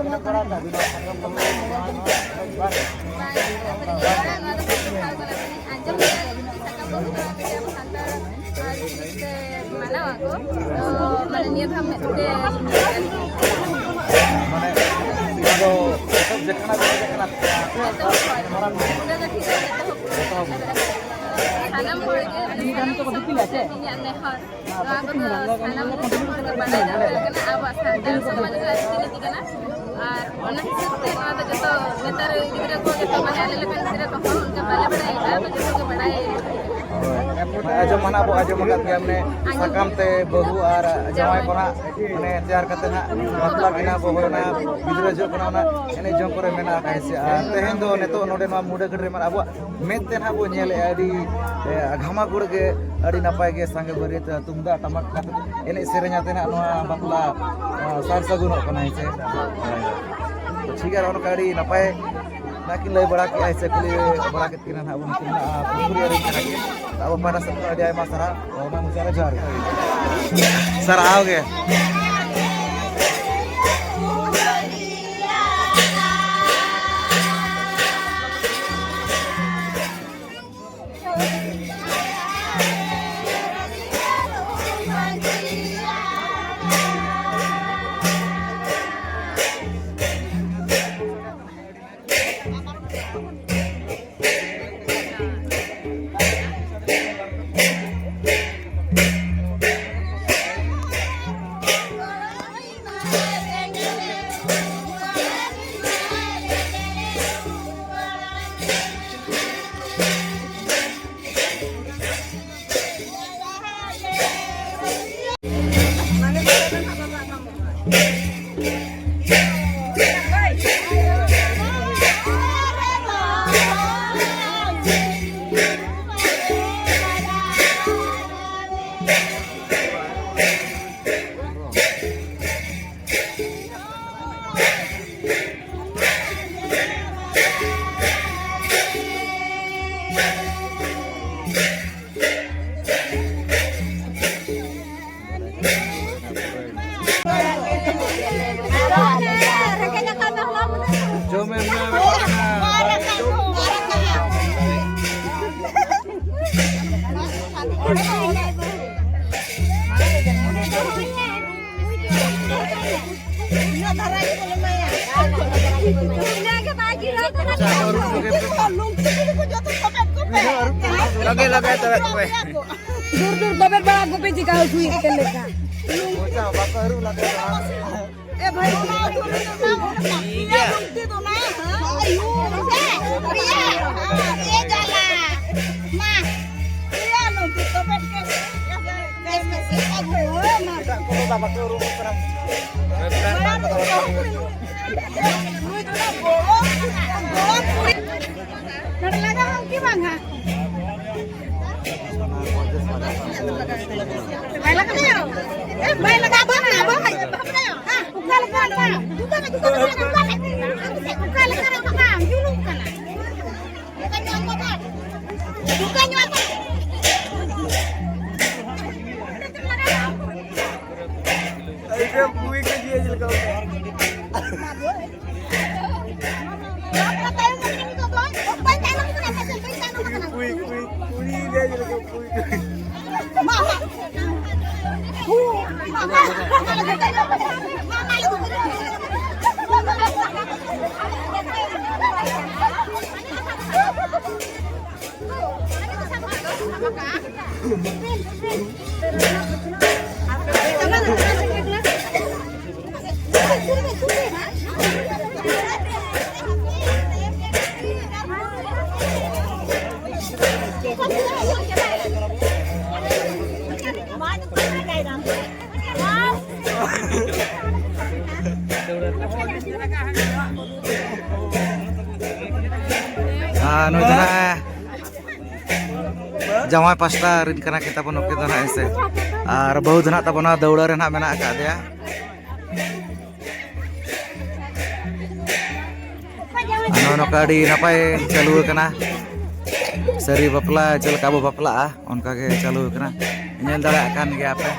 ᱧᱮᱞ ᱵᱟᱲᱟ ᱟᱠᱟᱫ ᱵᱤᱱᱟ ᱥᱟᱠᱟᱢ ᱵᱟᱹᱦᱩ ᱡᱟᱶᱟᱭ ᱱᱚᱣᱟ ᱵᱟᱝ? ᱟᱸᱡᱚᱢ ᱠᱟᱜ ᱜᱮᱭᱟ ᱥᱟᱠᱟᱢ ᱵᱟᱹᱦᱩ ᱡᱟᱶᱟᱭ ᱠᱟᱛᱮ ᱟᱵᱚ ᱥᱟᱱᱛᱟᱲ ᱟᱹᱨᱤᱪᱟᱹᱞᱤ ᱛᱮ ᱢᱟᱱᱟᱣ ᱟᱠᱚ᱾ ᱛᱚ, ᱢᱟᱱᱮ, ᱱᱤᱭᱟᱹ ᱫᱷᱟᱣ ᱢᱮᱫ ᱛᱮ ᱢᱟᱱᱮ, ᱚᱱᱟ ᱫᱚ ᱮᱛᱚᱦᱚᱵ ᱡᱮᱠᱷᱟᱱᱟᱜ ᱫᱚ ᱡᱮᱠᱷᱟᱱᱟᱜ ᱮᱛᱚᱦᱚᱵ ᱠᱷᱚᱱ ᱢᱟᱨᱟᱝ ᱯᱩᱨᱟᱹ ᱜᱟᱹᱴᱷᱤ ᱫᱚ ᱮᱛᱚᱦᱚᱵ ᱠᱷᱚᱱ᱾ ᱮᱛᱚᱦᱚᱵ᱾ ᱥᱟᱱᱟᱢ ᱦᱚᱲ ᱜᱮ ᱤᱧᱟᱹᱜ ᱱᱮᱦᱚᱨ, ᱱᱚᱣᱟ ᱠᱚᱫᱚ ᱥᱟᱱᱟᱢ ᱦᱚᱲ ᱜᱮ ᱵᱟᱲᱟᱭ ᱫᱚᱨᱠᱟᱨ ᱠᱟᱱᱟ, ᱟᱵᱚᱣᱟᱜ ᱥᱟᱱᱛᱟᱲ ᱥᱚᱢᱟᱡᱽ ᱨᱮᱱᱟᱜ ᱨᱤᱛᱤᱱᱤᱛᱤ ᱠᱟᱱᱟ᱾ ᱟᱨ ᱚᱱᱟ ᱦᱤᱥᱟᱹᱵ ᱛᱮ ᱱᱚᱣᱟ ᱫᱚ ᱡᱚᱛᱚ ᱱᱮᱛᱟᱨ ᱜᱤᱫᱽᱨᱟᱹ ᱠᱚ ᱡᱚᱛᱚ, ᱢᱟᱱᱮ, ᱟᱞᱮ ᱞᱮᱠᱟᱱ ᱜᱤᱫᱽᱨᱟᱹ ᱠᱚᱦᱚᱸ ᱚᱱᱠᱟ ᱵᱟᱞᱮ ᱵᱟᱲᱟᱭ ᱠᱟᱜᱼᱟ, ᱛᱚ ᱡᱚᱛᱚ ᱜᱮ ᱵᱟᱲᱟᱭ᱾ ᱦᱳᱭ᱾ ᱟᱸᱡᱚᱢ ᱢᱟ ᱱᱟᱜ ᱵᱚ ᱟᱸᱡᱚᱢ ᱟᱠᱟᱫ ᱜᱮᱭᱟ, ᱢᱟᱱᱮ, ᱟᱸᱡᱚᱢ᱾ ᱥᱟᱠᱟᱢ ᱛᱮ ᱵᱟᱹᱦᱩ ᱟᱨ ᱡᱟᱶᱟᱭ ᱠᱚ ᱱᱟᱜ, ᱢᱟᱱᱮ, ᱛᱮᱭᱟᱨ ᱠᱟᱛᱮ ᱱᱟᱜ ᱵᱟᱯᱞᱟ ᱠᱤᱱᱟ ᱵᱚ, ᱦᱳᱭ, ᱚᱱᱟ ᱜᱤᱫᱽᱨᱟᱹ ᱡᱚᱦᱚᱜ ᱠᱷᱚᱱᱟᱜ ᱚᱱᱟ ᱮᱱᱮᱡ ᱡᱚᱝ ᱠᱚᱨᱮ ᱢᱮᱱᱟᱜ ᱟᱠᱟᱫ, ᱦᱮᱸ ᱥᱮ᱾ ᱟᱨ ᱛᱮᱦᱮᱧ ᱫᱚ ᱱᱤᱛᱚᱜ ᱱᱚᱰᱮ ᱱᱚᱣᱟ ᱢᱩᱰᱟᱹ ᱜᱟᱹᱰ ᱨᱮ ᱢᱟᱱᱮ ᱟᱵᱚᱣᱟᱜ ᱢᱮᱫ ᱛᱮ ᱱᱟᱦᱟᱜ ᱵᱚ ᱧᱮᱞᱮᱜᱼᱟ, ᱟᱹᱰᱤ, ᱮ, ᱜᱷᱟᱢᱟᱜᱷᱩᱲ ᱜᱮ, ᱟᱹᱰᱤ ᱱᱟᱯᱟᱭ ᱜᱮ ᱥᱟᱸᱜᱮ ᱵᱟᱹᱨᱭᱟᱹᱛ ᱛᱩᱢᱫᱟᱜ ᱴᱟᱢᱟᱠ ᱠᱟᱛᱮ ᱮᱱᱮᱡ ᱥᱮᱨᱮᱧ ᱟᱛᱮ ᱱᱟᱦᱟᱜ ᱱᱚᱣᱟ ᱵᱟᱯᱞᱟ, ᱮ, ᱥᱟᱨ ᱥᱟᱹᱜᱩᱱᱚᱜ ᱠᱟᱱᱟ, ᱦᱮᱸ ᱥᱮ᱾ ᱴᱷᱤᱠ ᱜᱮᱭᱟ, ᱱᱚᱜᱼᱚ ᱱᱚᱝᱠᱟ ᱟᱹᱰᱤ ᱱᱟᱯᱟᱭ ᱱᱟᱦᱟᱜ ᱠᱤᱱ ᱞᱟᱹᱭ ᱵᱟᱲᱟ ᱠᱮᱜᱼᱟ, ᱦᱮᱸ ᱥᱮ, ᱠᱩᱞᱤ ᱵᱟᱲᱟ ᱠᱮᱫ ᱠᱤᱱᱟ ᱱᱟᱦᱟᱜ ᱵᱚᱱ, ᱩᱱᱠᱤᱱ ᱱᱟᱦᱟᱜ ᱠᱩᱠᱞᱤ ᱟᱹᱞᱤᱧ ᱠᱟᱱᱟ ᱠᱤᱱ᱾ ᱟᱵᱚ ᱯᱟᱦᱴᱟ ᱥᱮᱫ ᱠᱷᱚᱱ ᱟᱹᱰᱤ ᱟᱭᱢᱟ ᱥᱟᱨᱦᱟᱣ, ᱚᱱᱟ ᱢᱩᱪᱟᱹᱫ ᱨᱮ ᱡᱚᱦᱟᱨ ᱜᱮ᱾ ᱥᱟᱨᱦᱟᱣ ᱜᱮ᱾ ᱡᱚᱢᱮᱢ ᱧᱟᱢ᱾ ᱞᱟᱜᱮ, ᱞᱟᱜᱮ ᱛᱚᱵᱮ ᱠᱚᱯᱮ᱾ ᱫᱩᱨ ᱫᱩᱨ ᱫᱚᱵᱮᱨ ᱵᱟᱲᱟ ᱜᱩᱯᱤ ᱪᱤᱠᱟ ᱦᱩᱭᱩᱜ ᱠᱟᱱ ᱞᱮᱠᱟ᱾ ᱢᱚᱪᱟ ᱵᱟᱠᱚ ᱟᱹᱨᱩᱵ ᱞᱟᱜᱮ ᱫᱚ᱾ ᱮ ᱵᱷᱟᱹᱭ, ᱚᱱᱟ ᱟᱹᱛᱩ ᱨᱮ ᱫᱚ ᱚᱱᱟ ᱚᱲᱟᱜ ᱨᱮᱱᱟᱜ ᱯᱮᱭᱟ ᱞᱩᱝᱛᱤ ᱫᱚ ᱚᱱᱟ, ᱦᱮᱸ? ᱟᱭᱩ, ᱯᱮᱭᱟ, ᱦᱮᱸ, ᱯᱮᱭᱟ ᱡᱟᱞᱟ᱾ ᱢᱟ, ᱯᱮᱭᱟ ᱞᱩᱝᱛᱤ ᱛᱚᱵᱮ ᱠᱮ᱾ ᱵᱮᱥ, ᱵᱮᱥ, ᱵᱮᱥ, ᱟᱹᱜᱩ, ᱦᱳᱭ, ᱢᱟ᱾ ᱮᱴᱟᱜ ᱠᱚᱫᱚ ᱵᱟᱠᱚ ᱩᱨᱩᱢᱚᱜ ᱠᱟᱱᱟ᱾ ᱱᱩᱭ ᱫᱚ ᱚᱱᱟ ᱵᱚᱲᱚ, ᱵᱚᱲᱚ ᱠᱩᱲᱤ᱾ ᱱᱚᱰᱮ ᱞᱟᱜᱟᱣ ᱟᱢ ᱠᱤ ᱵᱟᱝᱟ? ᱵᱟᱭ ᱞᱟᱜᱟᱣ ᱮᱭᱟ᱾ ᱮ, ᱵᱟᱭ ᱞᱟᱜᱟᱣ ᱵᱟᱝᱟ, ᱵᱟᱭ, ᱵᱟᱭ ᱞᱟᱜᱟᱣ᱾ ᱦᱮᱸ, ᱚᱠᱟ ᱞᱮᱠᱟ ᱨᱮ ᱵᱟᱝ? ᱚᱠᱟ ᱞᱮᱠᱟ ᱨᱮ ᱵᱟᱝ? ᱡᱩᱞᱩᱜ ᱠᱟᱱᱟ᱾ ᱚᱠᱟ ᱧᱚᱜ ᱟᱠᱟᱱᱟ? ᱚᱠᱟ ᱧᱚᱜ ᱟᱠᱟᱱᱟ? ᱟᱹᱰᱤ ᱵᱩᱭ ᱠᱚ ᱡᱤᱭᱟᱹ ᱪᱮᱫ ᱞᱮᱠᱟ ᱵᱟᱝ? ᱟᱨ ᱱᱩᱭ ᱫᱚ ᱱᱟᱦᱟᱜ ᱡᱟᱶᱟᱭ ᱯᱟᱥᱴᱟ ᱨᱤᱱ ᱠᱟᱱᱟ ᱠᱤᱱ ᱛᱟᱵᱚᱱ ᱱᱩᱠᱤᱱ ᱫᱚ ᱱᱟᱦᱟᱜ, ᱦᱮᱸ ᱥᱮ᱾ ᱟᱨ ᱵᱟᱹᱦᱩ ᱫᱚ ᱱᱟᱦᱟᱜ ᱛᱟᱵᱚᱱ ᱱᱚᱣᱟ ᱫᱟᱹᱣᱲᱟᱹ ᱨᱮ ᱱᱟᱦᱟᱜ ᱢᱮᱱᱟᱜ ᱟᱠᱟᱫ ᱫᱮᱭᱟ᱾ ᱱᱚᱜᱼᱚ ᱱᱚᱝᱠᱟ ᱟᱹᱰᱤ ᱱᱟᱯᱟᱭ ᱪᱟᱹᱞᱩ ᱟᱠᱟᱱᱟ᱾ ᱥᱟᱹᱨᱤ ᱵᱟᱯᱞᱟ ᱪᱮᱫ ᱞᱮᱠᱟ ᱵᱚ ᱵᱟᱯᱞᱟᱜᱼᱟ, ᱚᱱᱠᱟ ᱜᱮ ᱪᱟᱹᱞᱩ ᱟᱠᱟᱱᱟ᱾ ᱧᱮᱞ ᱫᱟᱲᱮᱭᱟᱜ ᱠᱟᱱ ᱜᱮᱭᱟ ᱯᱮ᱾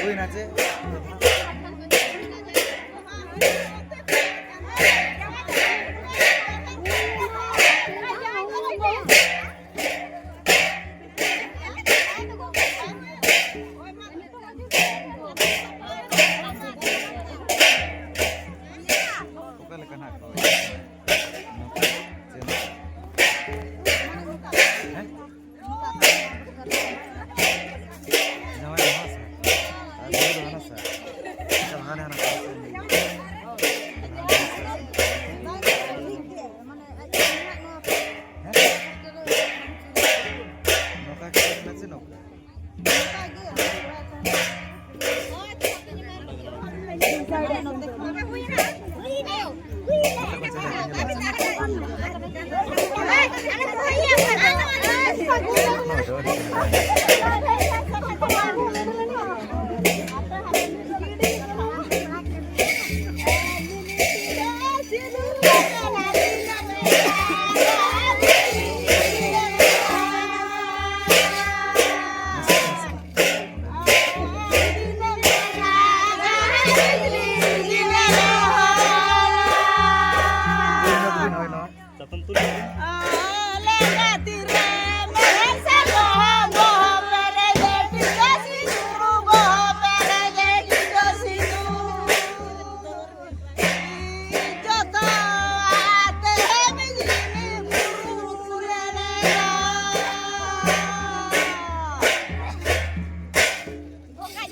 ᱦᱩᱭᱱᱟ ᱪᱮ? ᱚᱠᱟ ᱞᱮᱠᱟ ᱱᱟᱜ ᱠᱚ? ᱦᱮᱸ? ᱡᱟᱶᱟᱭ ᱫᱚ ᱦᱟᱱᱟ ᱥᱮᱫ᱾ ᱟᱨ ᱵᱟᱹᱦᱩ ᱫᱚ ᱦᱟᱱᱟ ᱥᱮᱫ᱾ ᱪᱟᱞ ᱦᱟᱱᱮ ᱦᱟᱱᱟ ᱥᱮᱫ᱾ ᱦᱮᱸ? ᱱᱚᱝᱠᱟ ᱜᱮ ᱱᱟᱥᱮ ᱱᱚᱝᱠᱟ᱾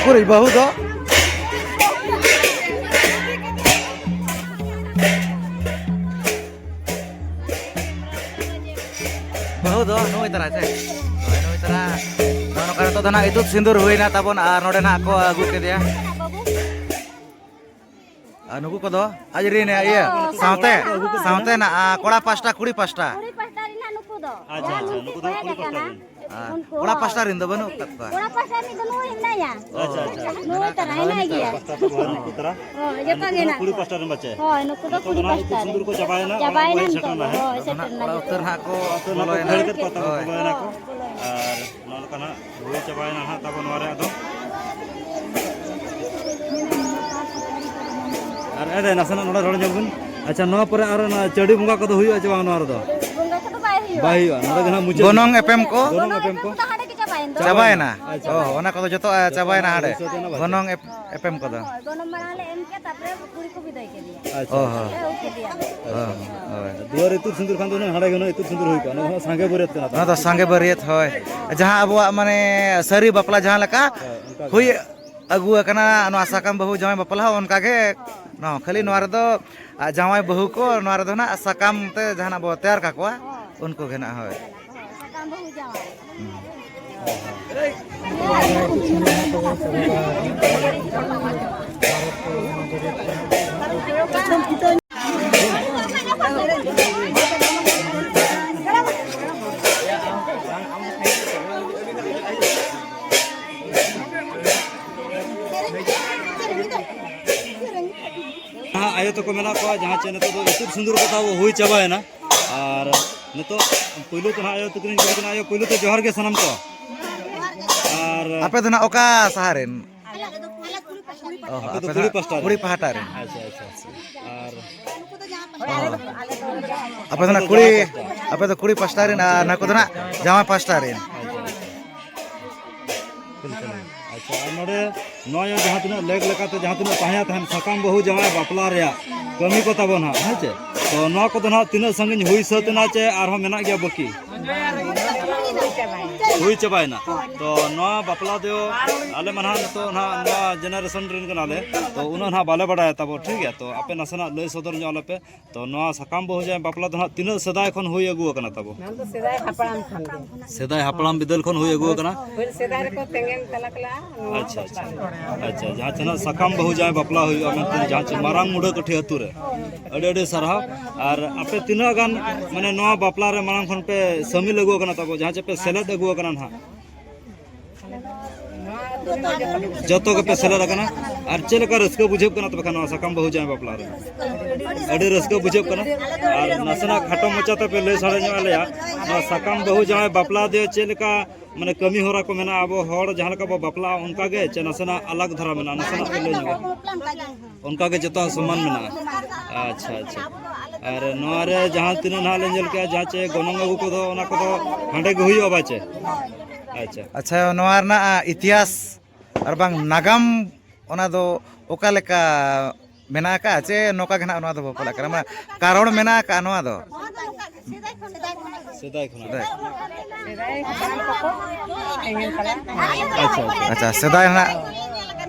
ᱩᱠᱩᱨᱤᱡ ᱵᱟᱹᱦᱩ ᱫᱚ? ᱵᱟᱹᱦᱩ ᱫᱚ ᱱᱩᱭ ᱛᱟᱨᱟ ᱥᱮ? ᱦᱳᱭ, ᱱᱩᱭ ᱛᱟᱨᱟ᱾ ᱱᱚᱜᱼᱚ ᱱᱚᱝᱠᱟ ᱱᱤᱛᱚᱜ ᱫᱚ ᱱᱟᱜ ᱤᱛᱩᱫ ᱥᱤᱸᱫᱩᱨ ᱦᱩᱭᱱᱟ ᱛᱟᱵᱚᱱ ᱟᱨ ᱱᱚᱰᱮ ᱱᱟᱜ ᱠᱚ ᱟᱹᱜᱩ ᱠᱮᱫᱮᱭᱟ᱾ ᱟᱨ ᱱᱩᱠᱩ ᱠᱚᱫᱚ ᱟᱡ ᱨᱮᱱ ᱤᱭᱟᱹ ᱥᱟᱶᱛᱮ, ᱥᱟᱶᱛᱮ ᱱᱟᱜ, ᱟ, ᱠᱚᱲᱟ ᱯᱟᱥᱴᱟ, ᱠᱩᱲᱤ ᱯᱟᱥᱴᱟ᱾ ᱠᱩᱲᱤ ᱯᱟᱥᱴᱟ ᱨᱮᱱ ᱱᱟᱜ ᱱᱩᱠᱩ ᱫᱚ᱾ ᱟᱪᱪᱷᱟ, ᱟᱪᱪᱷᱟ, ᱱᱩᱠᱩ ᱫᱚ ᱠᱩᱲᱤ ᱯᱟᱥᱴᱟ ᱨᱮᱱ᱾ ᱟᱨ ᱩᱱᱠᱩ ᱠᱚᱲᱟ ᱯᱟᱥᱴᱟ ᱨᱮᱱ ᱫᱚ ᱵᱟᱹᱱᱩᱜ ᱟᱠᱟᱫ ᱠᱚᱣᱟ? ᱠᱚᱲᱟ ᱯᱟᱥᱴᱟ ᱨᱮᱱ ᱫᱚ ᱱᱩᱭ ᱢᱮᱱᱟᱭᱟ᱾ ᱟᱪᱪᱷᱟ, ᱟᱪᱪᱷᱟ᱾ ᱱᱩᱭ ᱛᱟᱨᱟ ᱦᱮᱱᱟᱭ ᱜᱮᱭᱟ᱾ ᱯᱟᱥᱴᱟ ᱫᱚ ᱵᱟᱹᱱᱩᱜ ᱠᱚ ᱛᱟᱨᱟ᱾ ᱦᱳᱭ, ᱡᱚᱛᱚ ᱜᱮ ᱱᱩᱠᱩ ᱫᱚ ᱦᱮᱱᱟᱜ ᱠᱩᱲᱤ ᱠᱚᱣᱟ᱾ ᱯᱟᱥᱴᱟ ᱨᱮᱱ ᱵᱟᱪᱮ? ᱦᱳᱭ, ᱱᱩᱠᱩ ᱫᱚ ᱠᱩᱲᱤ ᱯᱟᱥᱴᱟ ᱨᱮᱱ᱾ ᱥᱤᱸᱫᱩᱨ ᱠᱚ ᱪᱟᱵᱟᱭᱮᱱᱟ, ᱪᱟᱵᱟᱭᱮᱱᱟ ᱚᱲᱟᱜ ᱠᱚ ᱱᱩᱠᱩ ᱥᱮᱴᱮᱨ ᱫᱚ᱾ ᱮᱱᱟ, ᱦᱮᱸ? ᱦᱳᱭ, ᱥᱮᱴᱮᱨ ᱮᱱᱟ᱾ ᱚᱲᱟᱜ ᱩᱛᱟᱹᱨ ᱱᱟᱦᱟᱜ ᱠᱚ ᱟᱫᱚ ᱱᱩᱠᱩ ᱵᱚᱞᱚᱭᱮᱱᱟ᱾ ᱠᱷᱟᱹᱲ ᱠᱮᱫ ᱠᱚᱣᱟ ᱛᱟᱠᱚ, ᱦᱳᱭ᱾ ᱵᱚᱞᱚᱭᱮᱱᱟ ᱠᱚ᱾ ᱦᱳᱭ, ᱵᱚᱞᱚᱭᱮᱱᱟ᱾ ᱟᱨ ᱱᱚᱜᱼᱚ ᱱᱚᱝᱠᱟ ᱱᱟᱦᱟᱜ ᱦᱩᱭ ᱪᱟᱵᱟᱭᱮᱱᱟ ᱱᱟᱦᱟᱜ ᱛᱟᱵᱚ ᱱᱚᱣᱟ ᱨᱮᱭᱟᱜ ᱫᱚ᱾ ᱟᱨ ᱮᱸᱰᱮ ᱱᱟᱥᱮᱱᱟᱜ ᱱᱚᱰᱮ ᱨᱚᱲ ᱧᱚᱜ ᱵᱤᱱ᱾ ᱟᱪᱪᱷᱟ, ᱱᱚᱣᱟ ᱯᱚᱨᱮ ᱟᱨᱚ ᱚᱱᱟ ᱪᱟᱹᱰᱤ ᱵᱚᱸᱜᱟ ᱠᱚᱫᱚ ᱦᱩᱭᱩᱜᱼᱟ ᱪᱮ ᱵᱟᱝ ᱱᱚᱣᱟ ᱨᱮᱫᱚ? ᱵᱚᱸᱜᱟ ᱠᱚᱫᱚ ᱵᱟᱭ ᱦᱩᱭᱩᱜᱼᱟ᱾ ᱵᱟᱭ ᱦᱩᱭᱩᱜᱼᱟ, ᱱᱚᱰᱮ ᱜᱮ ᱱᱟᱦᱟᱜ ᱢᱩᱪᱟᱹᱫ᱾ ᱜᱚᱱᱚᱝ ᱮᱯᱮᱢ ᱠᱚ? ᱜᱚᱱᱚᱝ ᱮᱯᱮᱢ ᱠᱚ? ᱫᱚ ᱦᱟᱸᱰᱮ ᱜᱮ ᱪᱟᱵᱟᱭᱮᱱ ᱫᱚ᱾ ᱪᱟᱵᱟᱭᱮᱱᱟ? ᱟᱪᱪᱷᱟ᱾ ᱚ, ᱚᱱᱟ ᱠᱚᱫᱚ ᱡᱚᱛᱚ, ᱟ, ᱪᱟᱵᱟᱭᱮᱱᱟ ᱦᱟᱸᱰᱮ᱾ ᱡᱚᱛᱚ ᱚᱱᱟ ᱵᱟᱪᱮ? ᱜᱚᱱᱚᱝ ᱮᱯ-, ᱮᱯᱮᱢ ᱠᱚᱫᱚ᱾ ᱦᱳᱭ, ᱜᱚᱱᱚᱝ ᱢᱟᱲᱟᱝ ᱞᱮ ᱮᱢ ᱠᱮᱫ, ᱛᱟᱨᱯᱚᱨᱮ ᱠᱩᱲᱤ ᱠᱚ ᱵᱤᱫᱟᱹᱭ ᱠᱮᱫᱮᱭᱟ᱾ ᱟᱪᱪᱷᱟ, ᱚ, ᱟᱪᱪᱷᱟ᱾ ᱦᱚᱸ᱾ ᱦᱳᱭ᱾ ᱫᱩᱣᱟᱨ ᱤᱛᱩᱫ ᱥᱤᱸᱫᱩᱨ ᱠᱷᱟᱱ ᱫᱚ ᱦᱩᱱᱟᱹᱝ ᱦᱟᱸᱰᱮ ᱜᱮ ᱦᱩᱱᱟᱹᱝ ᱤᱛᱩᱫ ᱥᱤᱸᱫᱩᱨ ᱦᱩᱭ ᱠᱚᱜᱼᱟ᱾ ᱱᱚᱣᱟ ᱫᱚ ᱥᱟᱸᱜᱮ ᱵᱟᱹᱨᱭᱟᱹᱛ ᱠᱟᱱᱟ ᱛᱚ᱾ ᱱᱚᱣᱟ ᱫᱚ ᱥᱟᱸᱜᱮ ᱵᱟᱹᱨᱭᱟᱹᱛ, ᱦᱳᱭ᱾ ᱡᱟᱦᱟᱸ ᱟᱵᱚᱣᱟᱜ ᱢᱟᱱᱮ ᱥᱟᱹᱨᱤ ᱵᱟᱯᱞᱟ ᱡᱟᱦᱟᱸ ᱞᱮᱠᱟ ᱦᱳᱭ, ᱚᱱᱠᱟ ᱜᱮ᱾ ᱦᱩᱭ ᱟᱹᱜᱩ ᱟᱠᱟᱱᱟ, ᱱᱚᱣᱟ ᱥᱟᱠᱟᱢ ᱵᱟᱹᱦᱩ ᱡᱟᱶᱟᱭ ᱵᱟᱯᱞᱟ ᱦᱚᱸ ᱚᱱᱠᱟ ᱜᱮ᱾ ᱱᱚᱣᱟ, ᱠᱷᱟᱹᱞᱤ ᱱᱚᱣᱟ ᱨᱮᱫᱚ, ᱟ, ᱡᱟᱶᱟᱭ ᱵᱟᱹᱦᱩ ᱠᱚ ᱱᱚᱣᱟ ᱨᱮᱫᱚ ᱱᱟᱜ ᱥᱟᱠᱟᱢ ᱛᱮ ᱡᱟᱦᱟᱱᱟᱜ ᱵᱚ ᱛᱮᱭᱟᱨ ᱠᱟᱠᱚᱣᱟ, ᱩᱱᱠᱩ ᱜᱮ ᱱᱟᱜ, ᱦᱳᱭ᱾ ᱥᱟᱠᱟᱢ ᱵᱟᱹᱦᱩ ᱡᱟᱶᱟᱭ᱾ ᱦᱩᱸ᱾ ᱠᱚ ᱢᱮᱱᱟᱜ ᱠᱚᱣᱟ, ᱡᱟᱦᱟᱸ ᱪᱮ ᱱᱤᱛᱚᱜ ᱫᱚ ᱤᱛᱩᱫ ᱥᱤᱸᱫᱩᱨ ᱠᱚ ᱛᱟᱵᱚ ᱦᱩᱭ ᱪᱟᱵᱟᱭᱮᱱᱟ᱾ ᱟᱨ ᱱᱤᱛᱚᱜ ᱯᱩᱭᱞᱩ ᱛᱮ ᱱᱟᱦᱟᱜ ᱟᱭᱳ ᱛᱟᱹᱠᱤᱱ ᱠᱩᱞᱤ ᱠᱤᱱᱟ᱾ ᱟᱭᱳ, ᱯᱩᱭᱞᱩ ᱛᱮ ᱡᱚᱦᱟᱨ ᱜᱮ ᱥᱟᱱᱟᱢ ᱠᱚ᱾ ᱟᱨ ᱟᱯᱮ ᱫᱚ ᱱᱟᱜ ᱚᱠᱟ ᱥᱟᱦᱟ ᱨᱮᱱ? ᱚ, ᱟᱯᱮ ᱫᱚ ᱟᱯᱮ ᱫᱚ ᱠᱩᱲᱤ ᱱᱟᱜ ᱯᱟᱥᱴᱟ ᱨᱮᱱ? ᱠᱩᱲᱤ ᱯᱟᱦᱴᱟ ᱨᱮᱱ᱾ ᱟᱪᱪᱷᱟ, ᱟᱪᱪᱷᱟ, ᱟᱪᱪᱷᱟ᱾ ᱟᱨ ᱚ, ᱟᱯᱮ ᱫᱚ ᱱᱟᱜ ᱠᱩᱲᱤ, ᱡᱟᱶᱟᱭ ᱯᱟᱥᱴᱟ᱾ ᱟᱯᱮ ᱫᱚ ᱠᱩᱲᱤ ᱯᱟᱥᱴᱟ ᱨᱮᱱ ᱟᱨ ᱱᱟᱠᱚ ᱫᱚ ᱱᱟᱜ ᱡᱟᱶᱟᱭ ᱯᱟᱥᱴᱟ ᱨᱮᱱ᱾ ᱟᱪᱪᱷᱟ, ᱟᱪᱪᱷᱟ᱾ ᱟᱪᱪᱷᱟ, ᱟᱨ ᱱᱚᱰᱮ ᱱᱚᱣᱟ ᱡᱟᱦᱟᱸ ᱛᱤᱱᱟᱹᱜ ᱞᱮᱠ ᱞᱮᱠᱟᱛᱮ ᱡᱟᱦᱟᱸ ᱛᱤᱱᱟᱹᱜ ᱛᱟᱦᱮᱸ ᱛᱟᱦᱮᱱ ᱥᱟᱠᱟᱢ ᱵᱟᱹᱦᱩ ᱡᱟᱶᱟᱭ ᱵᱟᱯᱞᱟ ᱨᱮᱭᱟᱜ ᱠᱟᱹᱢᱤ ᱠᱚ ᱛᱟᱵᱚᱱ ᱦᱟᱸᱜ, ᱦᱮᱸ ᱪᱮ? ᱛᱚ ᱱᱚᱣᱟ ᱠᱚᱫᱚ ᱱᱟᱦᱟᱜ ᱛᱤᱱᱟᱹᱜ ᱥᱟᱺᱜᱤᱧ ᱦᱩᱭ ᱥᱟᱹᱛ ᱮᱱᱟ ᱪᱮ ᱟᱨᱦᱚᱸ ᱢᱮᱱᱟᱜ ᱜᱮᱭᱟ ᱵᱟᱹᱠᱤ? ᱦᱩᱭ ᱪᱟᱵᱟᱭᱮᱱᱟ᱾ ᱛᱚ ᱱᱚᱣᱟ ᱵᱟᱯᱞᱟ ᱫᱚ ᱟᱞᱮ ᱢᱟ ᱱᱟᱦᱟᱜ ᱱᱤᱛᱚᱜ ᱱᱟᱦᱟᱜ ᱱᱚᱣᱟ ᱡᱮᱱᱟᱨᱮᱥᱚᱱ ᱨᱮᱱ ᱠᱟᱱᱟᱞᱮ, ᱛᱚ ᱩᱱᱟᱹᱜ ᱱᱟᱦᱟᱜ ᱵᱟᱞᱮ ᱵᱟᱰᱟᱭᱟ ᱛᱟᱵᱚ, ᱴᱷᱤᱠ ᱜᱮᱭᱟ? ᱛᱚ ᱟᱯᱮ ᱱᱟᱥᱮᱱᱟᱜ ᱞᱟᱹᱭ ᱥᱚᱫᱚᱨ ᱧᱚᱜ ᱟᱞᱮ ᱯᱮ᱾ ᱛᱚ ᱱᱚᱣᱟ ᱥᱟᱠᱟᱢ ᱵᱟᱹᱦᱩ ᱡᱟᱶᱟᱭ ᱵᱟᱯᱞᱟ ᱫᱚ ᱱᱟᱦᱟᱜ ᱛᱤᱱᱟᱹᱜ ᱥᱮᱫᱟᱭ ᱠᱷᱚᱱ ᱦᱩᱭ ᱟᱹᱜᱩ ᱟᱠᱟᱱᱟ ᱛᱟᱵᱚ? ᱱᱚᱣᱟ ᱫᱚ ᱥᱮᱫᱟᱭ ᱦᱟᱯᱲᱟᱢ ᱠᱷᱚᱱ ᱜᱮ᱾ ᱥᱮᱫᱟᱭ ᱦᱟᱯᱲᱟᱢ ᱵᱤᱫᱟᱹᱞ ᱠᱷᱚᱱ ᱦᱩᱭ ᱟᱹᱜᱩ ᱟᱠᱟᱱᱟ? ᱦᱳᱭ, ᱥᱮᱫᱟᱭ ᱨᱮᱠᱚ ᱛᱮᱸᱜᱮᱱ ᱛᱟᱞᱟ ᱠᱟᱱᱟ᱾ ᱟᱪᱪᱷᱟ, ᱟᱪᱪᱷᱟ᱾ ᱟᱪᱪᱷᱟ, ᱡᱟᱦᱟᱸ ᱛᱤᱱᱟᱹᱜ ᱥᱟᱠᱟᱢ ᱵᱟᱹᱦᱩ ᱡᱟᱶᱟᱭ ᱵᱟᱯᱞᱟ ᱦᱩᱭᱩᱜᱼᱟ ᱢᱮᱱᱛᱮ ᱡᱟᱦᱟᱸ ᱪᱮ ᱢᱟᱨᱟᱝ ᱢᱩᱰᱟᱹ ᱠᱟᱹᱴᱷᱤ ᱟᱹᱛᱩ ᱨᱮ ᱟᱹᱰᱤ ᱟᱹᱰᱤ ᱥᱟᱨᱦᱟᱣ᱾ ᱟᱨ ᱟᱯᱮ ᱛᱤᱱᱟᱹᱜ ᱜᱟᱱ ᱢᱟᱱᱮ ᱱᱚᱣᱟ ᱵᱟᱯᱞᱟ ᱨᱮ ᱢᱟᱲᱟᱝ ᱠᱷᱚᱱ ᱯᱮ ᱥᱟᱹᱢᱤᱞ ᱟᱹᱜᱩ ᱟᱠᱟᱱᱟ ᱛᱟᱵᱚ, ᱡᱟᱦᱟᱸ ᱪᱮ ᱯᱮ ᱥᱮᱞᱮᱫ ᱟᱹᱜᱩ ᱟᱠᱟᱱᱟ ᱱᱟᱦᱟᱜ? ᱡᱚᱛᱚ ᱜᱮᱯᱮ ᱥᱮᱞᱮᱫ ᱟᱠᱟᱱᱟ᱾ ᱟᱨ ᱪᱮᱫ ᱞᱮᱠᱟ ᱨᱟᱹᱥᱠᱟᱹ ᱵᱩᱡᱷᱟᱹᱜ ᱠᱟᱱᱟ ᱛᱚᱵᱮ ᱠᱷᱟᱱ ᱱᱚᱣᱟ ᱥᱟᱠᱟᱢ ᱵᱟᱹᱦᱩ ᱡᱟᱶᱟᱭ ᱵᱟᱯᱞᱟ ᱨᱮ? ᱟᱹᱰᱤ ᱨᱟᱹᱥᱠᱟᱹ ᱵᱩᱡᱷᱟᱹᱜ ᱠᱟᱱᱟ᱾ ᱟᱨ ᱱᱟᱥᱮᱱᱟᱜ ᱠᱷᱟᱴᱚ ᱢᱟᱪᱷᱟ ᱛᱮᱯᱮ ᱞᱟᱹᱭ ᱥᱟᱰᱮ ᱧᱚᱜ ᱟᱞᱮᱭᱟ, ᱱᱚᱣᱟ ᱥᱟᱠᱟᱢ ᱵᱟᱹᱦᱩ ᱡᱟᱶᱟᱭ ᱵᱟᱯᱞᱟ ᱫᱚ ᱪᱮᱫ ᱞᱮᱠᱟ, ᱢᱟᱱᱮ, ᱠᱟᱹᱢᱤ ᱦᱚᱨᱟ ᱠᱚ ᱢᱮᱱᱟᱜᱼᱟ ᱟᱵᱚ ᱦᱚᱲ ᱡᱟᱦᱟᱸ ᱞᱮᱠᱟ ᱵᱚ ᱵᱟᱯᱞᱟᱜᱼᱟ ᱚᱱᱠᱟ ᱜᱮ ᱪᱮ ᱱᱟᱥᱮᱱᱟᱜ ᱟᱞᱟᱜᱽ ᱫᱷᱟᱨᱟ ᱢᱮᱱᱟᱜᱼᱟ? ᱱᱟᱥᱮᱱᱟᱜ ᱯᱮ ᱞᱟᱹᱭ ᱧᱚᱜᱟ᱾ ᱚᱱᱠᱟ ᱜᱮ ᱡᱚᱛᱚᱣᱟᱜ ᱥᱚᱢᱟᱱ ᱢᱮᱱᱟᱜᱼᱟ? ᱟᱪᱪᱷᱟ, ᱟᱪᱪᱷᱟ᱾ ᱟᱨ ᱱᱚᱣᱟ ᱨᱮ ᱡᱟᱦᱟᱸ ᱛᱤᱱᱟᱹᱜ ᱱᱟᱦᱟᱜ ᱞᱮ ᱧᱮᱞ ᱠᱮᱜᱼᱟ, ᱡᱟᱦᱟᱸ ᱪᱮ ᱜᱚᱱᱚᱝ ᱟᱹᱜᱩ ᱠᱚᱫᱚ ᱚᱱᱟ ᱠᱚᱫᱚ ᱦᱟᱸᱰᱮ ᱜᱮ ᱦᱩᱭᱩᱜᱼᱟ ᱵᱟᱪᱮ? ᱟᱪᱪᱷᱟ᱾ ᱟᱪᱪᱷᱟ, ᱱᱚᱣᱟ ᱨᱮᱱᱟᱜ, ᱟ, ᱤᱛᱤᱦᱟᱥ ᱟᱨ ᱵᱟᱝ ᱱᱟᱜᱟᱢ ᱚᱱᱟ ᱫᱚ ᱚᱠᱟ ᱞᱮᱠᱟ ᱢᱮᱱᱟᱜ ᱟᱠᱟᱫᱼᱟ ᱪᱮ ᱱᱚᱝᱠᱟ ᱜᱮ ᱱᱟᱦᱟᱜ ᱱᱚᱣᱟ ᱫᱚ ᱵᱟᱯᱞᱟᱜ ᱠᱟᱱᱟ? ᱢᱟᱱᱮ ᱠᱟᱨᱚᱱ ᱢᱮᱱᱟᱜ ᱟᱠᱟᱫᱼᱟ ᱱᱚᱣᱟ ᱫᱚ? ᱥᱮᱫᱟᱭ ᱠᱷᱚᱱᱟᱜ᱾ ᱥᱮᱫᱟᱭ ᱦᱟᱯᱲᱟᱢ ᱠᱚᱠᱚ ᱮᱱᱮᱡ ᱠᱟᱱᱟ᱾ ᱟᱪᱪᱷᱟ, ᱟᱪᱪᱷᱟ᱾ ᱟᱪᱪᱷᱟ, ᱥᱮᱫᱟᱭ ᱦᱟᱸᱜ,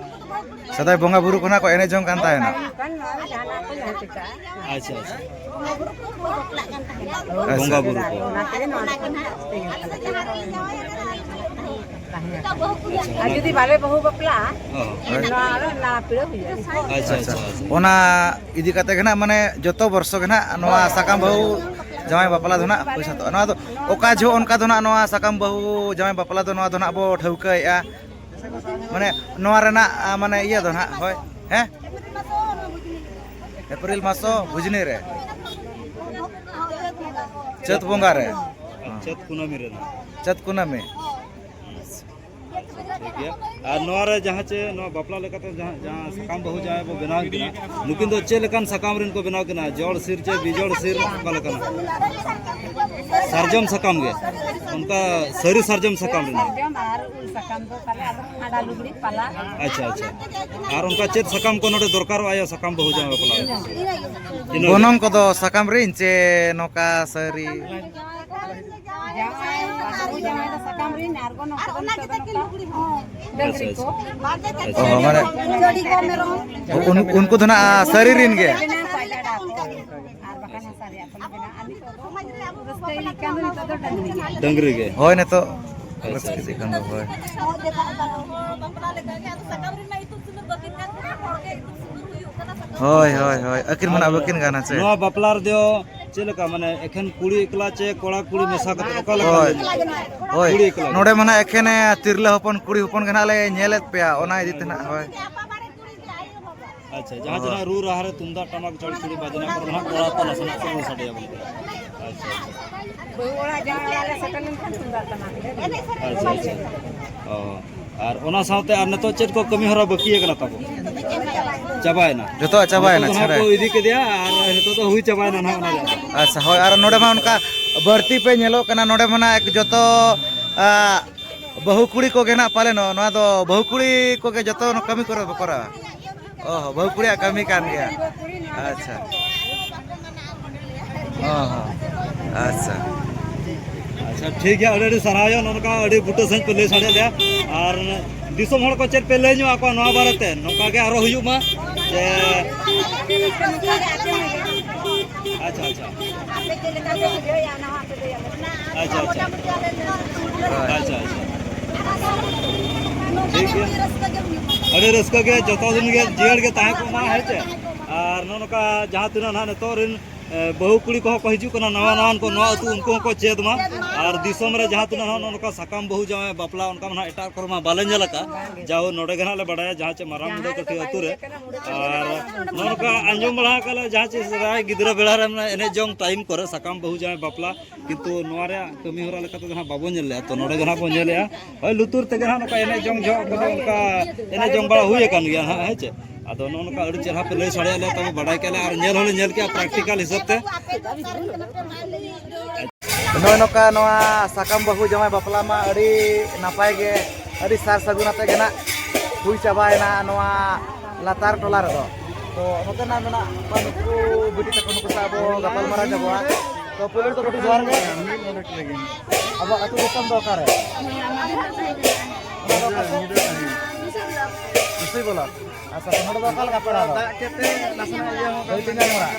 ᱥᱮᱫᱟᱭ ᱵᱚᱸᱜᱟ ᱵᱩᱨᱩ ᱠᱚ ᱱᱟᱦᱟᱜ ᱠᱚ ᱮᱱᱮᱡ ᱡᱚᱝ ᱠᱟᱱ ᱛᱟᱦᱮᱱᱟ᱾ ᱵᱟᱝ, ᱱᱚᱣᱟ ᱡᱟᱦᱟᱱᱟᱜ ᱠᱚ ᱡᱟᱦᱟᱸ ᱪᱤᱠᱟᱹᱜᱼᱟ᱾ ᱟᱪᱪᱷᱟ, ᱟᱪᱪᱷᱟ᱾ ᱟᱪᱪᱷᱟ᱾ ᱵᱚᱸᱜᱟ ᱵᱩᱨᱩ ᱠᱚ᱾ ᱚᱱᱟ ᱛᱮᱜᱮ ᱱᱚᱣᱟ ᱫᱚ ᱛᱟᱦᱮᱸ ᱟᱠᱟᱱᱟ᱾ ᱟᱨ ᱡᱩᱫᱤ ᱵᱟᱞᱮ ᱵᱟᱹᱦᱩ ᱵᱟᱯᱞᱟᱜᱼᱟ, ᱦᱚᱸ᱾ ᱮᱱ ᱱᱚᱣᱟ ᱟᱨᱚ ᱱᱟᱣᱟ ᱯᱤᱲᱟᱹ ᱦᱩᱭᱩᱜᱼᱟ᱾ ᱟᱪᱪᱷᱟ, ᱟᱪᱪᱷᱟ, ᱟᱪᱪᱷᱟ᱾ ᱚᱱᱟ ᱤᱫᱤ ᱠᱟᱛᱮ ᱜᱮ ᱱᱟᱜ, ᱢᱟᱱᱮ, ᱡᱚᱛᱚ ᱵᱚᱨᱥᱚ ᱜᱮ ᱱᱟᱜ ᱱᱚᱣᱟ ᱥᱟᱠᱟᱢ ᱵᱟᱹᱦᱩ ᱡᱟᱶᱟᱭ ᱵᱟᱯᱞᱟ ᱫᱚ ᱱᱟᱜ ᱦᱩᱭ ᱥᱟᱹᱛᱚᱜᱼᱟ᱾ ᱱᱚᱣᱟ ᱫᱚ ᱚᱠᱟ ᱡᱚᱦᱚᱜ ᱚᱱᱠᱟ ᱫᱚ ᱱᱟᱜ ᱱᱚᱣᱟ ᱥᱟᱠᱟᱢ ᱵᱟᱹᱦᱩ ᱡᱟᱶᱟᱭ ᱵᱟᱯᱞᱟ ᱫᱚ ᱱᱚᱣᱟ ᱫᱚ ᱱᱟᱜ ᱵᱚ ᱴᱷᱟᱹᱣᱠᱟᱹᱭᱮᱫᱼᱟ? ᱢᱟᱱᱮ, ᱱᱚᱣᱟ ᱨᱮᱱᱟᱜ, ᱟ, ᱢᱟᱱᱮ, ᱤᱭᱟᱹ ᱫᱚ ᱱᱟᱜ, ᱦᱳᱭ, ᱦᱮᱸ? ᱮᱯᱨᱤᱞ ᱢᱟᱥᱚ ᱵᱩᱡᱽᱱᱤ ᱨᱮ, ᱪᱟᱹᱛ ᱵᱚᱸᱜᱟ ᱨᱮ᱾ ᱪᱟᱹᱛ ᱠᱩᱱᱟᱹᱢᱤ ᱨᱮ᱾ ᱪᱟᱹᱛ ᱠᱩᱱᱟᱹᱢᱤ᱾ ᱴᱷᱤᱠ ᱜᱮᱭᱟ᱾ ᱟᱨ ᱱᱚᱣᱟ ᱨᱮ ᱡᱟᱦᱟᱸ ᱪᱮ ᱱᱚᱣᱟ ᱵᱟᱯᱞᱟ ᱞᱮᱠᱟᱛᱮ ᱡᱟᱦᱟᱸ, ᱡᱟᱦᱟᱸ ᱥᱟᱠᱟᱢ ᱵᱟᱹᱦᱩ ᱡᱟᱶᱟᱭ ᱵᱚ ᱵᱮᱱᱟᱣ ᱠᱤᱱᱟ, ᱱᱩᱠᱤᱱ ᱫᱚ ᱪᱮᱫ ᱞᱮᱠᱟᱱ ᱥᱟᱠᱟᱢ ᱨᱮᱱ ᱠᱚ ᱵᱮᱱᱟᱣ ᱠᱤᱱᱟ? ᱡᱚᱲ ᱥᱤᱨ ᱪᱮ ᱵᱤᱡᱚᱲ ᱥᱤᱨ, ᱚᱠᱟ ᱞᱮᱠᱟᱱᱟᱜ? ᱥᱟᱨᱡᱚᱢ ᱥᱟᱠᱟᱢ ᱜᱮ, ᱚᱱᱠᱟ ᱥᱟᱹᱨᱤ ᱥᱟᱨᱡᱚᱢ ᱥᱟᱠᱟᱢ ᱨᱮᱱᱟᱜ? ᱥᱟᱨᱡᱚᱢ ᱟᱨ ᱩᱞ ᱥᱟᱠᱟᱢ ᱫᱚ ᱛᱟᱦᱞᱮ ᱟᱫᱚ ᱠᱷᱟᱸᱰᱟ ᱞᱩᱜᱽᱲᱤ ᱯᱟᱞᱟ᱾ ᱟᱪᱪᱷᱟ, ᱟᱪᱪᱷᱟ᱾ ᱟᱨ ᱚᱱᱠᱟ ᱪᱮᱫ ᱥᱟᱠᱟᱢ ᱠᱚ ᱱᱚᱰᱮ ᱫᱚᱨᱠᱟᱨᱚᱜᱼᱟ ᱭᱟ ᱥᱟᱠᱟᱢ ᱵᱟᱹᱦᱩ ᱡᱟᱶᱟᱭ ᱵᱟᱯᱞᱟ ᱨᱮ? ᱤᱱᱟᱹ ᱜᱮ᱾ ᱜᱚᱱᱚᱝ ᱠᱚᱫᱚ ᱥᱟᱠᱟᱢ ᱨᱤᱱ ᱪᱮ ᱱᱚᱝᱠᱟ ᱥᱟᱹᱨᱤ? ᱡᱟᱶᱟᱭ, ᱵᱟᱹᱦᱩ ᱡᱟᱶᱟᱭ ᱫᱚ ᱥᱟᱠᱟᱢ ᱨᱤᱱ ᱟᱨ ᱜᱚᱱᱚᱝ ᱠᱚᱫᱚ ᱱᱤᱛᱚᱜ ᱫᱚ ᱱᱚᱝᱠᱟ ᱰᱟᱹᱝᱨᱤ ᱠᱚ᱾ ᱟᱪᱪᱷᱟ, ᱟᱪᱪᱷᱟ᱾ ᱚ, ᱢᱟᱱᱮ ᱩᱱ-, ᱩᱱᱠᱩ ᱫᱚ ᱱᱟᱜ ᱥᱟᱹᱨᱤ ᱨᱤᱱ ᱜᱮ? ᱵᱮᱱᱟᱣ ᱠᱚᱣᱟ ᱡᱟᱰᱟ ᱠᱚ᱾ ᱟᱨ ᱵᱟᱠᱷᱟᱱ ᱦᱟᱥᱟ ᱨᱮᱭᱟᱜ ᱠᱚ ᱵᱮᱱᱟᱣᱟ᱾ ᱟᱨ ᱱᱤᱛᱚᱜ ᱫᱚ ᱨᱟᱹᱥᱠᱟᱹᱭ ᱠᱟᱱ ᱫᱚ ᱱᱤᱛᱚᱜ ᱫᱚ ᱰᱟᱹᱝᱨᱤ ᱜᱮ᱾ ᱰᱟᱹᱝᱨᱤ ᱜᱮ᱾ ᱦᱳᱭ, ᱱᱤᱛᱚᱜ ᱟᱪᱪᱷᱟ, ᱨᱟᱹᱥᱠᱟᱹ ᱟᱪᱪᱷᱟ᱾ ᱠᱟᱱ ᱫᱚ, ᱦᱳᱭ᱾ ᱦᱳᱭ, ᱦᱳᱭ, ᱦᱳᱭ᱾ ᱟᱹᱠᱤᱱ ᱢᱟ ᱱᱟᱜ ᱟᱨ ᱵᱟᱹᱠᱤᱱ ᱜᱟᱱᱟ ᱪᱮ? ᱱᱚᱣᱟ ᱵᱟᱯᱞᱟ ᱨᱮᱫᱚ ᱪᱮᱫ ᱞᱮᱠᱟ, ᱢᱟᱱᱮ, ᱮᱠᱷᱮᱱ ᱠᱩᱲᱤ ᱮᱠᱞᱟ ᱪᱮ ᱠᱚᱲᱟ ᱠᱩᱲᱤ ᱢᱮᱥᱟ ᱠᱟᱛᱮ ᱚᱠᱟ ᱞᱮᱠᱟ ᱦᱳᱭ᱾ ᱦᱩᱭᱩᱜᱼᱟ? ᱦᱳᱭ᱾ ᱠᱩᱲᱤ ᱮᱠᱞᱟ ᱜᱮ? ᱱᱚᱰᱮ ᱢᱟ ᱱᱟᱜ ᱮᱠᱷᱮᱱ, ᱮ, ᱛᱤᱨᱞᱟᱹ ᱦᱚᱯᱚᱱ, ᱠᱩᱲᱤ ᱦᱚᱯᱚᱱ ᱜᱮ ᱱᱟᱜ ᱞᱮ ᱧᱮᱞᱮᱫ ᱯᱮᱭᱟ, ᱚᱱᱟ ᱤᱫᱤ ᱛᱮ ᱱᱟᱜ, ᱦᱳᱭ᱾ ᱟᱪᱪᱷᱟ, ᱡᱟᱦᱟᱸ ᱦᱳᱭ᱾ ᱛᱤᱱᱟᱹᱜ ᱨᱩ ᱨᱟᱦᱟ ᱨᱮ ᱛᱩᱢᱫᱟᱜ ᱴᱟᱢᱟᱠ ᱪᱚᱲᱪᱩᱲᱤ ᱵᱟᱡᱱᱟ ᱠᱚᱨᱮ ᱱᱟᱜ ᱠᱚᱲᱟ ᱠᱚ ᱱᱟᱥᱮᱱᱟᱜ ᱠᱚ ᱨᱩ ᱥᱟᱰᱮᱭᱟᱵᱚᱱ ᱠᱟᱱᱟ᱾ ᱟᱪᱪᱷᱟ, ᱟᱪᱪᱷᱟ᱾ ᱵᱟᱹᱦᱩ ᱚᱲᱟᱜ ᱡᱟᱶᱟᱭ ᱟᱞᱮ ᱥᱮᱴᱮᱨ ᱞᱮᱱᱠᱷᱟᱱ ᱛᱩᱢᱫᱟᱜ ᱴᱟᱢᱟᱠ ᱞᱮ ᱮᱱᱮᱡ ᱥᱮᱨᱮᱧ᱾ ᱟᱪᱪᱷᱟ, ᱟᱪᱪᱷᱟ᱾ ᱚ, ᱟᱨ ᱚᱱᱟ ᱥᱟᱶᱛᱮ ᱟᱨ ᱱᱤᱛᱚᱜ ᱪᱮᱫ ᱠᱚ ᱠᱟᱹᱢᱤ ᱦᱚᱨᱟ ᱵᱟᱹᱠᱤ ᱟᱠᱟᱱᱟ ᱛᱟᱵᱚ? ᱪᱟᱵᱟᱭᱮᱱᱟ᱾ ᱡᱚᱛᱚᱣᱟᱜ ᱪᱟᱵᱟᱭᱮᱱᱟ, ᱱᱤᱛᱚᱜ ᱫᱚ ᱱᱟᱦᱟᱜ ᱪᱷᱟᱲᱟ᱾ ᱠᱚ ᱤᱫᱤ ᱠᱮᱫᱮᱭᱟ ᱟᱨ ᱱᱤᱛᱚᱜ ᱫᱚ ᱦᱩᱭ ᱪᱟᱵᱟᱭᱮᱱᱟ ᱱᱟᱦᱟᱜ ᱚᱱᱟ ᱨᱮᱭᱟᱜ ᱫᱚ᱾ ᱟᱪᱪᱷᱟ, ᱦᱳᱭ, ᱟᱨ ᱱᱚᱰᱮ ᱢᱟ ᱚᱱᱠᱟ ᱵᱟᱹᱲᱛᱤ ᱯᱮ ᱧᱮᱞᱚᱜ ᱠᱟᱱᱟ, ᱱᱚᱰᱮ ᱢᱟ ᱱᱟᱜ ᱡᱚᱛᱚ, ᱟ, ᱵᱟᱹᱦᱩ ᱠᱩᱲᱤ ᱠᱚᱜᱮ ᱱᱟᱜ ᱯᱟᱞᱮᱱ ᱱᱚᱣᱟ ᱫᱚ ᱵᱟᱹᱦᱩ ᱠᱩᱲᱤ ᱠᱚᱜᱮ ᱡᱚᱛᱚ ᱠᱟᱹᱢᱤ ᱠᱚᱨᱮ ᱵᱚ ᱠᱚᱨᱟᱣᱟ᱾ ᱚ ᱦᱚᱸ, ᱵᱟᱹᱦᱩ ᱠᱩᱲᱤᱭᱟᱜ ᱠᱟᱹᱢᱤ ᱠᱟᱱ ᱜᱮᱭᱟ᱾ ᱟᱪᱪᱷᱟ᱾ ᱚ ᱦᱚᱸ, ᱟᱪᱪᱷᱟ᱾ ᱟᱪᱪᱷᱟ, ᱴᱷᱤᱠ ᱜᱮᱭᱟ, ᱟᱹᱰᱤ ᱟᱹᱰᱤ ᱥᱟᱨᱦᱟᱣ ᱱᱚᱜᱼᱚ ᱱᱚᱝᱠᱟ ᱟᱹᱰᱤ ᱵᱩᱴᱟᱹ ᱥᱟᱺᱦᱤᱡ ᱯᱮ ᱞᱟᱹᱭ ᱥᱟᱰᱮ ᱞᱮᱭᱟ᱾ ᱟᱨ ᱫᱤᱥᱚᱢ ᱦᱚᱲ ᱠᱚ ᱪᱮᱫ ᱯᱮ ᱞᱟᱹᱭ ᱧᱚᱜ ᱟᱠᱚᱣᱟ ᱱᱚᱣᱟ ᱵᱟᱨᱮᱛᱮ, ᱱᱚᱝᱠᱟ ᱜᱮ ᱟᱨᱚ ᱦᱩᱭᱩᱜ ᱢᱟ᱾ ᱡᱮ, ᱟᱪᱪᱷᱟ, ᱟᱪᱪᱷᱟ᱾ ᱟᱪᱪᱷᱟ, ᱟᱪᱪᱷᱟ᱾ ᱟᱪᱪᱷᱟ, ᱟᱪᱪᱷᱟ᱾ ᱴᱷᱤᱠ ᱜᱮᱭᱟ᱾ ᱟᱹᱰᱤ ᱨᱟᱹᱥᱠᱟᱹ ᱜᱮ, ᱡᱚᱛᱚ ᱫᱤᱱ ᱜᱮ ᱡᱤᱭᱟᱹᱲ ᱜᱮ ᱛᱟᱦᱮᱸ ᱠᱚᱜ ᱢᱟ, ᱦᱮᱸ ᱪᱮ? ᱟᱨ ᱱᱚᱜᱼᱚ ᱱᱚᱝᱠᱟ ᱡᱟᱦᱟᱸ ᱛᱤᱱᱟᱹᱜ ᱱᱟᱦᱟᱜ ᱱᱤᱛᱚᱜ ᱨᱤᱱ ᱵᱟᱹᱦᱩ ᱠᱩᱲᱤ ᱠᱚᱦᱚᱸ ᱠᱚ ᱦᱤᱡᱩᱜ ᱠᱟᱱᱟ ᱱᱟᱣᱟ ᱱᱟᱣᱟᱱ ᱠᱚ, ᱱᱚᱣᱟ ᱟᱹᱛᱩ ᱩᱱᱠᱩ ᱦᱚᱸᱠᱚ ᱪᱮᱫ ᱢᱟ᱾ ᱟᱨ ᱫᱤᱥᱚᱢ ᱨᱮ ᱡᱟᱦᱟᱸ ᱛᱤᱱᱟᱹᱜ ᱦᱚᱸ ᱱᱚᱜᱼᱚ ᱱᱚᱝᱠᱟ ᱥᱟᱠᱟᱢ ᱵᱟᱹᱦᱩ ᱡᱟᱶᱟᱭ ᱵᱟᱯᱞᱟ ᱚᱱᱠᱟ ᱢᱟ ᱱᱟᱦᱟᱜ ᱮᱴᱟᱜ ᱠᱚᱨᱮ ᱢᱟ ᱵᱟᱞᱮ ᱧᱮᱞ ᱟᱠᱟᱫ, ᱡᱟᱣ ᱱᱚᱰᱮ ᱜᱮ ᱱᱟᱦᱟᱜ ᱞᱮ ᱵᱟᱰᱟᱭᱟ ᱡᱟᱦᱟᱸ ᱪᱮ ᱢᱟᱨᱟᱝ ᱢᱩᱰᱟᱹ ᱠᱟᱹᱴᱷᱤ ᱟᱹᱛᱩ ᱨᱮ᱾ ᱟᱨ ᱱᱚᱜᱼᱚ ᱱᱚᱝᱠᱟ ᱟᱸᱡᱚᱢ ᱵᱟᱲᱟ ᱟᱠᱟᱫ ᱞᱮ ᱡᱟᱦᱟᱸ ᱪᱮ ᱥᱮᱫᱟᱭ ᱜᱤᱫᱽᱨᱟᱹ ᱵᱮᱲᱟ ᱨᱮ ᱢᱟᱱᱮ ᱮᱱᱮᱡ ᱡᱚᱝ ᱴᱟᱭᱤᱢ ᱠᱚᱨᱮ ᱥᱟᱠᱟᱢ ᱵᱟᱹᱦᱩ ᱡᱟᱶᱟᱭ ᱵᱟᱯᱞᱟ, ᱠᱤᱱᱛᱩ ᱱᱚᱣᱟ ᱨᱮᱭᱟᱜ ᱠᱟᱹᱢᱤ ᱦᱚᱨᱟ ᱞᱮᱠᱟᱛᱮ ᱫᱚ ᱦᱟᱸᱜ ᱵᱟᱵᱚᱱ ᱧᱮᱞ ᱞᱮᱜᱼᱟ, ᱛᱚ ᱱᱚᱰᱮ ᱜᱮ ᱦᱟᱸᱜ ᱵᱚᱱ ᱧᱮᱞᱮᱜᱼᱟ᱾ ᱦᱳᱭ, ᱞᱩᱛᱩᱨ ᱛᱮᱜᱮ ᱦᱟᱸᱜ ᱱᱚᱝᱠᱟ ᱮᱱᱮᱡ ᱡᱚᱝ ᱡᱚᱦᱚᱜ ᱠᱚᱫᱚ ᱚᱱᱠᱟ ᱮᱱᱮᱡ ᱡᱚᱝ ᱵᱟᱲᱟ ᱦᱩᱭ ᱟᱠᱟᱱ ᱜᱮᱭᱟ ᱦᱟᱸᱜ, ᱦᱮᱸ ᱪᱮ? ᱟᱫᱚ ᱱᱚᱜᱼᱚ ᱱᱚᱝᱠᱟ ᱟᱹᱰᱤ ᱪᱮᱦᱨᱟ ᱯᱮ ᱞᱟᱹᱭ ᱥᱟᱰᱮᱭᱟᱫ ᱞᱮᱭᱟ, ᱛᱚᱵᱮ ᱵᱟᱰᱟᱭ ᱠᱮᱫ ᱞᱮ ᱟᱨ ᱧᱮᱞ ᱦᱚᱸᱞᱮ ᱧᱮᱞ ᱠᱮᱜᱼᱟ ᱯᱨᱮᱠᱴᱤᱠᱟᱞ ᱦᱤᱥᱟᱹᱵ ᱛᱮ᱾ ᱱᱚᱜᱼᱚᱭ ᱱᱚᱝᱠᱟ ᱱᱚᱣᱟ ᱥᱟᱠᱟᱢ ᱵᱟᱹᱦᱩ ᱡᱟᱶᱟᱭ ᱵᱟᱯᱞᱟ ᱢᱟ ᱟᱹᱰᱤ ᱱᱟᱯᱟᱭ ᱜᱮ, ᱟᱹᱰᱤ ᱥᱟᱨ ᱥᱟᱹᱜᱩᱱ ᱟᱛᱮ ᱜᱮ ᱱᱟᱜ ᱦᱩᱭ ᱪᱟᱵᱟᱭᱮᱱᱟ ᱱᱚᱣᱟ ᱞᱟᱛᱟᱨ ᱴᱚᱞᱟ ᱨᱮᱫᱚ᱾ ᱛᱚ ᱱᱚᱛᱮᱱᱟᱜ ᱢᱮᱱᱟᱜ ᱠᱚᱣᱟ ᱱᱩᱠᱩ ᱵᱤᱴᱤ ᱛᱟᱠᱚ, ᱱᱩᱠᱩ ᱥᱟᱶ ᱟᱵᱚ ᱜᱟᱯᱟᱞᱢᱟᱨᱟᱣ ᱧᱚᱜᱚᱜᱼᱟ᱾ ᱛᱚ ᱯᱩᱭᱞᱩ ᱨᱮᱫᱚ ᱠᱟᱹᱴᱤᱡ ᱡᱚᱦᱟᱨ ᱜᱮ᱾ ᱟᱵᱚ ᱟᱹᱛᱩ ᱫᱤᱥᱚᱢ ᱫᱚ ᱚᱠᱟᱨᱮ? ᱚᱱᱟ ᱫᱚ ᱚᱠᱟ ᱥᱮᱫ? ᱵᱤᱥᱚᱭ ᱵᱚᱞᱚ᱾ ᱟᱪᱪᱷᱟ, ᱱᱚᱰᱮ ᱫᱚ ᱚᱠᱟ ᱞᱮᱠᱟ ᱯᱮᱲᱟ ᱫᱚ? ᱫᱟᱜ ᱠᱮᱫ ᱛᱮ ᱱᱟᱥᱮᱱᱟᱜ ᱤᱭᱟᱹ ᱦᱚᱸ ᱵᱟᱹᱭᱛᱤ ᱧᱟᱢ ᱚᱲᱟᱜ᱾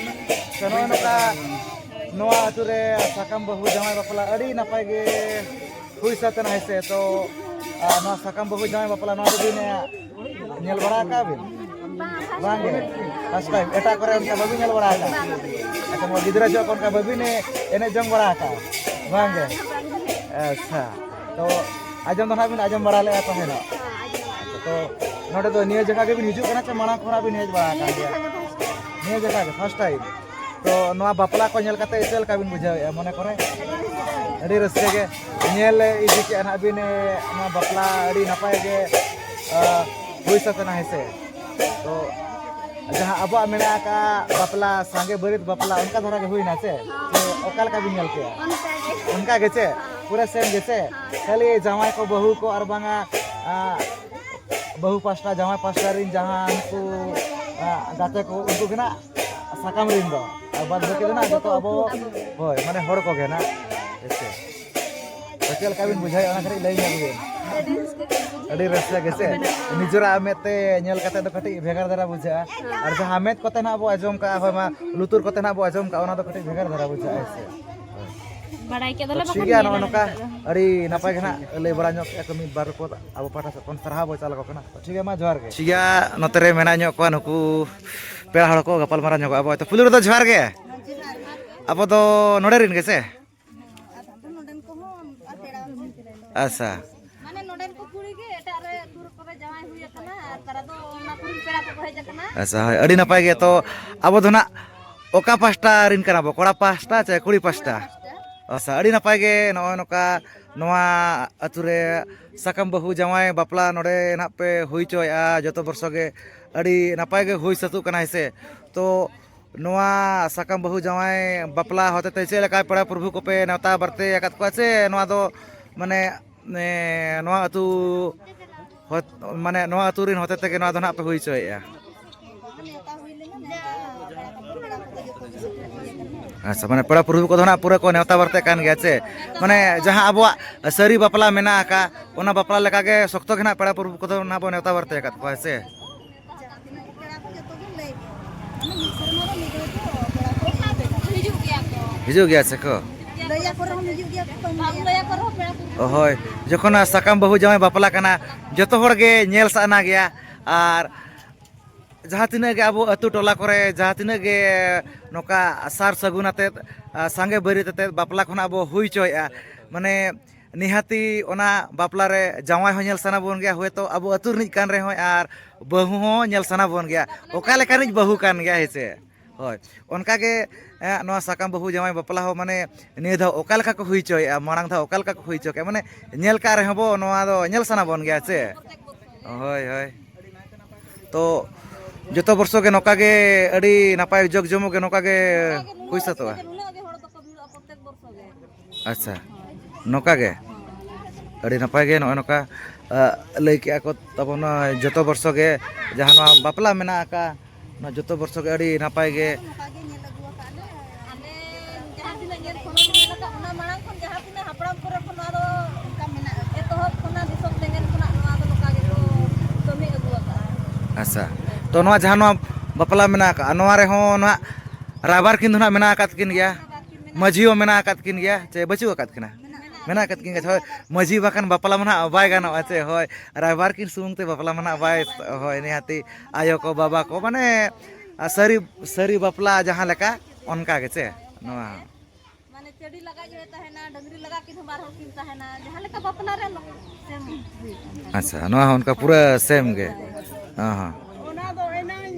ᱛᱚ ᱱᱚᱜᱼᱚᱭ ᱱᱚᱝᱠᱟ ᱱᱚᱣᱟ ᱟᱹᱛᱩ ᱨᱮ ᱥᱟᱠᱟᱢ ᱵᱟᱹᱦᱩ ᱡᱟᱶᱟᱭ ᱵᱟᱯᱞᱟ ᱟᱹᱰᱤ ᱱᱟᱯᱟᱭ ᱜᱮ ᱦᱩᱭ ᱥᱟᱹᱛ ᱮᱱᱟ, ᱦᱮᱸ ᱥᱮ? ᱛᱚ ᱟᱨ ᱱᱚᱣᱟ ᱥᱟᱠᱟᱢ ᱵᱟᱹᱦᱩ ᱡᱟᱶᱟᱭ ᱵᱟᱯᱞᱟ ᱱᱚᱣᱟ ᱫᱚ ᱵᱤᱱ ᱧᱮᱞ ᱵᱟᱲᱟ ᱟᱠᱟᱫ ᱵᱤᱱ? ᱵᱟᱝ ᱜᱮ᱾ First time? ᱮᱴᱟᱜ ᱠᱚᱨᱮ ᱚᱱᱠᱟ ᱵᱟᱹᱵᱤᱱ ᱧᱮᱞ ᱵᱟᱲᱟ ᱟᱠᱟᱫ? ᱟᱪᱪᱷᱟ, ᱱᱚᱣᱟ ᱜᱤᱫᱽᱨᱟᱹ ᱡᱚᱦᱚᱜ ᱠᱚ ᱚᱱᱠᱟ ᱵᱟᱹᱵᱤᱱ ᱮᱱᱮᱡ ᱡᱚᱝ ᱵᱟᱲᱟ ᱟᱠᱟᱫ? ᱵᱟᱝ ᱜᱮ᱾ ᱟᱪᱪᱷᱟ, ᱛᱚ ᱟᱸᱡᱚᱢ ᱫᱚ ᱱᱟᱦᱟᱜ ᱵᱤᱱ ᱟᱸᱡᱚᱢ ᱵᱟᱲᱟ ᱞᱮᱫᱼᱟ ᱛᱟᱦᱮᱸ ᱫᱚ? ᱟᱪᱪᱷᱟ, ᱛᱚ ᱱᱚᱰᱮ ᱫᱚ ᱱᱤᱭᱟᱹ ᱡᱟᱭᱜᱟ ᱜᱮᱵᱤᱱ ᱦᱤᱡᱩᱜ ᱠᱟᱱᱟ ᱪᱮ ᱢᱟᱲᱟᱝ ᱠᱷᱚᱱᱟᱜ ᱵᱤᱱ ᱦᱮᱡ ᱵᱟᱲᱟ ᱟᱠᱟᱱ ᱜᱮᱭᱟ? ᱱᱤᱭᱟᱹ ᱡᱟᱭᱜᱟ ᱯᱷᱟᱥᱴ ᱴᱟᱭᱤᱢ᱾ ᱛᱚ ᱱᱚᱣᱟ ᱵᱟᱯᱞᱟ ᱠᱚ ᱧᱮᱞ ᱠᱟᱛᱮ ᱪᱮᱫ ᱞᱮᱠᱟ ᱵᱤᱱ ᱵᱩᱡᱷᱟᱹᱣᱮᱫᱼᱟ ᱢᱚᱱᱮ ᱠᱚᱨᱮ? ᱟᱹᱰᱤ ᱨᱟᱹᱥᱠᱟᱹ ᱜᱮ᱾ ᱧᱮᱞ ᱤᱫᱤ ᱠᱮᱜᱼᱟ ᱱᱟᱦᱟᱜ ᱵᱤᱱ, ᱮ, ᱱᱚᱣᱟ ᱵᱟᱯᱞᱟ ᱟᱹᱰᱤ ᱱᱟᱯᱟᱭ ᱜᱮ, ᱟ, ᱦᱩᱭ ᱥᱟᱹᱛ ᱮᱱᱟ, ᱦᱮᱸ ᱥᱮ? ᱛᱚ ᱡᱟᱦᱟᱸ ᱟᱵᱚᱣᱟᱜ ᱢᱮᱱᱟᱜ ᱟᱠᱟᱫ ᱵᱟᱯᱞᱟ, ᱥᱟᱸᱜᱮ ᱵᱟᱹᱨᱭᱟᱹᱛ ᱵᱟᱯᱞᱟ, ᱚᱱᱠᱟ ᱫᱷᱟᱨᱟ ᱜᱮ ᱦᱩᱭᱱᱟ ᱥᱮ? ᱥᱮ ᱚᱠᱟ ᱞᱮᱠᱟ ᱵᱤᱱ ᱧᱮᱞ ᱠᱮᱜᱼᱟ? ᱚᱱᱠᱟ ᱜᱮ᱾ ᱚᱱᱠᱟ ᱜᱮ ᱪᱮ? ᱯᱩᱨᱟᱹ ᱥᱮᱢ ᱜᱮ ᱪᱮ? ᱠᱷᱟᱹᱞᱤ ᱡᱟᱶᱟᱭ ᱠᱚ, ᱵᱟᱹᱦᱩ ᱠᱚ, ᱟᱨ ᱵᱟᱝᱟ, ᱟ, ᱵᱟᱹᱦᱩ ᱯᱟᱥᱴᱟ, ᱡᱟᱶᱟᱭ ᱯᱟᱥᱴᱟ ᱨᱮᱱ ᱡᱟᱦᱟᱸ ᱩᱱᱠᱩ, ᱟ, ᱜᱟᱛᱮ ᱠᱚ, ᱩᱱᱠᱩ ᱜᱮ ᱱᱟᱜ ᱥᱟᱠᱟᱢ ᱨᱮᱱ ᱫᱚ, ᱟᱨ ᱵᱟᱫ ᱵᱟᱹᱠᱤ ᱫᱚ ᱱᱟᱜ ᱡᱚᱛᱚ ᱟᱵᱚ, ᱦᱳᱭ, ᱢᱟᱱᱮ ᱦᱚᱲ ᱠᱚᱜᱮ ᱱᱟᱜ᱾ ᱦᱮᱸ ᱥᱮ? ᱛᱚ ᱪᱮᱫ ᱞᱮᱠᱟ ᱵᱤᱱ ᱵᱩᱡᱷᱟᱹᱣᱮᱫᱼᱟ, ᱚᱱᱟ ᱠᱟᱹᱴᱤᱡ ᱞᱟᱹᱭ ᱧᱚᱜ ᱵᱤᱱ᱾ ᱟᱹᱰᱤ ᱨᱟᱹᱥᱠᱟᱹ ᱜᱮ ᱵᱩᱡᱷᱟᱹᱜ ᱠᱟᱱᱟ᱾ ᱱᱤᱡᱮᱨᱟᱜ ᱢᱮᱫ ᱛᱮ ᱧᱮᱞ ᱠᱟᱛᱮ ᱫᱚ ᱠᱟᱹᱴᱤᱡ ᱵᱷᱮᱜᱟᱨ ᱫᱷᱟᱨᱟ ᱵᱩᱡᱷᱟᱹᱜᱼᱟ, ᱟᱨ ᱡᱟᱦᱟᱸ ᱢᱮᱫ ᱠᱚᱛᱮ ᱱᱟᱜ ᱵᱚ ᱟᱸᱡᱚᱢ ᱠᱟᱜᱼᱟ, ᱦᱳᱭ ᱢᱟ, ᱞᱩᱛᱩᱨ ᱠᱚᱛᱮ ᱱᱟᱜ ᱵᱚ ᱟᱸᱡᱚᱢ ᱠᱟᱜᱼᱟ, ᱚᱱᱟ ᱫᱚ ᱠᱟᱹᱴᱤᱡ ᱵᱷᱮᱜᱟᱨ ᱫᱷᱟᱨᱟ ᱵᱩᱡᱷᱟᱹᱜᱼᱟ, ᱦᱮᱸ ᱥᱮ? ᱵᱟᱲᱟᱭ ᱠᱮᱫ ᱛᱚ ᱫᱚᱞᱮ ᱴᱷᱤᱠ ᱵᱟᱠᱷᱟᱱ ᱜᱮᱭᱟ, ᱧᱮᱞᱟ ᱱᱚᱜᱼᱚ ᱱᱚᱝᱠᱟ ᱱᱤᱛᱚᱜ ᱫᱚ᱾ ᱟᱹᱰᱤ ᱱᱟᱯᱟᱭ ᱜᱮ ᱱᱟᱜ ᱞᱟᱹᱭ ᱵᱟᱲᱟ ᱧᱚᱜ ᱠᱮᱫᱼᱟ ᱠᱚ ᱢᱤᱫ ᱵᱟᱨ ᱨᱤᱯᱳᱨᱴ, ᱟᱵᱚ ᱯᱟᱦᱴᱟ ᱥᱮᱫ ᱠᱷᱚᱱ ᱥᱟᱨᱦᱟᱣ ᱵᱚ ᱪᱟᱞ ᱟᱠᱚ ᱠᱟᱱᱟ᱾ ᱛᱚ ᱴᱷᱤᱠ ᱜᱮᱭᱟ, ᱢᱟ ᱡᱚᱦᱟᱨ ᱜᱮ᱾ ᱴᱷᱤᱠ ᱜᱮᱭᱟ, ᱱᱚᱛᱮ ᱨᱮ ᱢᱮᱱᱟᱜ ᱧᱚᱜ ᱠᱚᱣᱟ ᱱᱩᱠᱩ ᱯᱮᱲᱟ ᱦᱚᱲ ᱠᱚ, ᱜᱟᱯᱟᱞ ᱢᱟᱨᱟᱣ ᱧᱚᱜᱚᱜ ᱟᱵᱚ᱾ ᱛᱚ ᱯᱩᱭᱞᱩ ᱨᱮᱫᱚ ᱡᱚᱦᱟᱨ ᱜᱮ᱾ ᱟᱵᱚ ᱫᱚ ᱱᱚᱰᱮ ᱨᱮᱱ ᱜᱮ ᱥᱮ? ᱟᱫᱷᱟᱱ ᱫᱚ ᱱᱚᱰᱮᱱ ᱠᱚᱦᱚᱸ ᱟᱨ ᱯᱮᱲᱟ ᱦᱚᱸ᱾ ᱟᱪᱪᱷᱟ᱾ ᱢᱟᱱᱮ ᱱᱚᱰᱮᱱ ᱠᱚ ᱠᱩᱲᱤ ᱜᱮ ᱮᱴᱟᱜ ᱨᱮ ᱟᱹᱛᱩ ᱠᱚᱨᱮ ᱡᱟᱶᱟᱭ ᱦᱩᱭ ᱟᱠᱟᱱᱟ, ᱟᱨ ᱛᱟᱨᱟ ᱫᱚ ᱚᱱᱟ ᱠᱚᱨᱮᱱ ᱯᱮᱲᱟ ᱠᱚᱠᱚ ᱦᱮᱡ ᱟᱠᱟᱱᱟ᱾ ᱟᱪᱪᱷᱟ, ᱦᱳᱭ, ᱟᱹᱰᱤ ᱱᱟᱯᱟᱭ ᱜᱮ᱾ ᱛᱚ ᱟᱵᱚ ᱫᱚ ᱱᱟᱜ ᱚᱠᱟ ᱯᱟᱦᱴᱟ ᱨᱮᱱ ᱠᱟᱱᱟ ᱵᱚ, ᱠᱚᱲᱟ ᱯᱟᱦᱴᱟ ᱪᱮ ᱠᱩᱲᱤ ᱯᱟᱦᱴᱟ? ᱟᱪᱪᱷᱟ, ᱟᱹᱰᱤ ᱱᱟᱯᱟᱭ ᱜᱮ᱾ ᱱᱚᱜᱼᱚᱭ ᱱᱚᱝᱠᱟ ᱱᱚᱣᱟ ᱟᱹᱛᱩ ᱨᱮ ᱥᱟᱠᱟᱢ ᱵᱟᱹᱦᱩ ᱡᱟᱶᱟᱭ ᱵᱟᱯᱞᱟ ᱱᱚᱰᱮ ᱱᱟᱜ ᱯᱮ ᱦᱩᱭ ᱦᱚᱪᱚᱭᱮᱫᱼᱟ, ᱡᱚᱛᱚ ᱵᱚᱨᱥᱚ ᱜᱮ ᱟᱹᱰᱤ ᱱᱟᱯᱟᱭ ᱜᱮ ᱦᱩᱭ ᱥᱟᱹᱛᱚᱜ ᱠᱟᱱᱟ, ᱦᱮᱸ ᱥᱮ? ᱛᱚ ᱱᱚᱣᱟ ᱥᱟᱠᱟᱢ ᱵᱟᱹᱦᱩ ᱡᱟᱶᱟᱭ ᱵᱟᱯᱞᱟ ᱦᱚᱛᱮᱛᱮ ᱪᱮᱫ ᱞᱮᱠᱟ ᱯᱮᱲᱟ ᱯᱨᱚᱵᱷᱩ ᱠᱚᱯᱮ ᱱᱮᱣᱛᱟ ᱵᱟᱨᱛᱮ ᱟᱠᱟᱫ ᱠᱚᱣᱟ, ᱥᱮ ᱱᱚᱣᱟ ᱫᱚ ᱢᱟᱱᱮ, ᱮ, ᱱᱚᱣᱟ ᱟᱹᱛᱩ ᱦᱚᱛ-, ᱢᱟᱱᱮ ᱱᱚᱣᱟ ᱟᱹᱛᱩ ᱨᱮᱱ ᱦᱚᱛᱮ ᱛᱮᱜᱮ ᱱᱚᱣᱟ ᱫᱚ ᱱᱟᱦᱟᱜ ᱯᱮ ᱦᱩᱭ ᱦᱚᱪᱚᱭᱮᱫᱼᱟ? ᱱᱮᱣᱛᱟ ᱦᱩᱭ ᱞᱮᱱᱟ, ᱱᱮᱣᱛᱟ ᱯᱮᱲᱟ ᱠᱚᱫᱚ, ᱯᱮᱲᱟ ᱠᱚᱫᱚ ᱡᱚᱛᱚ ᱜᱮ ᱥᱮᱴᱮᱨ ᱦᱩᱭ ᱞᱮᱱᱟ᱾ ᱟᱪᱪᱷᱟ, ᱢᱟᱱᱮ ᱯᱮᱲᱟ ᱯᱨᱚᱵᱷᱩ ᱠᱚᱫᱚ ᱱᱟᱦᱟᱜ ᱯᱩᱨᱟᱹ ᱠᱚ ᱱᱮᱣᱛᱟ ᱵᱟᱨᱛᱮ ᱠᱟᱱ ᱜᱮᱭᱟ ᱪᱮ? ᱢᱟᱱᱮ ᱡᱟᱦᱟᱸ ᱟᱵᱚᱣᱟᱜ ᱥᱟᱹᱨᱤ ᱵᱟᱯᱞᱟ ᱢᱮᱱᱟᱜ ᱟᱠᱟᱫ, ᱚᱱᱟ ᱵᱟᱯᱞᱟ ᱞᱮᱠᱟᱜᱮ ᱥᱚᱠᱛᱚ ᱜᱮ ᱱᱟᱦᱟᱜ ᱯᱮᱲᱟ ᱯᱨᱚᱵᱷᱩ ᱠᱚᱫᱚ ᱱᱟᱦᱟᱜ ᱵᱚᱱ ᱱᱮᱣᱛᱟ ᱵᱟᱨᱛᱮ ᱟᱠᱟᱫ ᱠᱚᱣᱟ, ᱦᱮᱸ ᱥᱮ? ᱡᱟᱦᱟᱸ ᱛᱤᱱᱟᱹᱜ ᱯᱮᱲᱟ ᱠᱚ ᱡᱚᱛᱚ ᱜᱮ ᱞᱟᱹᱭ ᱜᱮ᱾ ᱢᱟᱱᱮ ᱢᱤᱫ ᱥᱮᱨᱢᱟ ᱫᱚ ᱢᱤᱫ ᱫᱷᱟᱣ ᱫᱚ ᱯᱮᱲᱟ ᱠᱚ ᱦᱤᱡᱩᱜ ᱜᱮᱭᱟ ᱠᱚ᱾ ᱦᱤᱡᱩᱜ ᱜᱮᱭᱟ ᱥᱮ ᱠᱚ? ᱞᱟᱹᱭ ᱟᱠᱚ ᱨᱮᱦᱚᱸ ᱦᱤᱡᱩᱜ ᱜᱮᱭᱟ ᱠᱚ, ᱵᱟᱢ ᱞᱟᱹᱭ ᱟᱠᱚ ᱨᱮᱦᱚᱸ ᱯᱮᱲᱟ ᱠᱚ ᱚ, ᱦᱳᱭ᱾ ᱡᱚᱠᱷᱚᱱ ᱥᱟᱠᱟᱢ ᱵᱟᱹᱦᱩ ᱡᱟᱶᱟᱭ ᱵᱟᱯᱞᱟ ᱠᱟᱱᱟ, ᱡᱚᱛᱚ ᱦᱚᱲ ᱜᱮ ᱧᱮᱞ ᱥᱟᱱᱟ ᱜᱮᱭᱟ᱾ ᱟᱨ ᱡᱟᱦᱟᱸ ᱛᱤᱱᱟᱹᱜ ᱜᱮ ᱟᱵᱚ ᱟᱹᱛᱩ ᱴᱚᱞᱟ ᱠᱚᱨᱮ ᱡᱟᱦᱟᱸ ᱛᱤᱱᱟᱹᱜ ᱜᱮ ᱱᱚᱝᱠᱟ ᱥᱟᱨ ᱥᱟᱹᱜᱩᱱ ᱟᱛᱮᱫ, ᱟ, ᱥᱟᱸᱜᱮ ᱵᱟᱹᱨᱭᱟᱹᱛ ᱟᱛᱮᱫ ᱵᱟᱯᱞᱟ ᱠᱷᱚᱱᱟᱜ ᱵᱚ ᱦᱩᱭ ᱦᱚᱪᱚᱭᱮᱫᱼᱟ, ᱢᱟᱱᱮ ᱱᱤᱦᱟᱹᱛᱤ ᱚᱱᱟ ᱵᱟᱯᱞᱟ ᱨᱮ ᱡᱟᱶᱟᱭ ᱦᱚᱸ ᱧᱮᱞ ᱥᱟᱱᱟ ᱵᱚᱱ ᱜᱮᱭᱟ, ᱦᱚᱭᱛᱳ ᱟᱵᱚ ᱟᱹᱛᱩ ᱨᱤᱱᱤᱡ ᱠᱟᱱ ᱨᱮᱦᱚᱸᱭ, ᱟᱨ ᱵᱟᱹᱦᱩ ᱦᱚᱸ ᱧᱮᱞ ᱥᱟᱱᱟ ᱵᱚᱱ ᱜᱮᱭᱟ, ᱚᱠᱟ ᱞᱮᱠᱟᱱᱤᱡ ᱵᱟᱹᱦᱩ ᱠᱟᱱ ᱜᱮᱭᱟ, ᱦᱮᱸ ᱥᱮ? ᱦᱳᱭ, ᱚᱱᱠᱟ ᱜᱮ, ᱮ, ᱱᱚᱣᱟ ᱥᱟᱠᱟᱢ ᱵᱟᱹᱦᱩ ᱡᱟᱶᱟᱭ ᱵᱟᱯᱞᱟ ᱦᱚᱸ, ᱢᱟᱱᱮ, ᱱᱤᱭᱟᱹ ᱫᱷᱟᱣ ᱚᱠᱟ ᱞᱮᱠᱟ ᱠᱚ ᱦᱩᱭ ᱦᱚᱪᱚᱭᱮᱫᱼᱟ, ᱢᱟᱲᱟᱝ ᱫᱷᱟᱣ ᱚᱠᱟ ᱞᱮᱠᱟ ᱠᱚ ᱦᱩᱭ ᱦᱚᱪᱚ ᱠᱮᱫᱼᱟ, ᱢᱟᱱᱮ, ᱧᱮᱞ ᱠᱟᱜ ᱨᱮᱦᱚᱸ ᱵᱚ, ᱱᱚᱣᱟ ᱫᱚ ᱧᱮᱞ ᱥᱟᱱᱟ ᱵᱚᱱ ᱜᱮᱭᱟ ᱥᱮ? ᱦᱳᱭ, ᱦᱳᱭ᱾ ᱛᱚ, ᱡᱚᱛᱚ ᱵᱚᱨᱥᱚ ᱜᱮ ᱱᱚᱝᱠᱟ ᱜᱮ ᱟᱹᱰᱤ ᱱᱟᱯᱟᱭ ᱡᱟᱠ ᱡᱚᱢᱚᱠ ᱜᱮ ᱱᱚᱝᱠᱟ ᱜᱮ ᱦᱩᱭ ᱥᱟᱹᱛᱚᱜᱼᱟ? ᱱᱩᱱᱟᱹᱜ ᱜᱮ ᱦᱚᱲ ᱫᱚᱠᱚ ᱵᱷᱤᱲᱚᱜᱼᱟ ᱯᱨᱚᱛᱮᱠ ᱵᱚᱨᱥᱚ ᱜᱮ᱾ ᱟᱪᱪᱷᱟ, ᱱᱚᱝᱠᱟ ᱜᱮ᱾ ᱟᱹᱰᱤ ᱱᱟᱯᱟᱭ ᱜᱮ ᱱᱚᱜᱼᱚᱭ ᱱᱚᱝᱠᱟ, ᱟ, ᱞᱟᱹᱭ ᱠᱮᱜᱼᱟ ᱠᱚ ᱛᱟᱵᱚᱱ, ᱱᱚᱣᱟ ᱡᱚᱛᱚ ᱵᱚᱨᱥᱚ ᱜᱮ ᱡᱟᱦᱟᱸ ᱱᱚᱣᱟ ᱵᱟᱯᱞᱟ ᱢᱮᱱᱟᱜ ᱟᱠᱟᱫ, ᱱᱚᱣᱟ ᱡᱚᱛᱚ ᱵᱚᱨᱥᱚ ᱜᱮ ᱟᱹᱰᱤ ᱱᱟᱯᱟᱭ ᱜᱮ᱾ ᱱᱚᱝᱠᱟ ᱜᱮ ᱧᱮᱞ ᱟᱹᱜᱩ ᱟᱠᱟᱫ ᱞᱮ᱾ ᱟᱞᱮ ᱡᱟᱦᱟᱸ ᱛᱤᱱᱟᱹᱜ ᱧᱮᱞ ᱠᱷᱚᱱ ᱞᱮ ᱧᱮᱞ ᱟᱠᱟᱫ, ᱚᱱᱟ ᱢᱟᱲᱟᱝ ᱠᱷᱚᱱ ᱡᱟᱦᱟᱸ ᱛᱤᱱᱟᱹᱜ ᱦᱟᱯᱲᱟᱢ ᱠᱚᱨᱮ ᱠᱷᱚᱱ ᱱᱚᱣᱟ ᱫᱚ ᱚᱱᱠᱟ ᱢᱮᱱᱟᱜᱼᱟ᱾ ᱮᱛᱚᱦᱚᱵ ᱠᱷᱚᱱᱟᱜ ᱫᱤᱥᱚᱢ ᱛᱮᱸᱜᱮᱱ ᱠᱷᱚᱱᱟᱜ ᱱᱚᱣᱟ ᱫᱚ ᱱᱚᱝᱠᱟ ᱜᱮᱠᱚ ᱠᱟᱹᱢᱤ ᱟᱹᱜᱩ ᱟᱠᱟᱫᱼᱟ᱾ ᱟᱪᱪᱷᱟ, ᱛᱚ ᱱᱚᱣᱟ ᱡᱟᱦᱟᱸ ᱱᱚᱣᱟ ᱵᱟᱯᱞᱟ ᱢᱮᱱᱟᱜ ᱟᱠᱟᱫᱼᱟ, ᱱᱚᱣᱟ ᱨᱮᱦᱚᱸ ᱱᱟᱦᱟᱜ ᱨᱟᱭᱵᱟᱨ ᱠᱤᱱ ᱫᱚ ᱱᱟᱦᱟᱜ ᱢᱮᱱᱟᱜ ᱟᱠᱟᱫ ᱠᱤᱱ ᱜᱮᱭᱟ, ᱢᱟᱹᱡᱷᱤ ᱦᱚᱸ ᱢᱮᱱᱟᱜ ᱟᱠᱟᱫ ᱠᱤᱱ ᱜᱮᱭᱟ, ᱪᱮ ᱵᱟᱹᱪᱩᱜ ᱟᱠᱟᱫ ᱠᱤᱱᱟ? ᱢᱮᱱᱟᱜ ᱟᱠᱟᱫ ᱠᱤᱱ ᱜᱮᱭᱟ᱾ ᱦᱳᱭ, ᱢᱟᱹᱡᱷᱤ ᱵᱟᱠᱷᱟᱱ ᱵᱟᱯᱞᱟ ᱢᱟ ᱱᱟᱦᱟᱜ ᱵᱟᱭ ᱜᱟᱱᱚᱜᱼᱟ ᱪᱮ? ᱦᱳᱭ, ᱨᱟᱭᱵᱟᱨ ᱠᱤᱱ ᱥᱩᱢᱩᱝ ᱛᱮ ᱵᱟᱯᱞᱟ ᱢᱟ ᱱᱟᱦᱟᱜ ᱵᱟᱭ, ᱦᱳᱭ, ᱱᱤᱦᱟᱹᱛᱤ ᱟᱭᱳ ᱠᱚ, ᱵᱟᱵᱟ ᱠᱚ, ᱢᱟᱱᱮ, ᱟᱨ ᱥᱟᱹᱨᱤ, ᱥᱟᱹᱨᱤ ᱵᱟᱯᱞᱟ ᱡᱟᱦᱟᱸ ᱞᱮᱠᱟ, ᱚᱱᱠᱟ ᱜᱮ ᱪᱮ? ᱱᱚᱣᱟ ᱢᱟᱱᱮ ᱪᱟᱹᱰᱤ ᱞᱟᱜᱟ ᱡᱚᱭ ᱛᱟᱦᱮᱱᱟ, ᱰᱟᱹᱝᱨᱤ ᱞᱟᱜᱟ ᱠᱤᱱ ᱦᱚᱸ ᱵᱟᱨ ᱦᱚᱲ ᱠᱤᱱ ᱛᱟᱦᱮᱱᱟ, ᱡᱟᱦᱟᱸ ᱞᱮᱠᱟ ᱵᱟᱯᱞᱟ ᱨᱮ ᱞᱚ-, ᱥᱮᱢ ᱦᱩᱭᱩᱜ ᱠᱟᱱ ᱛᱟᱦᱮᱱᱟ᱾ ᱟᱪᱪᱷᱟ, ᱱᱚᱣᱟ ᱦᱚᱸ ᱚᱱᱠᱟ ᱯᱩᱨᱟᱹ ᱥᱮᱢ ᱜᱮ᱾ ᱦᱚᱸ, ᱦᱚᱸ᱾ ᱚᱱᱟ ᱫᱚ ᱮᱱᱟᱝ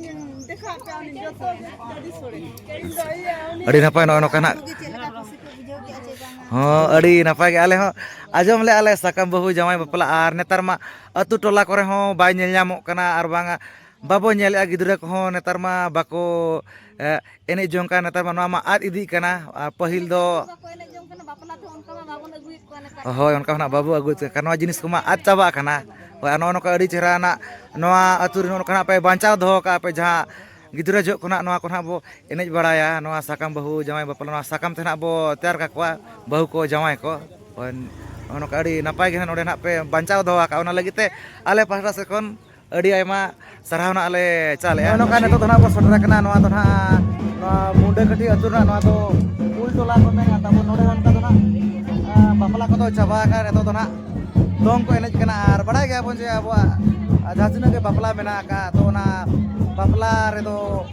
ᱫᱮᱠᱷᱟᱣ ᱯᱮ, ᱩᱱᱤ ᱡᱚᱛᱚ ᱜᱮ ᱪᱟᱹᱰᱤ ᱥᱳᱲᱮ᱾ ᱤᱧ ᱫᱚ ᱤᱭᱟᱹ, ᱩᱱᱤ ᱟᱹᱰᱤ ᱱᱟᱯᱟᱭ ᱱᱚᱜᱼᱚ ᱱᱚᱝᱠᱟ ᱱᱟᱜ᱾ ᱪᱮᱫ ᱞᱮᱠᱟ ᱠᱩᱥᱤ ᱠᱚ ᱵᱩᱡᱷᱟᱹᱣ ᱠᱮᱫᱼᱟ ᱪᱮ ᱵᱟᱝᱟ? ᱦᱚᱸ, ᱟᱹᱰᱤ ᱱᱟᱯᱟᱭ ᱜᱮ᱾ ᱟᱞᱮ ᱦᱚᱸ ᱟᱸᱡᱚᱢ ᱞᱮᱜᱼᱟ ᱞᱮ ᱥᱟᱠᱟᱢ ᱵᱟᱹᱦᱩ ᱡᱟᱶᱟᱭ ᱵᱟᱯᱞᱟ, ᱟᱨ ᱱᱮᱛᱟᱨ ᱢᱟ ᱟᱹᱛᱩ ᱴᱚᱞᱟ ᱠᱚᱨᱮ ᱦᱚᱸ ᱵᱟᱭ ᱧᱮᱞ ᱧᱟᱢᱚᱜ ᱠᱟᱱᱟ, ᱟᱨ ᱵᱟᱝᱟ ᱵᱟᱵᱚ ᱧᱮᱞᱮᱜᱼᱟ, ᱜᱤᱫᱽᱨᱟᱹ ᱠᱚᱦᱚᱸ ᱱᱮᱛᱟᱨ ᱢᱟ ᱵᱟᱠᱚ, ᱮ, ᱮᱱᱮᱡ ᱡᱚᱝ ᱠᱟᱱᱟ᱾ ᱱᱮᱛᱟᱨ ᱢᱟ ᱱᱚᱣᱟ ᱢᱟ ᱟᱫ ᱤᱫᱤᱜ ᱠᱟᱱᱟ᱾ ᱟᱨ ᱯᱟᱹᱦᱤᱞ ᱫᱚ ᱵᱟᱠᱚ ᱮᱱᱮᱡ ᱡᱚᱝ ᱠᱟᱱᱟ, ᱵᱟᱯᱞᱟ ᱛᱮᱦᱚᱸ ᱚᱱᱠᱟ ᱢᱟ ᱵᱟᱵᱚᱱ ᱟᱹᱜᱩᱭᱮᱫ ᱠᱚᱣᱟ ᱱᱮᱛᱟᱨ᱾ ᱦᱳᱭ, ᱚᱱᱠᱟ ᱠᱷᱚᱱᱟᱜ ᱵᱟᱵᱚ ᱟᱹᱜᱩᱭᱮᱫ ᱠᱚᱣᱟ, ᱱᱚᱣᱟ ᱡᱤᱱᱤᱥ ᱠᱚᱢᱟ ᱟᱫ ᱪᱟᱵᱟᱜ ᱠᱟᱱᱟ᱾ ᱦᱳᱭ, ᱟᱨ ᱱᱚᱜᱼᱚ ᱱᱚᱝᱠᱟ ᱟᱹᱰᱤ ᱪᱮᱦᱨᱟ ᱱᱟᱜ ᱱᱚᱣᱟ ᱟᱹᱛᱩ ᱨᱮ ᱱᱚᱜᱼᱚ ᱱᱚᱝᱠᱟᱱᱟᱜ ᱯᱮ ᱵᱟᱧᱪᱟᱣ ᱫᱚᱦᱚ ᱠᱟᱜᱼᱟ ᱯᱮ, ᱡᱟᱦᱟᱸ ᱜᱤᱫᱽᱨᱟᱹ ᱡᱚᱦᱚᱜ ᱠᱷᱚᱱᱟᱜ ᱱᱚᱣᱟ ᱠᱚ ᱱᱟᱜ ᱵᱚ ᱮᱱᱮᱡ ᱵᱟᱲᱟᱭᱟ, ᱱᱚᱣᱟ ᱥᱟᱠᱟᱢ ᱵᱟᱹᱦᱩ ᱡᱟᱶᱟᱭ ᱵᱟᱯᱞᱟ, ᱱᱚᱣᱟ ᱥᱟᱠᱟᱢ ᱛᱮ ᱱᱟᱜ ᱵᱚ ᱛᱮᱭᱟᱨ ᱠᱟᱠᱚᱣᱟ ᱵᱟᱹᱦᱩ ᱠᱚ, ᱡᱟᱶᱟᱭ ᱠᱚ᱾ ᱦᱳᱭ, ᱱᱚᱜᱼᱚ ᱱᱚᱝᱠᱟ ᱟᱹᱰᱤ ᱱᱟᱯᱟᱭ ᱜᱮ ᱱᱟᱜ ᱱᱚᱰᱮ ᱱᱟᱜ ᱯᱮ ᱵᱟᱧᱪᱟᱣ ᱫᱚᱦᱚ ᱟᱠᱟᱫᱼᱟ, ᱚᱱᱟ ᱞᱟᱹᱜᱤᱫ ᱛᱮ ᱟᱞᱮ ᱯᱟᱦᱴᱟ ᱥᱮᱫ ᱠᱷᱚᱱ ᱟᱹᱰᱤ ᱟᱭᱢᱟ ᱥᱟᱨᱦᱟᱣ ᱱᱟᱜ ᱞᱮ ᱪᱟᱞᱮᱜᱼᱟ᱾ ᱱᱚᱜᱼᱚ ᱱᱚᱝᱠᱟ ᱱᱤᱛᱚᱜ ᱫᱚ ᱱᱟᱜ ᱵᱚ ᱥᱮᱴᱮᱨ ᱟᱠᱟᱱᱟ, ᱱᱚᱣᱟ ᱫᱚ ᱱᱟᱜ ᱱᱚᱣᱟ ᱢᱩᱱᱰᱟᱹᱠᱟᱹᱴᱷᱤ ᱟᱹᱛᱩ ᱨᱮᱱᱟᱜ ᱱᱚᱣᱟ ᱫᱚ ᱩᱞ ᱴᱚᱞᱟ ᱠᱚ ᱢᱮᱱᱟ ᱛᱟᱵᱚᱱ᱾ ᱱᱚᱰᱮ ᱚᱱᱠᱟ ᱫᱚ ᱱᱟᱜ, ᱟ, ᱵᱟᱯᱞᱟ ᱠᱚᱫᱚ ᱪᱟᱵᱟ ᱟᱠᱟᱱᱟ, ᱱᱤᱛᱚᱜ ᱫᱚ ᱱᱟᱜ ᱫᱚᱝ ᱠᱚ ᱮᱱᱮᱡ ᱠᱟᱱᱟ᱾ ᱟᱨ ᱵᱟᱲᱟᱭ ᱜᱮᱭᱟᱵᱚᱱ ᱡᱮ ᱟᱵᱚᱣᱟᱜ, ᱟ, ᱡᱟᱦᱟᱸ ᱛᱤᱱᱟᱹᱜ ᱜᱮ ᱵᱟᱯᱞᱟ ᱢᱮᱱᱟᱜ ᱟᱠᱟᱫ, ᱛᱚ ᱚᱱᱟ ᱵᱟᱯᱞᱟ ᱨᱮᱫᱚ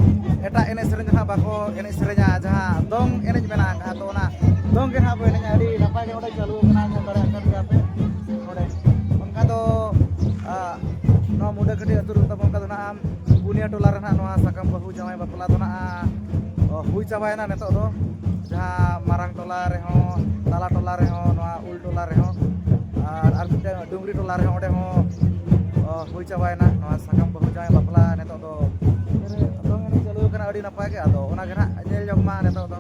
ᱮᱴᱟᱜ ᱮᱱᱮᱡ ᱥᱮᱨᱮᱧ ᱫᱚ ᱱᱟᱜ ᱵᱟᱠᱚ ᱮᱱᱮᱡ ᱥᱮᱨᱮᱧᱟ, ᱡᱟᱦᱟᱸ ᱫᱚᱝ ᱮᱱᱮᱡ ᱢᱮᱱᱟᱜ ᱟᱠᱟᱫ, ᱛᱚ ᱚᱱᱟ ᱫᱚᱝ ᱜᱮ ᱱᱟᱜ ᱵᱚ ᱮᱱᱮᱡᱟ᱾ ᱟᱹᱰᱤ ᱱᱟᱯᱟᱭ ᱜᱮ ᱱᱚᱰᱮ ᱪᱟᱹᱞᱩ ᱟᱠᱟᱱᱟ, ᱧᱮᱞ ᱫᱟᱲᱮᱭᱟᱜ ᱠᱟᱱ ᱜᱮᱭᱟ ᱯᱮ ᱱᱚᱰᱮ᱾ ᱚᱱᱠᱟ ᱫᱚ, ᱟ, ᱱᱚᱣᱟ ᱢᱩᱰᱟᱹᱠᱟᱹᱴᱤ ᱟᱹᱛᱩ ᱨᱮ ᱛᱟᱵᱚᱱ ᱚᱱᱠᱟ ᱫᱚ ᱱᱟᱜ ᱯᱩᱱᱭᱟᱹ ᱴᱚᱞᱟ ᱨᱮ ᱱᱟᱜ ᱱᱚᱣᱟ ᱥᱟᱠᱟᱢ ᱵᱟᱹᱦᱩ ᱡᱟᱶᱟᱭ ᱵᱟᱯᱞᱟ ᱫᱚ ᱱᱟᱜ, ᱚ, ᱦᱩᱭ ᱪᱟᱵᱟᱭᱮᱱᱟ ᱱᱤᱛᱚᱜ ᱫᱚ᱾ ᱡᱟᱦᱟᱸ ᱢᱟᱨᱟᱝ ᱴᱚᱞᱟ ᱨᱮᱦᱚᱸ, ᱛᱟᱞᱟ ᱴᱚᱞᱟ ᱨᱮᱦᱚᱸ, ᱱᱚᱣᱟ ᱩᱞ ᱴᱚᱞᱟ ᱨᱮᱦᱚᱸ, ᱟᱨ, ᱟᱨ ᱢᱤᱫᱴᱟᱝ ᱰᱩᱝᱨᱤ ᱴᱚᱞᱟ ᱨᱮᱦᱚᱸ, ᱚᱸᱰᱮ ᱦᱚᱸ, ᱚ, ᱦᱩᱭ ᱪᱟᱵᱟᱭᱮᱱᱟ ᱱᱚᱣᱟ ᱥᱟᱠᱟᱢ ᱵᱟᱹᱦᱩ ᱡᱟᱶᱟᱭ ᱵᱟᱯᱞᱟ᱾ ᱱᱤᱛᱚᱜ ᱫᱚ ᱫᱚᱝ ᱮᱱᱮᱡ ᱪᱟᱹᱞᱩ ᱟᱠᱟᱱᱟ, ᱟᱹᱰᱤ ᱱᱟᱯᱟᱭ ᱜᱮ᱾ ᱟᱫᱚ ᱚᱱᱟ ᱜᱮ ᱱᱟᱜ ᱧᱮᱞ ᱡᱚᱝ ᱢᱟ ᱱᱤᱛᱚᱜ ᱫᱚ᱾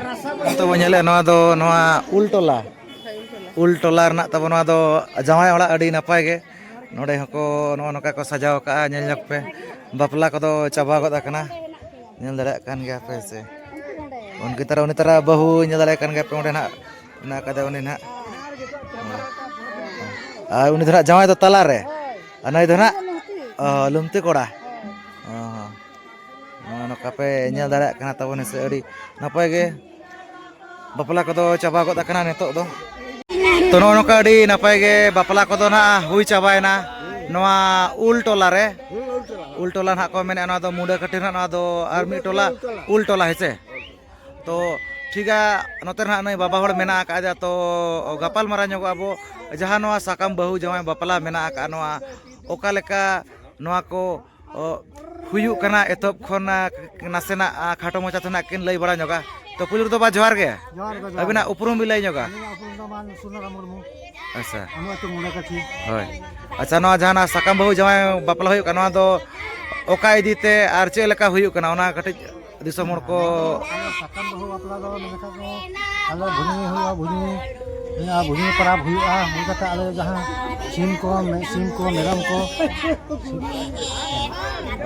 ᱱᱤᱛᱚᱜ ᱵᱚᱱ ᱧᱮᱞᱮᱫᱼᱟ, ᱱᱚᱣᱟ ᱫᱚ ᱱᱚᱣᱟ ᱩᱞ ᱴᱚᱞᱟ, ᱩᱞ ᱴᱚᱞᱟ ᱨᱮᱱᱟᱜ ᱛᱟᱵᱚᱱ ᱱᱚᱣᱟ ᱫᱚ ᱡᱟᱶᱟᱭ ᱚᱲᱟᱜ᱾ ᱟᱹᱰᱤ ᱱᱟᱯᱟᱭ ᱜᱮ ᱱᱚᱰᱮ ᱦᱚᱸᱠᱚ ᱱᱚᱜᱼᱚ ᱱᱚᱝᱠᱟ ᱠᱚ ᱥᱟᱡᱟᱣ ᱟᱠᱟᱫᱼᱟ᱾ ᱧᱮᱞ ᱧᱚᱜ ᱯᱮ, ᱵᱟᱯᱞᱟ ᱠᱚᱫᱚ ᱪᱟᱵᱟ ᱜᱚᱫ ᱟᱠᱟᱱᱟ᱾ ᱧᱮᱞ ᱫᱟᱲᱮᱭᱟᱜ ᱠᱟᱱ ᱜᱮᱭᱟ ᱯᱮ ᱥᱮ? ᱩᱱᱠᱤ ᱛᱟᱨᱟ, ᱩᱱᱤ ᱛᱟᱨᱟ ᱵᱟᱹᱦᱩ ᱧᱮᱞ ᱫᱟᱲᱮᱭᱟᱜ ᱠᱟᱱ ᱜᱮᱭᱟ ᱯᱮ, ᱚᱸᱰᱮ ᱱᱟᱦᱟᱜ ᱢᱮᱱᱟᱜ ᱟᱠᱟᱫᱮ ᱩᱱᱤ ᱱᱟᱦᱟᱜ᱾ ᱟᱨ ᱩᱱᱤ ᱫᱚ ᱱᱟᱦᱟᱜ ᱡᱟᱶᱟᱭ ᱫᱚ ᱛᱟᱞᱟᱨᱮ, ᱟᱨ ᱱᱩᱭ ᱫᱚ ᱱᱟᱦᱟᱜ, ᱚ, ᱞᱩᱢᱛᱤ ᱠᱚᱲᱟ᱾ ᱚ, ᱦᱚᱸ᱾ ᱱᱚᱜᱼᱚ ᱱᱚᱝᱠᱟ ᱯᱮ ᱧᱮᱞ ᱫᱟᱲᱮᱭᱟᱜ ᱠᱟᱱᱟ ᱛᱟᱵᱚᱱ ᱥᱮ, ᱟᱹᱰᱤ ᱱᱟᱯᱟᱭ ᱜᱮ ᱵᱟᱯᱞᱟ ᱠᱚᱫᱚ ᱪᱟᱵᱟ ᱜᱚᱫ ᱟᱠᱟᱱᱟ ᱱᱤᱛᱚᱜ ᱫᱚ᱾ ᱛᱚ, ᱱᱚᱜᱼᱚ ᱱᱚᱝᱠᱟ ᱟᱹᱰᱤ ᱱᱟᱯᱟᱭ ᱜᱮ ᱵᱟᱯᱞᱟ ᱠᱚᱫᱚ ᱱᱟᱦᱟᱜ ᱦᱩᱭ ᱪᱟᱵᱟᱭᱮᱱᱟ ᱱᱚᱣᱟ ᱩᱞ ᱴᱚᱞᱟ ᱨᱮ᱾ ᱩᱞ ᱴᱚᱞᱟ ᱱᱟᱦᱟᱜ ᱠᱚ ᱢᱮᱱᱮᱫᱼᱟ, ᱱᱚᱣᱟ ᱫᱚ ᱢᱩᱰᱟᱹ ᱠᱟᱹᱴᱷᱤ ᱱᱟᱦᱟᱜ, ᱱᱚᱣᱟ ᱫᱚ ᱟᱨ ᱢᱤᱫ ᱴᱚᱞᱟ, ᱩᱞ ᱴᱚᱞᱟ, ᱦᱮᱸ ᱥᱮ? ᱛᱚ, ᱴᱷᱤᱠᱟ, ᱱᱚᱛᱮ ᱨᱮ ᱱᱟᱦᱟᱜ ᱱᱩᱭ ᱵᱟᱵᱟ ᱦᱚᱲ ᱢᱮᱱᱟᱜ ᱟᱠᱟᱫᱮᱭᱟ, ᱛᱚ ᱜᱟᱯᱟᱞ ᱢᱟᱨᱟᱣ ᱧᱚᱜᱚᱜ ᱟᱵᱚ, ᱡᱟᱦᱟᱸ ᱱᱚᱣᱟ ᱥᱟᱠᱟᱢ ᱵᱟᱹᱦᱩ ᱡᱟᱶᱟᱭ ᱵᱟᱯᱞᱟ ᱢᱮᱱᱟᱜ ᱟᱠᱟᱫ, ᱱᱚᱣᱟ ᱚᱠᱟ ᱞᱮᱠᱟ ᱱᱚᱣᱟ ᱠᱚ, ᱚ, ᱦᱩᱭᱩᱜ ᱠᱟᱱᱟ ᱮᱛᱚᱦᱚᱵ ᱠᱷᱚᱱ, ᱟ, ᱱᱟᱥᱮᱱᱟᱜ, ᱟ, ᱠᱷᱟᱴᱚ ᱢᱟᱪᱷᱟ ᱛᱮ ᱱᱟᱜ ᱠᱤᱱ ᱞᱟᱹᱭ ᱵᱟᱲᱟ ᱧᱚᱜᱟ᱾ ᱛᱚ, ᱯᱩᱭᱞᱩ ᱨᱮᱫᱚ ᱵᱟ ᱡᱚᱦᱟᱨ ᱜᱮ᱾ ᱡᱚᱦᱟᱨ ᱜᱮ, ᱡᱚᱦᱟᱨ ᱜᱮ᱾ ᱟᱹᱵᱤᱱᱟᱜ ᱩᱯᱨᱩᱢ ᱵᱤᱱ ᱞᱟᱹᱭ ᱧᱚᱜᱟ᱾ ᱟᱹᱞᱤᱧᱟᱜ ᱩᱯᱨᱩᱢ ᱫᱚ ᱢᱟ ᱥᱩᱱᱟᱨᱟᱢ ᱢᱩᱨᱢᱩ᱾ ᱟᱪᱪᱷᱟ᱾ ᱟᱢᱟᱜ ᱟᱹᱛᱩ ᱢᱩᱰᱟᱹᱠᱟᱹᱴᱷᱤ᱾ ᱦᱳᱭ᱾ ᱟᱪᱪᱷᱟ, ᱱᱚᱣᱟ ᱡᱟᱦᱟᱸ ᱱᱟᱜ ᱥᱟᱠᱟᱢ ᱵᱟᱹᱦᱩ ᱡᱟᱶᱟᱭ ᱵᱟᱯᱞᱟ ᱦᱩᱭᱩᱜ ᱠᱟᱱᱟ, ᱱᱚᱣᱟ ᱫᱚ ᱚᱠᱟ ᱤᱫᱤ ᱛᱮ ᱟᱨ ᱪᱮᱫ ᱞᱮᱠᱟ ᱦᱩᱭᱩᱜ ᱠᱟᱱᱟ, ᱚᱱᱟ ᱠᱟᱹᱴᱤᱡ ᱫᱤᱥᱚᱢ ᱦᱚᱲ ᱠᱚ? ᱟᱞᱮ ᱥᱟᱠᱟᱢ ᱵᱟᱹᱦᱩ ᱵᱟᱯᱞᱟ ᱫᱚ ᱢᱮᱱ ᱞᱮᱠᱷᱟᱱ ᱫᱚ ᱟᱞᱮ ᱵᱷᱩᱡᱽᱱᱤ ᱦᱩᱭᱩᱜᱼᱟ, ᱵᱷᱩᱡᱽᱱᱤ, ᱱᱚᱣᱟ ᱵᱷᱩᱡᱽᱱᱤ ᱯᱟᱨᱟᱵᱽ ᱦᱩᱭᱩᱜᱼᱟ᱾ ᱦᱩᱭ ᱠᱟᱛᱮ ᱟᱞᱮ ᱡᱟᱦᱟᱸ ᱥᱤᱢ ᱠᱚ, ᱢᱮ-, ᱥᱤᱢ ᱠᱚ, ᱢᱮᱨᱚᱢ ᱠᱚ,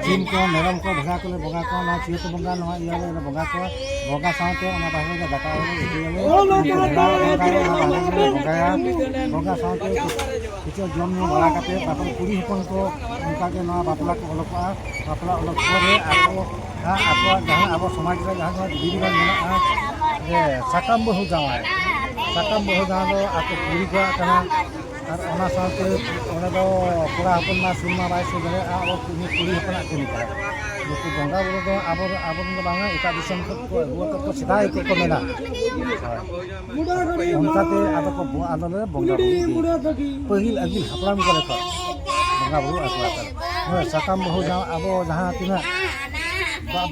ᱥᱤᱢ ᱠᱚ, ᱢᱮᱨᱚᱢ ᱠᱚ, ᱵᱷᱮᱲᱟ ᱠᱚᱞᱮ ᱵᱚᱸᱜᱟ ᱠᱚᱣᱟ᱾ ᱱᱚᱣᱟ ᱪᱟᱹᱛ ᱵᱚᱸᱜᱟ, ᱱᱚᱣᱟ ᱤᱭᱟᱹ ᱨᱮᱞᱮ ᱵᱚᱸᱜᱟ ᱠᱚᱣᱟ᱾ ᱵᱚᱸᱜᱟ ᱥᱟᱶᱛᱮ ᱚᱱᱟ ᱵᱟᱦᱨᱮ ᱨᱮ ᱫᱟᱠᱟ ᱟᱞᱮ ᱩᱛᱩᱭᱟᱞᱮ᱾ ᱩᱱᱠᱩ ᱵᱷᱮᱲᱟ ᱚᱱᱟ ᱵᱟᱦᱨᱮ ᱨᱮᱞᱮ ᱵᱚᱸᱜᱟᱭᱟ᱾ ᱵᱚᱸᱜᱟ ᱥᱟᱶᱛᱮ ᱠᱤᱪᱷᱩ ᱡᱚᱢ ᱧᱩ ᱵᱟᱲᱟ ᱠᱟᱛᱮ, ᱛᱟᱨᱯᱚᱨ ᱠᱩᱲᱤ ᱦᱚᱯᱚᱱ ᱠᱚ ᱚᱱᱠᱟ ᱜᱮ ᱱᱚᱣᱟ ᱵᱟᱯᱞᱟ ᱠᱚ ᱚᱰᱚᱠᱚᱜᱼᱟ᱾ ᱵᱟᱯᱞᱟ ᱚᱰᱚᱠ ᱯᱚᱨᱮ ᱟᱠᱚ, ᱟᱠᱚᱣᱟᱜ ᱡᱟᱦᱟᱸ ᱟᱵᱚ ᱥᱚᱢᱟᱡᱽ ᱨᱮ ᱡᱟᱦᱟᱸ ᱱᱚᱣᱟ ᱵᱤᱫᱷᱤ ᱵᱤᱫᱷᱟᱱ ᱢᱮᱱᱟᱜᱼᱟ, ᱡᱮ ᱥᱟᱠᱟᱢ ᱵᱟᱹᱦᱩ ᱡᱟᱶᱟᱭ, ᱥᱟᱠᱟᱢ ᱵᱟᱹᱦᱩ ᱡᱟᱶᱟᱭ ᱫᱚ ᱟᱠᱚ ᱠᱩᱲᱤ ᱠᱚᱣᱟᱜ ᱠᱟᱱᱟ᱾ ᱟᱨ ᱚᱱᱟ ᱥᱟᱶᱛᱮ ᱚᱸᱰᱮ ᱫᱚ ᱠᱚᱲᱟ ᱦᱚᱯᱚᱱ ᱢᱟ ᱥᱤᱢ ᱢᱟ ᱵᱟᱭ ᱥᱩᱨ ᱫᱟᱲᱮᱭᱟᱜᱼᱟ, ᱟᱵᱚ ᱠᱩᱲᱤ, ᱠᱩᱲᱤ ᱦᱚᱯᱚᱱᱟᱜ ᱠᱟᱹᱢᱤ ᱠᱟᱱᱟ᱾ ᱱᱩᱠᱩ ᱵᱚᱸᱜᱟ ᱵᱩᱨᱩ ᱫᱚ ᱟᱵᱚ, ᱟᱵᱚ ᱨᱮᱱ ᱫᱚ ᱵᱟᱝᱟ, ᱮᱴᱟᱜ ᱫᱤᱥᱚᱢ ᱠᱷᱚᱱ ᱠᱚ ᱟᱹᱜᱩ ᱟᱠᱟᱫ ᱠᱚ, ᱥᱮᱫᱟᱭ ᱠᱚ ᱠᱚ ᱢᱮᱱᱟ᱾ ᱦᱳᱭ᱾ ᱚᱱᱠᱟᱛᱮ ᱟᱫᱚ ᱠᱚ ᱵᱚ-, ᱟᱫᱚ ᱞᱮ ᱵᱚᱸᱜᱟ ᱵᱩᱨᱩ ᱤᱫᱤᱭᱮᱫᱟ᱾ ᱯᱟᱹᱦᱤᱞ ᱟᱹᱜᱤᱞ ᱦᱟᱯᱲᱟᱢ ᱠᱚ ᱞᱮᱠᱟ ᱵᱚᱸᱜᱟ ᱵᱩᱨᱩ ᱟᱹᱜᱩ ᱟᱠᱟᱫᱟ᱾ ᱦᱳᱭ, ᱥᱟᱠᱟᱢ ᱵᱟᱹᱦᱩ ᱡᱟᱶᱟᱭ ᱟᱵᱚ ᱡᱟᱦᱟᱸ ᱛᱤᱱᱟᱹᱜ ᱵᱟ-,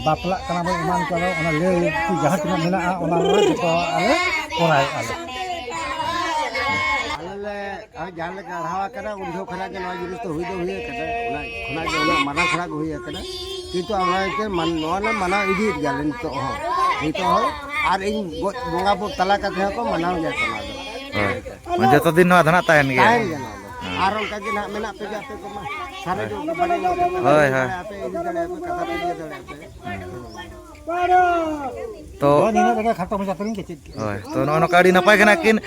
ᱵᱟᱯᱞᱟᱜ ᱠᱟᱱᱟ ᱵᱚᱱ ᱮᱢᱟᱱ ᱠᱚ, ᱟᱫᱚ ᱚᱱᱟ ᱞᱟᱹᱭ ᱡᱟᱦᱟᱸ ᱛᱤᱱᱟᱹᱜ ᱢᱮᱱᱟᱜᱼᱟ, ᱚᱱᱟ ᱨᱮᱱᱟᱜ ᱡᱚᱛᱚ ᱟᱞᱮ ᱠᱚᱨᱟᱣᱮᱫᱼᱟ ᱞᱮ᱾ ᱟᱞᱮ ᱞᱮ, ᱟᱨ ᱡᱟᱦᱟᱸ ᱞᱮᱠᱟ ᱟᱲᱦᱟᱣ ᱟᱠᱟᱱᱟ, ᱩᱱ ᱡᱚᱦᱚᱜ ᱠᱷᱚᱱᱟᱜ ᱜᱮ ᱱᱚᱣᱟ ᱡᱤᱱᱤᱥ ᱫᱚ ᱦᱩᱭ ᱫᱚ ᱦᱩᱭ ᱟᱠᱟᱱᱟ, ᱚᱱᱟ ᱠᱷᱚᱱᱟᱜ ᱜᱮ ᱚᱱᱟ ᱢᱟᱨᱟᱝ ᱠᱷᱚᱱᱟᱜ ᱜᱮ ᱦᱩᱭ ᱟᱠᱟᱱᱟ᱾ ᱠᱤᱱᱛᱩ ᱚᱱᱟ ᱤᱭᱟᱹᱛᱮ ᱢᱟᱱ-, ᱱᱚᱣᱟ ᱞᱮ ᱢᱟᱱᱟᱣ ᱤᱫᱤᱭᱮᱫ ᱜᱮᱭᱟ ᱞᱮ ᱱᱤᱛᱚᱜ ᱦᱚᱸ᱾ ᱱᱤᱛᱚᱜ ᱦᱚᱸ ᱟᱨ ᱤᱧ ᱜᱚᱡ ᱵᱚᱸᱜᱟ ᱵᱩᱨᱩ ᱛᱟᱞᱟ ᱠᱟᱛᱮ ᱦᱚᱸᱠᱚ ᱢᱟᱱᱟᱣ ᱜᱮᱭᱟ ᱠᱚ ᱱᱚᱣᱟ ᱫᱚ᱾ ᱦᱳᱭ᱾ ᱢᱟᱱᱮ ᱡᱚᱛᱚ ᱫᱤᱱ ᱱᱚᱣᱟ ᱫᱚ ᱱᱟᱜ ᱛᱟᱦᱮᱱ ᱜᱮᱭᱟ᱾ ᱛᱟᱦᱮᱱ ᱜᱮᱭᱟ ᱱᱚᱣᱟ ᱫᱚ᱾ ᱦᱮᱸ᱾ ᱟᱨ ᱚᱱᱠᱟ ᱜᱮ ᱱᱟᱜ ᱢᱮᱱᱟᱜ ᱯᱮ ᱜᱮᱭᱟ ᱟᱯᱮ ᱠᱚᱢᱟ᱾ ᱥᱟᱨᱮᱡᱚᱜ ᱠᱚ ᱵᱟᱲᱮ ᱧᱚᱜ ᱠᱟᱛᱮ ᱦᱳᱭ, ᱦᱳᱭ᱾ ᱟᱯᱮ ᱤᱫᱤ ᱫᱟᱲᱮᱭᱟᱜᱼᱟ ᱯᱮ, ᱠᱟᱛᱷᱟ ᱯᱮ ᱞᱟᱹᱭ ᱫᱟᱲᱮᱭᱟᱜᱼᱟ ᱯᱮ᱾ ᱛᱚ ᱦᱳᱭ, ᱱᱤᱱᱟᱹᱜ ᱨᱮᱜᱮ ᱠᱷᱟᱴᱚ ᱢᱟᱪᱷᱟ ᱛᱮᱞᱤᱧ ᱠᱮᱪᱮᱫ ᱠᱮᱫᱼᱟ᱾ ᱦᱳᱭ, ᱛᱚ ᱱᱚᱜᱼᱚ ᱱᱚᱝᱠᱟ ᱟᱹᱰᱤ ᱱᱟᱯᱟᱭ ᱜᱮ ᱱᱟᱜ ᱠᱤᱱ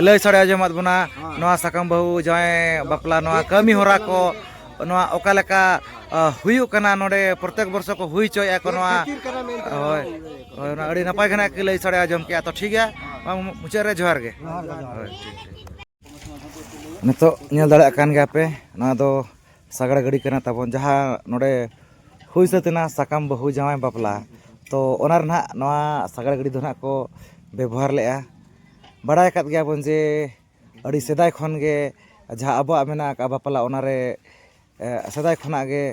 ᱞᱟᱹᱭ ᱥᱟᱰᱮ ᱟᱸᱡᱚᱢᱟᱫ ᱵᱚᱱᱟ᱾ ᱦᱳᱭ᱾ ᱱᱚᱣᱟ ᱥᱟᱠᱟᱢ ᱵᱟᱹᱦᱩ ᱡᱟᱶᱟᱭ ᱵᱟᱯᱞᱟ, ᱱᱚᱣᱟ ᱠᱟᱹᱢᱤ ᱦᱚᱨᱟ ᱠᱚ, ᱱᱚᱣᱟ ᱚᱠᱟ ᱞᱮᱠᱟ, ᱟ, ᱦᱩᱭᱩᱜ ᱠᱟᱱᱟ ᱱᱚᱰᱮ ᱯᱨᱚᱛᱮᱠ ᱵᱚᱨᱥᱚ ᱠᱚ ᱦᱩᱭ ᱦᱚᱪᱚᱭᱮᱫᱼᱟ ᱠᱚ ᱪᱮᱫ ᱱᱚᱣᱟ᱾ ᱠᱷᱟᱹᱛᱤᱨ ᱠᱟᱱᱟ ᱢᱮᱱᱛᱮ ᱦᱳᱭ, ᱱᱚᱣᱟ ᱦᱩᱭ ᱦᱳᱭ, ᱚᱱᱟ ᱟᱹᱰᱤ ᱱᱟᱯᱟᱭ ᱜᱮ ᱱᱟᱜ ᱠᱤᱱ ᱞᱟᱹᱭ ᱥᱟᱰᱮ ᱟᱸᱡᱚᱢ ᱠᱮᱜᱼᱟ᱾ ᱛᱚ ᱴᱷᱤᱠ ᱜᱮᱭᱟ, ᱢᱟ ᱢᱩᱪᱟᱹᱫ ᱨᱮ ᱡᱚᱦᱟᱨ ᱜᱮ᱾ ᱡᱚᱦᱟᱨ ᱜᱮ, ᱡᱚᱦᱟᱨ ᱜᱮ᱾ ᱦᱳᱭ, ᱴᱷᱤᱠ, ᱴᱷᱤᱠ᱾ ᱱᱤᱛᱚᱜ ᱧᱮᱞ ᱫᱟᱲᱮᱭᱟᱜ ᱠᱟᱱ ᱜᱮᱭᱟ ᱯᱮ, ᱱᱚᱣᱟ ᱫᱚ ᱥᱟᱜᱟᱲ ᱜᱟᱹᱰᱤ ᱠᱟᱱᱟ ᱛᱟᱵᱚᱱ, ᱡᱟᱦᱟᱸ ᱱᱚᱰᱮ ᱦᱩᱭ ᱥᱟᱹᱛ ᱮᱱᱟ ᱥᱟᱠᱟᱢ ᱵᱟᱹᱦᱩ ᱡᱟᱶᱟᱭ ᱵᱟᱯᱞᱟ᱾ ᱛᱚ ᱚᱱᱟ ᱨᱮ ᱱᱟᱦᱟᱜ ᱱᱚᱣᱟ ᱥᱟᱜᱟᱲ ᱜᱟᱹᱰᱤ ᱫᱚ ᱱᱟᱦᱟᱜ ᱠᱚ ᱵᱮᱵᱚᱦᱟᱨ ᱞᱮᱜᱼᱟ᱾ ᱵᱟᱲᱟᱭ ᱟᱠᱟᱫ ᱜᱮᱭᱟᱵᱚᱱ ᱡᱮ ᱟᱹᱰᱤ ᱥᱮᱫᱟᱭ ᱠᱷᱚᱱ ᱜᱮ ᱡᱟᱦᱟᱸ ᱟᱵᱚᱣᱟᱜ ᱢᱮᱱᱟᱜ ᱟᱠᱟᱫ ᱵᱟᱯᱞᱟ, ᱚᱱᱟᱨᱮ, ᱮ, ᱥᱮᱫᱟᱭ ᱠᱷᱚᱱᱟᱜ ᱜᱮ,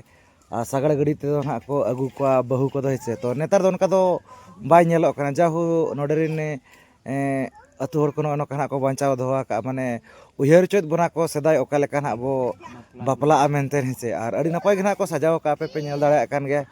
ᱟ, ᱥᱟᱜᱟᱲ ᱜᱟᱹᱰᱤ ᱛᱮᱫᱚ ᱱᱟᱦᱟᱜ ᱠᱚ ᱟᱹᱜᱩ ᱠᱚᱣᱟ ᱵᱟᱹᱦᱩ ᱠᱚᱫᱚ, ᱦᱮᱸ ᱥᱮ᱾ ᱛᱚ ᱱᱮᱛᱟᱨ ᱫᱚ ᱚᱱᱠᱟ ᱫᱚ ᱵᱟᱭ ᱧᱮᱞᱚᱜ ᱠᱟᱱᱟ᱾ ᱡᱟᱦᱳ ᱱᱚᱰᱮ ᱨᱮᱱ ᱮᱸ, ᱟᱹᱛᱩ ᱦᱚᱲ ᱠᱚ ᱱᱚᱜᱼᱚ ᱱᱚᱝᱠᱟ ᱱᱟᱜ ᱠᱚ ᱵᱟᱧᱪᱟᱣ ᱫᱚᱦᱚ ᱟᱠᱟᱫᱼᱟ, ᱢᱟᱱᱮ ᱩᱭᱦᱟᱹᱨ ᱦᱚᱪᱚᱭᱮᱫ ᱵᱚᱱᱟ ᱠᱚ ᱥᱮᱫᱟᱭ ᱚᱠᱟ ᱞᱮᱠᱟ ᱱᱟᱜ ᱵᱚ ᱵᱟᱯᱞᱟᱜᱼᱟ ᱢᱮᱱᱛᱮ, ᱦᱮᱸ ᱥᱮ᱾ ᱟᱨ ᱟᱹᱰᱤ ᱱᱟᱯᱟᱭ ᱜᱮ ᱱᱟᱜ ᱠᱚ ᱥᱟᱡᱟᱣ ᱟᱠᱟᱫᱼᱟ, ᱟᱯᱮ ᱯᱮ ᱧᱮᱞ ᱫᱟᱲᱮᱭᱟᱜ ᱠᱟᱱ ᱜᱮᱭᱟ,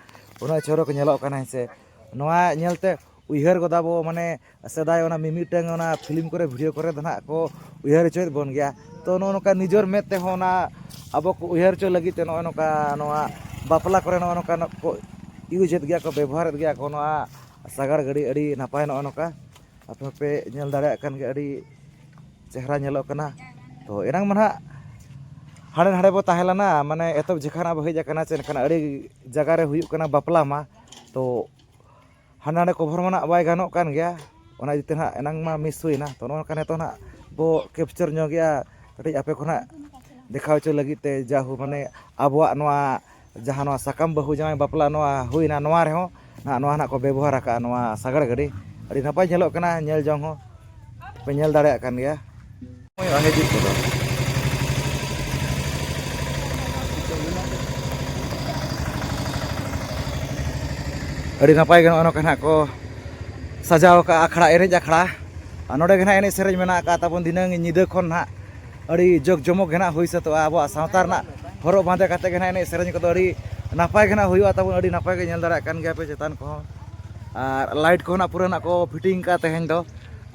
ᱩᱱᱟᱹᱜ ᱪᱚᱨᱚᱠ ᱧᱮᱞᱚᱜ ᱠᱟᱱᱟ, ᱦᱮᱸ ᱥᱮ᱾ ᱱᱚᱣᱟ ᱧᱮᱞᱛᱮ ᱩᱭᱦᱟᱹᱨ ᱜᱚᱫᱟ ᱵᱚ, ᱢᱟᱱᱮ ᱥᱮᱫᱟᱭ ᱚᱱᱟ ᱢᱤᱢᱤᱫᱴᱟᱝ ᱚᱱᱟ ᱯᱷᱤᱞᱢ ᱠᱚᱨᱮ, ᱵᱷᱤᱰᱤᱭᱳ ᱠᱚᱨᱮ ᱫᱚ ᱱᱟᱜ ᱠᱚ ᱩᱭᱦᱟᱹᱨ ᱦᱚᱪᱚᱭᱮᱫ ᱵᱚᱱ ᱜᱮᱭᱟ᱾ ᱛᱚ ᱱᱚᱜᱼᱚ ᱱᱚᱝᱠᱟ ᱱᱤᱡᱚᱨ ᱢᱮᱫ ᱛᱮᱦᱚᱸ ᱚᱱᱟ ᱟᱵᱚ ᱠᱚ ᱩᱭᱦᱟᱹᱨ ᱦᱚᱪᱚ ᱞᱟᱹᱜᱤᱫ ᱛᱮ ᱱᱚᱜᱼᱚ ᱱᱚᱝᱠᱟ ᱱᱚᱣᱟ ᱵᱟᱯᱞᱟ ᱠᱚᱨᱮ ᱱᱚᱜᱼᱚ ᱱᱚᱝᱠᱟ ᱠᱚ ᱤᱭᱩᱡᱽ ᱮᱫ ᱜᱮᱭᱟ ᱠᱚ, ᱵᱮᱵᱚᱦᱟᱨᱮᱫ ᱜᱮᱭᱟ ᱠᱚ ᱱᱚᱣᱟ ᱥᱟᱜᱟᱲ ᱜᱟᱹᱰᱤ᱾ ᱟᱹᱰᱤ ᱱᱟᱯᱟᱭ ᱱᱚᱜᱼᱚ ᱱᱚᱝᱠᱟ ᱟᱯᱮ ᱦᱚᱸᱯᱮ ᱧᱮᱞ ᱫᱟᱲᱮᱭᱟᱜ ᱠᱟᱱ ᱜᱮᱭᱟ, ᱟᱹᱰᱤ ᱪᱮᱦᱨᱟ ᱧᱮᱞᱚᱜ ᱠᱟᱱᱟ᱾ ᱛᱚ ᱮᱱᱟᱝ ᱢᱟ ᱱᱟᱦᱟᱜ ᱦᱟᱸᱰᱮ ᱱᱟᱰᱮ ᱵᱚ ᱛᱟᱦᱮᱸ ᱞᱮᱱᱟ, ᱢᱟᱱᱮ ᱮᱛᱚᱦᱚᱵ ᱡᱚᱠᱷᱟᱱ ᱵᱚ ᱦᱮᱡ ᱟᱠᱟᱱᱟ, ᱥᱮ ᱮᱱᱠᱷᱟᱱ ᱟᱹᱰᱤ ᱡᱟᱭᱜᱟ ᱨᱮ ᱦᱩᱭᱩᱜ ᱠᱟᱱᱟ ᱵᱟᱯᱞᱟ ᱢᱟ, ᱛᱚ ᱦᱟᱸᱰᱮ ᱱᱟᱰᱮ ᱠᱚᱵᱷᱚᱨ ᱢᱟ ᱱᱟᱦᱟᱜ ᱵᱟᱭ ᱜᱟᱱᱚᱜ ᱠᱟᱱ ᱜᱮᱭᱟ, ᱚᱱᱟ ᱤᱫᱤ ᱛᱮ ᱱᱟᱦᱟᱜ ᱮᱱᱟᱝ ᱢᱟ ᱢᱤᱥ ᱦᱩᱭᱱᱟ᱾ ᱛᱚ ᱱᱚᱜᱼᱚ ᱱᱚᱝᱠᱟ ᱱᱤᱛᱚᱜ ᱱᱟᱦᱟᱜ ᱵᱚ ᱠᱮᱯᱪᱟᱨ ᱧᱚᱜᱮᱜᱼᱟ ᱠᱟᱹᱴᱤᱡ ᱟᱯᱮ ᱠᱚ ᱱᱟᱦᱟᱜ ᱫᱮᱠᱷᱟᱣ ᱦᱚᱪᱚ ᱞᱟᱹᱜᱤᱫ ᱛᱮ, ᱡᱟᱦᱳ ᱢᱟᱱᱮ ᱟᱵᱚᱣᱟᱜ ᱱᱚᱣᱟ ᱡᱟᱦᱟᱸ ᱱᱚᱣᱟ ᱥᱟᱠᱟᱢ ᱵᱟᱹᱦᱩ ᱡᱟᱶᱟᱭ ᱵᱟᱯᱞᱟ ᱱᱚᱣᱟ ᱦᱩᱭᱱᱟ, ᱱᱚᱣᱟ ᱨᱮᱦᱚᱸ ᱱᱟᱦᱟᱜ, ᱱᱚᱣᱟ ᱱᱟᱦᱟᱜ ᱠᱚ ᱵᱮᱵᱚᱦᱟᱨ ᱟᱠᱟᱫᱼᱟ ᱱᱚᱣᱟ ᱥᱟᱜᱟᱲ ᱜᱟᱹᱰᱤ᱾ ᱟᱹᱰᱤ ᱱᱟᱯᱟᱭ ᱧᱮᱞᱚᱜ ᱠᱟᱱᱟ, ᱧᱮᱞ ᱡᱚᱝ ᱦᱚᱸ ᱯᱮ ᱧᱮᱞ ᱫᱟᱲᱮᱭᱟᱜ ᱠᱟᱱ ᱜᱮᱭᱟ᱾ ᱦᱤᱡᱩᱜ ᱠᱚᱫᱚ ᱟᱹᱰᱤ ᱱᱟᱯᱟᱭ ᱜᱮ ᱱᱚᱜᱼᱚ ᱱᱚᱝᱠᱟ ᱱᱟᱦᱟᱜ ᱠᱚ ᱥᱟᱡᱟᱣ ᱟᱠᱟᱫᱼᱟ ᱟᱠᱷᱲᱟ, ᱮᱱᱮᱡ ᱟᱠᱷᱲᱟ᱾ ᱟᱨ ᱱᱚᱰᱮ ᱜᱮ ᱱᱟᱦᱟᱜ ᱮᱱᱮᱡ ᱥᱮᱨᱮᱧ ᱢᱮᱱᱟᱜ ᱟᱠᱟᱫ ᱛᱟᱵᱚᱱ ᱫᱷᱤᱱᱟᱹᱝ ᱧᱤᱫᱟᱹ ᱠᱷᱚᱱ ᱱᱟᱦᱟᱜ ᱟᱹᱰᱤ ᱡᱟᱠ ᱡᱚᱢᱚᱠ ᱜᱮ ᱱᱟᱦᱟᱜ ᱦᱩᱭ ᱥᱟᱹᱛᱚᱜᱼᱟ᱾ ᱟᱵᱚᱣᱟᱜ ᱥᱟᱶᱛᱟ ᱨᱮᱱᱟᱜ ᱦᱚᱨᱚᱜ ᱵᱟᱸᱫᱮ ᱠᱟᱛᱮ ᱜᱮ ᱱᱟᱦᱟᱜ ᱮᱱᱮᱡ ᱥᱮᱨᱮᱧ ᱠᱚᱫᱚ ᱟᱹᱰᱤ ᱱᱟᱯᱟᱭ ᱜᱮ ᱱᱟᱦᱟᱜ ᱦᱩᱭᱩᱜᱼᱟ ᱛᱟᱵᱚᱱ᱾ ᱟᱹᱰᱤ ᱱᱟᱯᱟᱭ ᱜᱮ ᱧᱮᱞ ᱫᱟᱲᱮᱭᱟᱜ ᱠᱟᱱ ᱜᱮᱭᱟ ᱯᱮ ᱪᱮᱛᱟᱱ ᱠᱚᱦᱚᱸ᱾ ᱟᱨ ᱞᱟᱭᱤᱴ ᱠᱚᱦᱚᱸ ᱱᱟᱜ ᱯᱩᱨᱟᱹ ᱱᱟᱜ ᱠᱚ ᱯᱷᱤᱴᱤᱝ ᱠᱟᱜᱼᱟ ᱛᱮᱦᱮᱧ ᱫᱚ᱾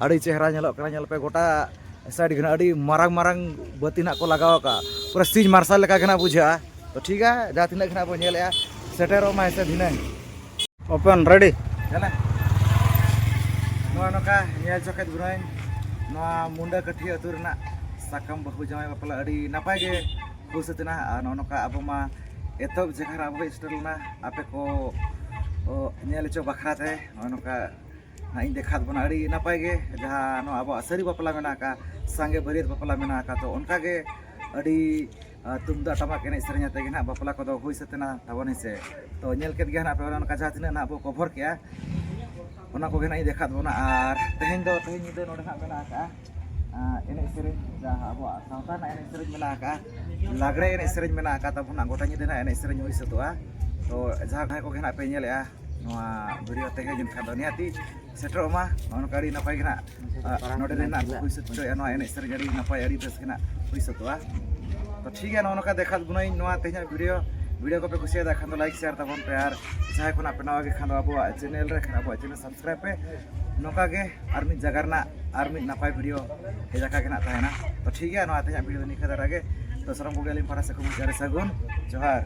ᱟᱹᱰᱤ ᱪᱮᱦᱨᱟ ᱧᱮᱞᱚᱜ ᱠᱟᱱᱟ, ᱧᱮᱞ ᱯᱮ, ᱜᱚᱴᱟ ᱥᱟᱭᱤᱰ ᱜᱮ ᱱᱟᱜ ᱟᱹᱰᱤ ᱢᱟᱨᱟᱝ ᱢᱟᱨᱟᱝ ᱵᱟᱹᱛᱤ ᱱᱟᱜ ᱠᱚ ᱞᱟᱜᱟᱣ ᱟᱠᱟᱫᱼᱟ᱾ ᱯᱩᱨᱟᱹ ᱥᱤᱧ ᱢᱟᱨᱥᱟᱞ ᱞᱮᱠᱟ ᱜᱮ ᱱᱟᱜ ᱵᱩᱡᱷᱟᱹᱜᱼᱟ᱾ ᱛᱚ ᱴᱷᱤᱠ ᱜᱮᱭᱟ, ᱡᱟᱦᱟᱸ ᱛᱤᱱᱟᱹᱜ ᱜᱮ ᱱᱟᱜ ᱵᱚᱱ ᱧᱮᱞᱮᱜᱼᱟ, ᱥᱮᱴᱮᱨᱚᱜ ᱢᱟ ᱦᱮᱸ ᱥᱮ ᱫᱷᱤᱱᱟᱹᱝ᱾ Open ready. ᱪᱟᱞᱮ᱾ ᱱᱚᱜᱼᱚ ᱱᱚᱝᱠᱟ ᱧᱮᱞ ᱪᱚ ᱠᱮᱫ ᱵᱚᱱᱟᱹᱧ, ᱱᱚᱣᱟ ᱢᱩᱱᱰᱟᱹ ᱠᱟᱹᱴᱷᱤ ᱟᱹᱛᱩ ᱨᱮᱱᱟᱜ ᱥᱟᱠᱟᱢ ᱵᱟᱹᱦᱩ ᱡᱟᱶᱟᱭ ᱵᱟᱯᱞᱟ ᱟᱹᱰᱤ ᱱᱟᱯᱟᱭ ᱜᱮ ᱦᱩᱭ ᱥᱟᱹᱛ ᱮᱱᱟ᱾ ᱟᱨ ᱱᱚᱜᱼᱚ ᱱᱚᱝᱠᱟ ᱟᱵᱚ ᱢᱟ ᱮᱛᱚᱦᱚᱵ ᱡᱟᱭᱜᱟ ᱨᱮ ᱟᱵᱚ ᱥᱮᱴᱮᱨ ᱞᱮᱱᱟ, ᱟᱯᱮ ᱠᱚ, ᱚ, ᱧᱮᱞ ᱦᱚᱪᱚ ᱵᱟᱠᱷᱨᱟ ᱛᱮ ᱱᱚᱜᱼᱚ ᱱᱚᱝᱠᱟ ᱱᱟᱜ ᱤᱧ ᱫᱮᱠᱷᱟᱣᱟᱫ ᱵᱚᱱᱟ᱾ ᱟᱹᱰᱤ ᱱᱟᱯᱟᱭ ᱜᱮ ᱡᱟᱦᱟᱸ ᱱᱚᱣᱟ ᱟᱵᱚᱣᱟᱜ ᱥᱟᱹᱨᱤ ᱵᱟᱯᱞᱟ ᱢᱮᱱᱟᱜ ᱟᱠᱟᱫ, ᱥᱟᱸᱜᱮ ᱵᱟᱹᱨᱭᱟᱹᱛ ᱵᱟᱯᱞᱟ ᱢᱮᱱᱟᱜ ᱟᱠᱟᱫ, ᱛᱚ ᱚᱱᱠᱟ ᱜᱮ ᱟᱹᱰᱤ, ᱟ, ᱛᱩᱢᱫᱟᱜ ᱴᱟᱢᱟᱠ ᱮᱱᱮᱡ ᱥᱮᱨᱮᱧ ᱟᱛᱮ ᱜᱮ ᱱᱟᱜ ᱵᱟᱯᱞᱟ ᱠᱚᱫᱚ ᱦᱩᱭ ᱥᱟᱹᱛ ᱮᱱᱟ ᱛᱟᱵᱚᱱ ᱦᱮᱸ ᱥᱮ᱾ ᱛᱚ ᱧᱮᱞ ᱠᱮᱫ ᱜᱮᱭᱟ ᱱᱟᱜ ᱯᱮ ᱚᱱᱟ ᱚᱱᱠᱟ ᱡᱟᱦᱟᱸ ᱛᱤᱱᱟᱹᱜ ᱱᱟᱜ ᱵᱚ ᱠᱚᱵᱷᱚᱨ ᱠᱮᱜᱼᱟ, ᱚᱱᱟ ᱠᱚᱜᱮ ᱱᱟᱜ ᱤᱧ ᱫᱮᱠᱷᱟᱣᱟᱫ ᱵᱚᱱᱟ᱾ ᱟᱨ ᱛᱮᱦᱮᱧ ᱫᱚ, ᱛᱮᱦᱮᱧ ᱧᱤᱫᱟᱹ ᱱᱚᱰᱮ ᱱᱟᱜ ᱢᱮᱱᱟᱜ ᱟᱠᱟᱫᱼᱟ, ᱟ, ᱮᱱᱮᱡ ᱥᱮᱨᱮᱧ, ᱡᱟᱦᱟᱸ ᱟᱵᱚᱣᱟᱜ ᱥᱟᱶᱛᱟ ᱨᱮᱱᱟᱜ ᱮᱱᱮᱡ ᱥᱮᱨᱮᱧ ᱢᱮᱱᱟᱜ ᱟᱠᱟᱫᱼᱟ, ᱞᱟᱜᱽᱲᱮ ᱮᱱᱮᱡ ᱥᱮᱨᱮᱧ ᱢᱮᱱᱟᱜ ᱟᱠᱟᱫ ᱛᱟᱵᱚᱱᱟ, ᱜᱚᱴᱟ ᱧᱤᱫᱟᱹ ᱱᱟᱜ ᱮᱱᱮᱡ ᱥᱮᱨᱮᱧ ᱦᱩᱭ ᱥᱟᱹᱛᱚᱜᱼᱟ᱾ ᱛᱚ ᱡᱟᱦᱟᱸ ᱠᱚᱜᱮ ᱱᱟᱜ ᱯᱮ ᱧᱮᱞᱮᱜᱼᱟ, ᱱᱚᱣᱟ ᱵᱷᱤᱰᱤᱭᱳ ᱛᱮᱜᱮ ᱡᱮᱱᱠᱷᱟᱱ ᱫᱚ ᱱᱤᱦᱟᱹᱛᱤ ᱥᱮᱴᱮᱨᱚᱜ ᱢᱟ᱾ ᱱᱚᱜᱼᱚ ᱱᱚᱝᱠᱟ ᱟᱹᱰᱤ ᱱᱟᱯᱟᱭ ᱜᱮ ᱱᱟᱜ, ᱟ, ᱱᱚᱰᱮ ᱨᱮᱱᱟᱜ ᱠᱚ ᱦᱩᱭ ᱥᱟᱹᱛ ᱦᱚᱪᱚᱭᱟ, ᱱᱚᱣᱟ ᱮᱱᱮᱡ ᱥᱮᱨᱮᱧ ᱟᱹᱰᱤ ᱱᱟᱯᱟᱭ, ᱟᱹᱰᱤ ᱵᱮᱥ ᱜᱮ ᱱᱟᱜ ᱦᱩᱭ ᱥᱟᱹᱛᱚᱜᱼᱟ᱾ ᱛᱚ ᱴᱷᱤᱠ ᱜᱮᱭᱟ, ᱱᱚᱜᱼᱚ ᱱᱚᱝᱠᱟ ᱫᱮᱠᱷᱟᱣ ᱵᱚᱱᱟᱹᱧ ᱱᱚᱣᱟ ᱛᱮᱦᱮᱧᱟᱜ ᱵᱷᱤᱰᱤᱭᱳ᱾ ᱵᱷᱤᱰᱤᱭᱳ ᱠᱚᱯᱮ ᱠᱩᱥᱤᱭᱟᱫᱟ ᱠᱷᱟᱱ ᱫᱚ ᱞᱟᱭᱤᱠ ᱥᱮᱭᱟᱨ ᱛᱟᱵᱚᱱ ᱯᱮ, ᱟᱨ ᱡᱟᱦᱟᱸᱭ ᱠᱷᱚᱱᱟᱜ ᱯᱮ ᱱᱟᱣᱟ ᱜᱮ ᱠᱷᱟᱱ ᱫᱚ ᱟᱵᱚᱣᱟᱜ ᱪᱮᱱᱮᱞ ᱨᱮ ᱠᱷᱟᱱ ᱟᱵᱚᱣᱟᱜ ᱪᱮᱱᱮᱞ ᱥᱟᱵᱥᱠᱨᱟᱭᱤᱵ ᱯᱮ᱾ ᱱᱚᱝᱠᱟ ᱜᱮ ᱟᱨ ᱢᱤᱫ ᱡᱟᱭᱜᱟ ᱨᱮᱱᱟᱜ ᱟᱨ ᱢᱤᱫ ᱱᱟᱯᱟᱭ ᱵᱷᱤᱰᱤᱭᱳ ᱦᱮᱡ ᱟᱠᱟ ᱜᱮ ᱱᱟᱜ ᱛᱟᱦᱮᱱᱟ᱾ ᱛᱚ ᱴᱷᱤᱠ ᱜᱮᱭᱟ, ᱱᱚᱣᱟ ᱛᱮᱦᱮᱧᱟᱜ ᱵᱷᱤᱰᱤᱭᱳ ᱫᱚ ᱱᱤᱝᱠᱟᱹ ᱫᱷᱟᱨᱟ ᱜᱮ᱾ ᱛᱚ ᱥᱟᱱᱟᱢ ᱠᱚᱜᱮ ᱟᱹᱞᱤᱧ ᱯᱟᱦᱴᱟ ᱥᱮᱫ ᱠᱷᱚᱱ ᱢᱩᱪᱟᱹᱫ ᱨᱮ ᱥᱟᱹᱜᱩᱱ ᱡᱚᱦᱟᱨ᱾